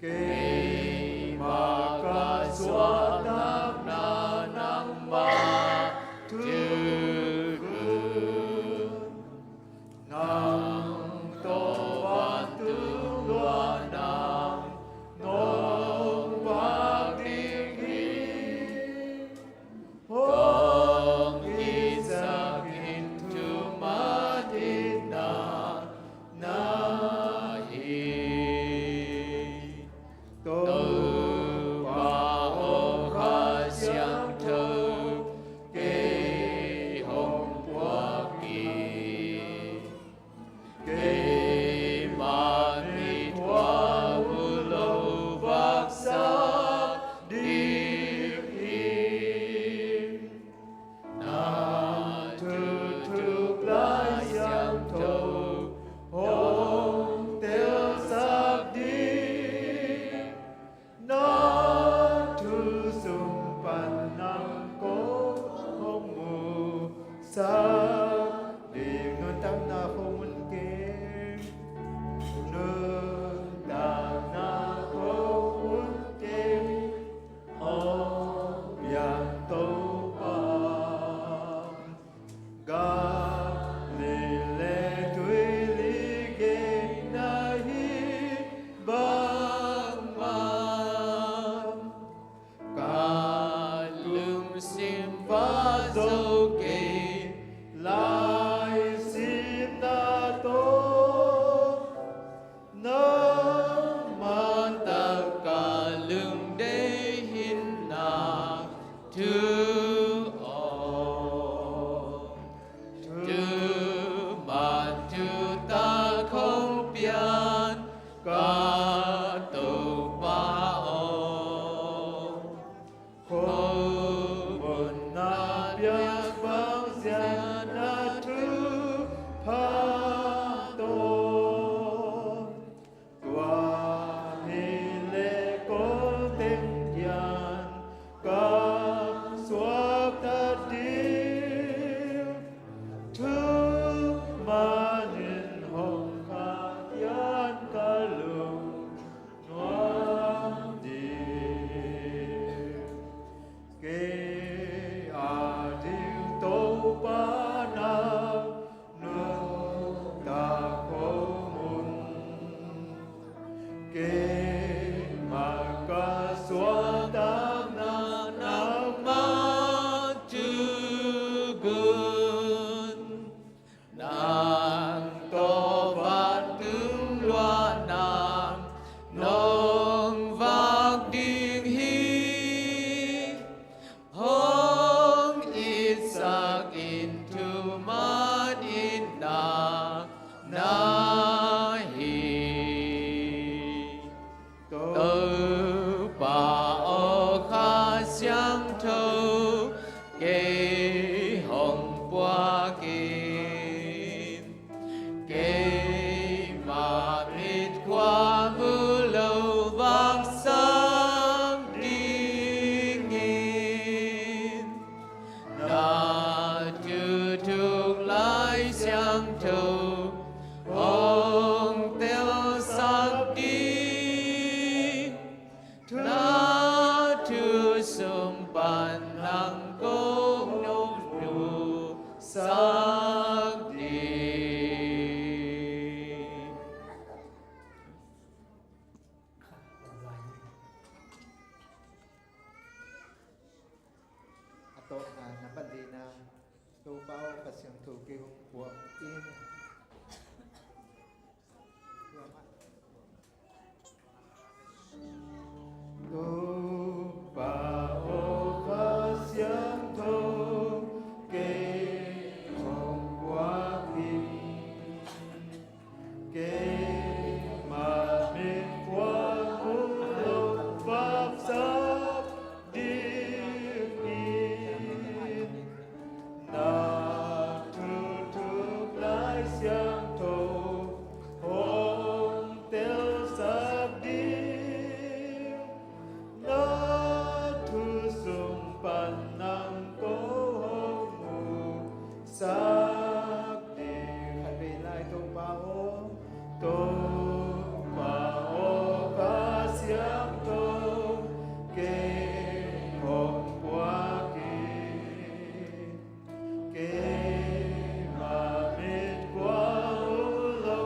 keimah ka suahtakna nangmah thukhun. Nang tawh vantung luah nang nong vak ding hi. Hong itsak in thuman in na na hi. Topa aw Kha Siangtho, kei hong puak in. Keimah mit hua uh lo vaksak ding hi. Na thuthuk Lai Siangtho hong telsak ding. Na thu sung pan nang ko hong musak ding. Nuntakna khomun kei. Nuntakna khomun kei hong pian Topa, Galilee tuili gei na hi bangmah, ka lungsim pha zo kei, laisimna tawh nangmah tawh ka lungdei in na thu aw. Thuman thutak hong pian ka Topa aw. Khomun na piak bangzia na thupha tawh, tua ni le ko teng kiang ka suakta ding. Thuman in hong khahkhiat ka lung nuam ding. Kei a ding Topa nang nuntak khomun, keimah ka suahtakna nangmah thukhun. Nang tawh vantung luah nang nong vak ding hi. Hong itsak in thuman in na na hi. Topa aw Kha Siangtho, kei hong puak in. Kha Siangtho kei hong puak in. Topa aw, Kha Siangtho kei hong puak in. Keima mit kua hong lo vapsap dingin, na thuthuk Lai Siangtho hong telsak ding. Na thu sung pan nang ko hong musak ding. Khatvei lai. Topa aw, Topa aw, Kha Siangtho kei hong puak in. Keima mit kua hong lo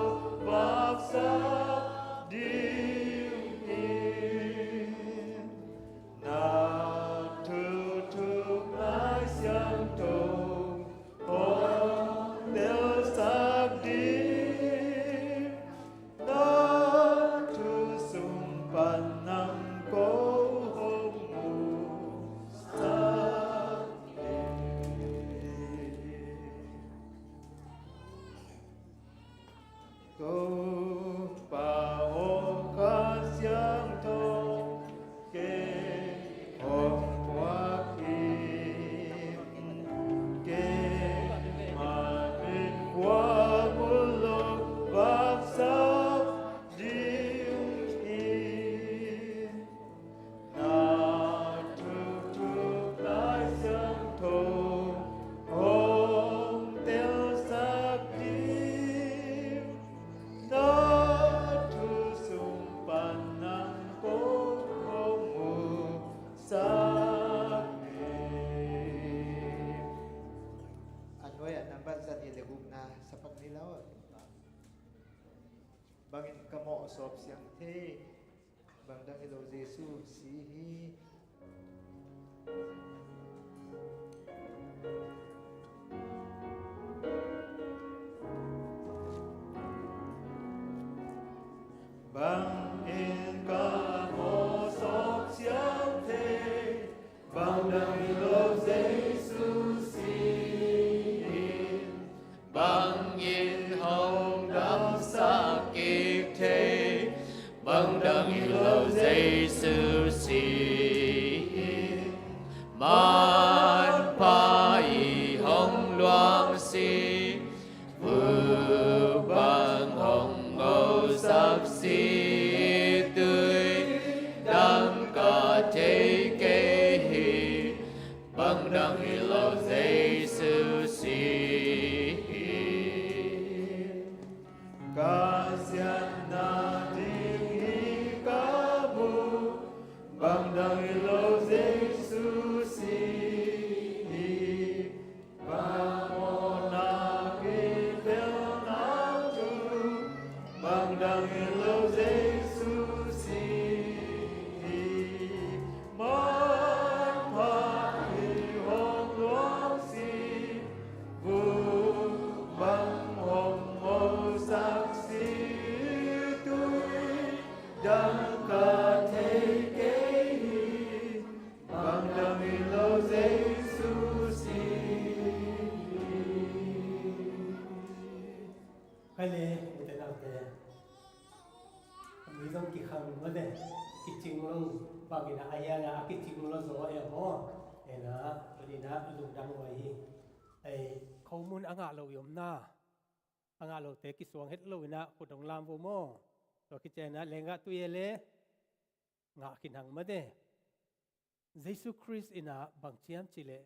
vapsap dingin, na thuthuk Lai Siangtho hong telsak ding. Na thu sung pan nang ko hong musak ding. Topa aw, Kha Siangtho kei hong puak in. Keima mit kua hong lo vapsap dingin, na thuthuk Lai Siangtho hong telsak ding. Na thu sung pan nang ko hong musak ding. A nuai-ah nambat zanih le gukna sa pak ni lo. Bangin ka mawh sawp siang thei. Bang dang hi lo Jesu si hi. Bangin ka mawh sawp siang thei. Bang dang hi lo Jesu si in. Bangin hong damsak kik thei. Bang dang hi lo Jesu si in. Manpha i hong luang si. Vuk bang hong ngosak si, tui dang ka thei kei hi. Bang dang hi lo Jesu si hi. Ka siatna ding hi ka mu. Bang dang hi lo Jesu si hi. Bang mawhna kitel nang thu, bang dang hi lo Jesu si hi. Manpha i hong luang si, vuk bang hong ngosak si, tui dang ka thei kei hi. Bang dang hi lo Jesu si hi. Khai le, ute naute. A mi zong kikhang mate. Kicing lo, bangin a hiang a kicing lo zaw e maw. Ena, ina lungdang lo hi. Ei, khomun a ngah lo i om na. A ngah lote kisuang het lo ina, khut dong lam vo maw. Tua kician ina, lenggah tui e le. Ngah khin hang mate. Jesu Khrist ina bang ciam cileh,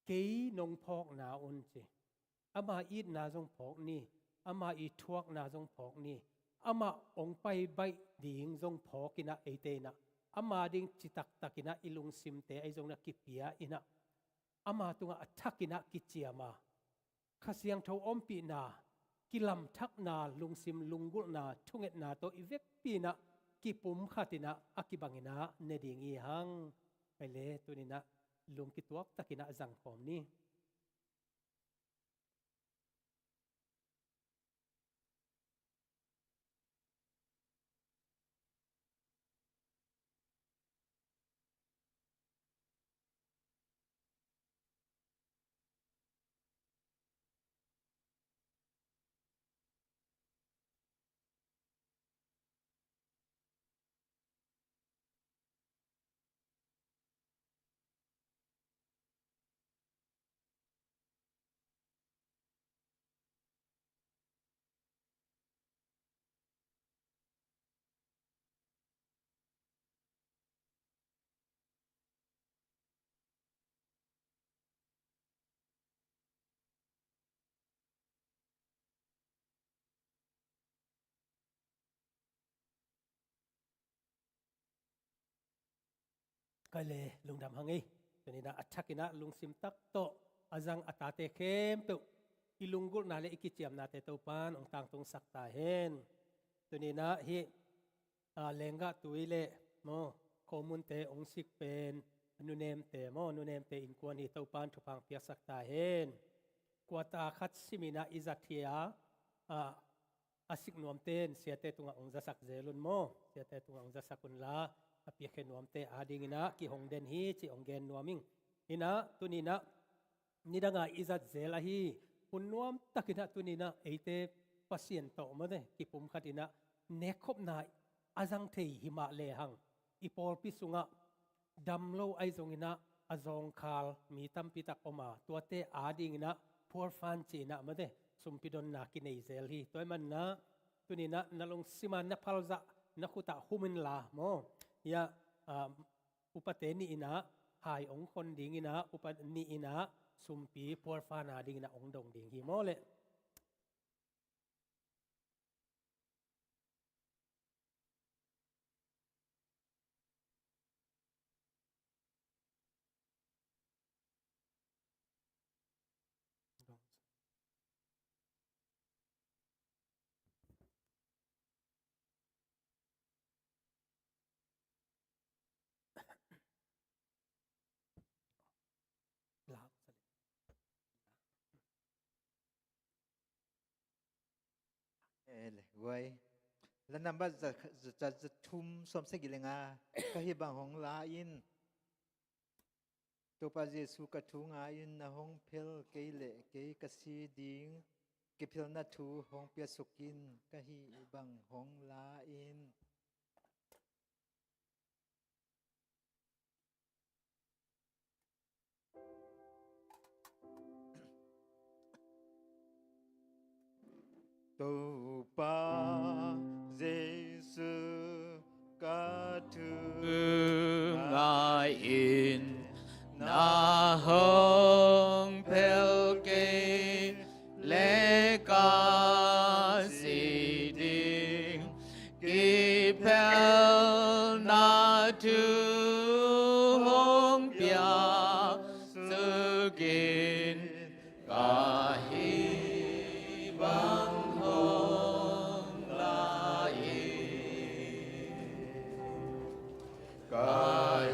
kei nong phawkna un ci. Ama itna zong phawk ni, ama i thuakna zong phawk ni, ama ong pai baih ding zong phawk ina eite ina, ama ding citaktak ina i lungsimte ei zong na kipia ina, ama tungah a thak ina kiciama. Kha Siangtho ompihna, kilamthakna, lungsim lunggulhna, thungetna tawh i vekpi ina kipum khat ina a kibang ina ne ding i hang. Pai le, tuni ina lung kituak tak ina zangkhawm ni. Kei le lungdam hang ei. Tuni-in ah a thakin ah lungsim tak tawh a zang a tate khempeuh i lunggulhna le i kiciamnate Topan hong tangtungsak ta hen. Tuni-in ah hih, ah, lenggah tui le maw, khomunte hong sik pen nunemte maw, nunemte innkuan hi. Topan thupha hong piaksak ta hen. Kuata khat simin ah i zat hi a, ah, a sik nuamte in siate tungah hong zasak zel un maw, siate tungah hong zasak unla, a piakhia nuamte adingin ah kihong den hi cih hong gen nuam ing. In ah tuni-in ah nidanga i zat zel ahi hun nuam takin ah tuni-in ah eite Pasian tawh mawte kipumkhatin ah nekkhopna a zang thei hi mah lehang, i pawlpi sungah dam lo ahi zongin ah a zawngkhal mi tampi tak om a, tuate adingin ah phualphan ci-in ah mawte sumpi donna kinei zel hi. Tua ahih manin ah tuni-in ah na lungsim a na phalzah na khut ah hum inla maw, hih, ah, upate nih in ah hai hong khon dingin ah upa nih in ah sumpi phualphan adingin ah hong dong ding hi maw leh. Eh, le, guai. La nambat za, za, za, za thum sawm sagih le nga. Ka hih bang hong la in. Topa Jesu, ka thu ngai in, na hong phel kei leh kei ka si ding. Kiphelna thu hong piasuk in, ka hih bang hong la in. Topa Jesu, ka thu ngai in, na hong phel kei leh ka si ding. Kiphelna thu hong piasuk in, ka hih bang hong la in. Ka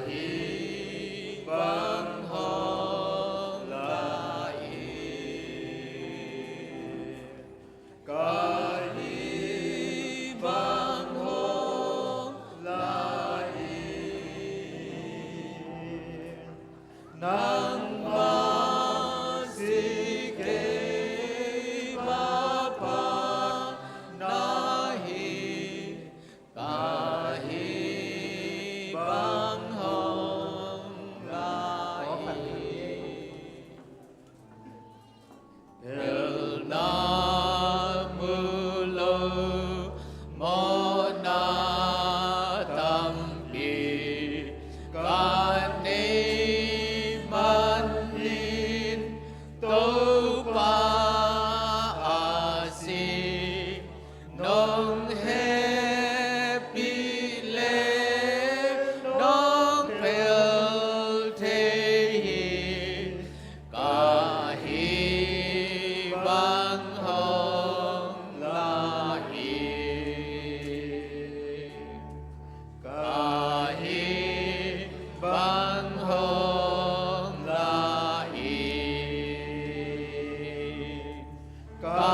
hih bang hong la in. Ka hih bang hong la in. Nangmah si kei mah pha na hi. Ka hih bang hong la hi. Phelna mu lo mawhna tampi ka nei manin Topa a si nong hehpih leh nong phel thei hi. Ka hih bang hong la hi. Ka hih bang hong la hi. Ka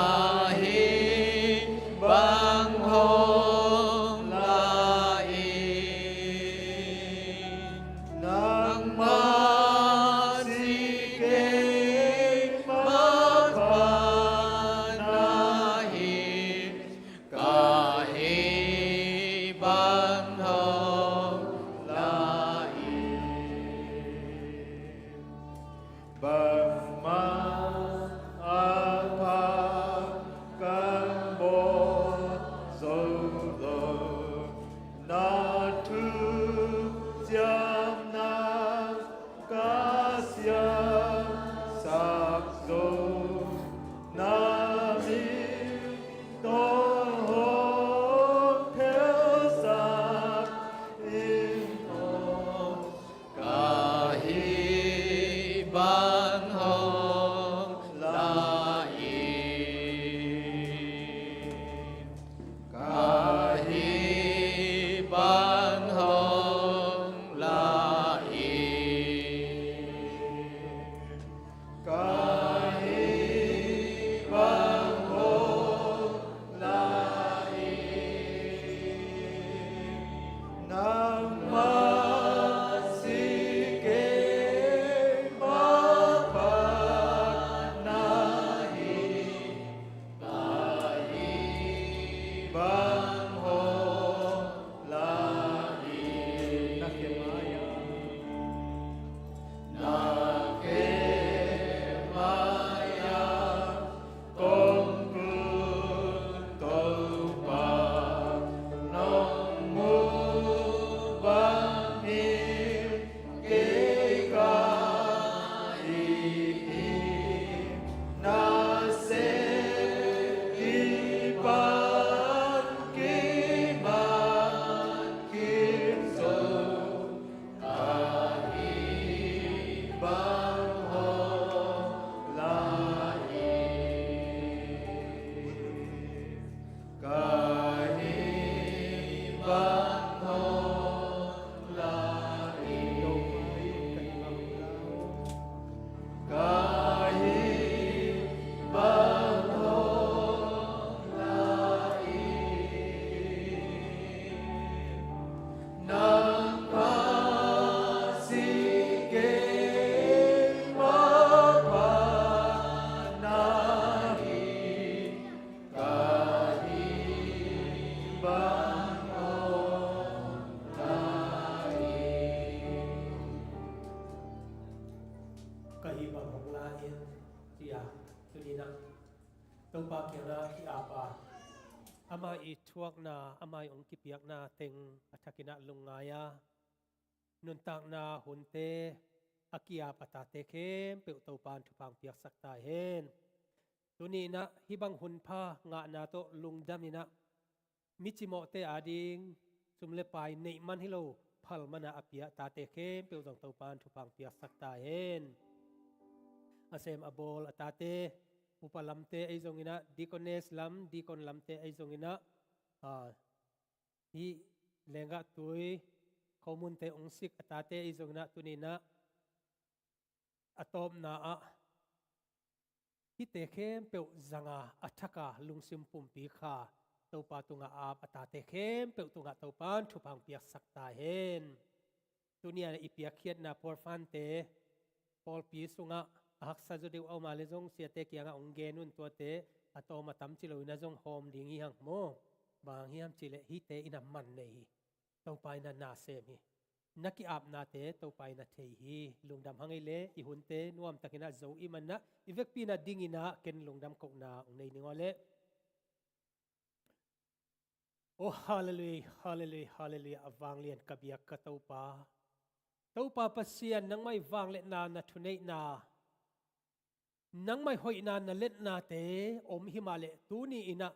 hih bang hong la hi. Nangmah si kei mah pha na hi. Ka hih bang hong la hi. Bangmah a pha kan bawl zo lo, na thuciamna ka siamsak zo, na min tawh hong phelsak in aw. Tuni-in ah Topa kiangah ki-ap a, ama ii thuakna, ama ii hong kipiakna teng a thakin ah lungngai a, nuntakna hunte a ki-ap a tate khempeuh Topa in thupha hong piaksak ta hen. Tuni-in ah hih bang hunpha ngahna tawh lungdam in ah mi cimawhte ading sum le pai neih man hi lo, phal man a a pia a tate khempeuh zong Topa in thupha hong piaksak ta hen. A sem a bawl a tate, upa lamte ahi zongin ah, deaconess lam, deacon lamte ahi zongin ah, a, hih lenggah tui khomunte hong sik a tate ahi zongin ah, tuni-in ah a tawpna ah hihte khempeuh zanga a thaka lungsim pumpi kha Topa tungah ap a tate khempeuh tungah Topa in thupha hong piaksak ta hen. Tuni-a i piakkhiatna pawlfante pawlpi sungah a haksa zaw deuh a om a leh zong siate kiangah hong gen un, tuate a tawm a tam ci loin ah zong hawm ding hi hang maw. Bang hang hiam cih leh hihte in ah man nei hi. Topa in ah na sem hi. Na ki-apnate Topa in ah thei hi. Lungdam hang ei leh i hunte nuamtakin ah zo i hih manin ah i vekpi in ah dingin ah ken lungdam kohna hong nei ning aw leh. Oh, halleluiah, halleluiah, halleluiah. A vanglian ka biak ka Topa. Topa Pasian, nangmah ii vangliatna, na thuneihna, nangmah ii hoihna, na liatnate om hi mah leh, tuni-in ah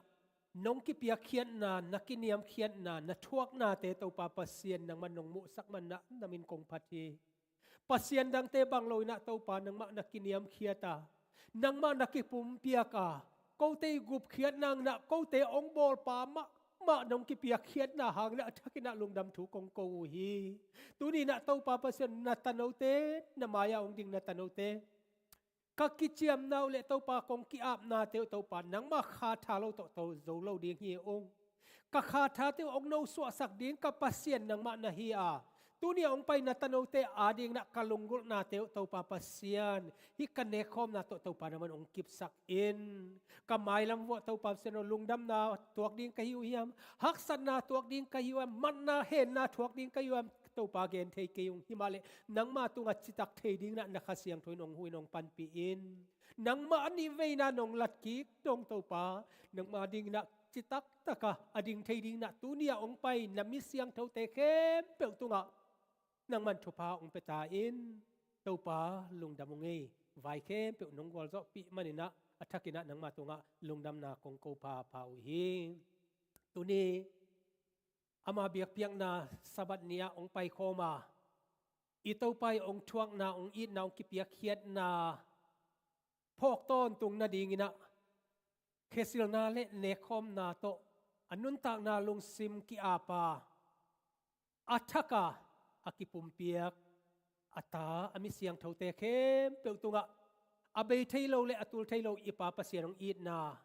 nong kipiakkhiatna, na kiniamkhiatna, na thuaknate Topa Pasian, nangmah nong muhsak manin ah na min kong phat hi. Pasian dangte bang loin ah Topa nangmah na kiniamkhiat a, nangmah na kipumpiak a, kote ii gupkhiat nangin ah kote hong bawlpa mahmah nong kipiakkhiatna hangin ah a thakin ah lungdam thu kong ko uh hi. Tuni-in ah Topa Pasian, na tanote, na mai-ah hong ding na tanote, ka kiciamna uh leh Topa kong ki-apnate uh Topa nangmah kha tha lo tawh to zo lo ding hi ung. Ka kha thate uh hong nosuahsak ding ka Pasian nangmah na hi a, tuni-a hong pai na tanote adingin ah ka lunggulhnate uh Topa Pasian, hih ka nekkhawmna tawh Topa nangman hong kipsak in. Ka mailam vuah Topa Pasian aw, lungdamna tuak ding ka hi uh hiam? Haksatna tuak ding ka hi uh hiam? Matna, henna tuak ding ka hi uh hiam? Topa, gen thei kei ung. Hi mah leh nangma tungah citak thei dingin ah na Kha Siangtho in hong hu in hong panpih in. Nangmah a nih veina nong latkik dong Topa, nangma dingin ah citak taka a ding thei dingin ah tuni-a hong pai na mi siangthote khempeuh tungah nangman thupha hong pia ta in. Topa, lungdam ung ei. Vai khempeuh nong gualzawhpih manin ah a thakin ah nangma tungah lungdamna kong ko phapha uh hi. Tuni ama biakpiakna Sabbath ni-ah hong paikhawm a, i Topa ii hong thuakna, hong itna, hong kipiakkhiatna phawk tawntung nadingin ah khesilna leh nekkhawmna tawh a nuntakna lungsim ki-ap a, a thak a, a kipumpiak a ta, a mi siangthote khempeuh tungah a bei thei lo leh a tul thei lo i Pa Pasian hong itna,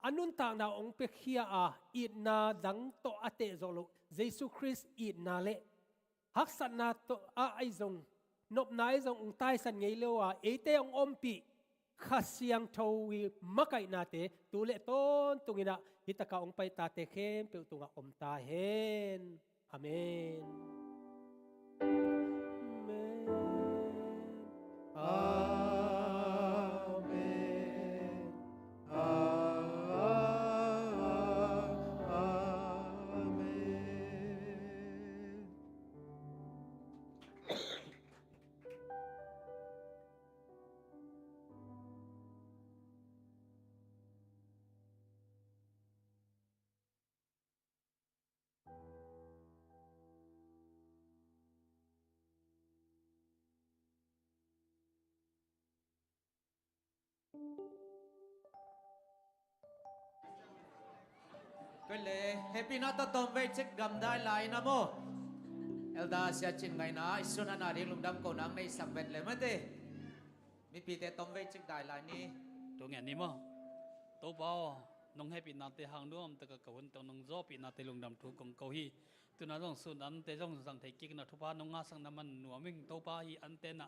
a nuntakna hong piakhia a, itna dang tawh a teh zawh loh Jesu Khrist itna leh haksatna tawh a, ahi zong, nopna ahi zong hong taisan ngei lo a, eite hong ompih Kha Siangtho ii makaihnate tu leh tawntungin ah hih takah hong pai tate khempeuh tungah om ta hen. Amen. Amen. Amen. Amen. Koi le, hehpihna tawh tawmvei cik gamdai lai na maw. Elder Sia Cin Ngaih na, i sun a na ding lungdam kohna hong neihsak vet le mate. Mipite tawmvei cik dai lai ni. Thu ngen ni maw. Topa aw, nong hehpihnate hang nuamtakin ka hun tawh nong zawhpihnate lungdam thu kong ko hi. Tuna zong sun ante zong zang thei kik na thupha nong ngahsak na man nuam ing. Topa, hih ante na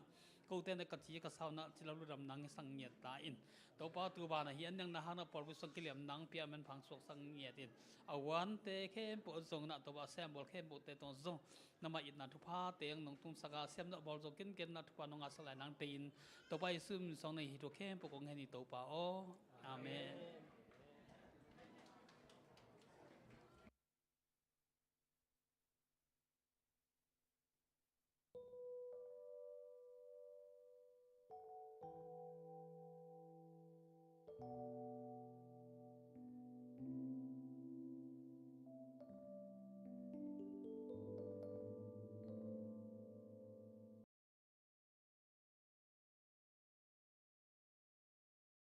kote na ka ci ka sau na ci lo ludam nang sang ngiat ta in. Topa, tu vanah hih an dang na hang na pawl busuang kiliam nang pia man phang suak sang ngiat in. A uante khempeuh zong na Topa, a sem bawl khempeuhte tawng zong na mah itna thupha teng nong tungsak a, siam na bawl zong kinken na thupha nong ngahsak lai nang te in. Topa Jesu min suang na hih thu khempeuh kong hen hi Topa aw. Amen.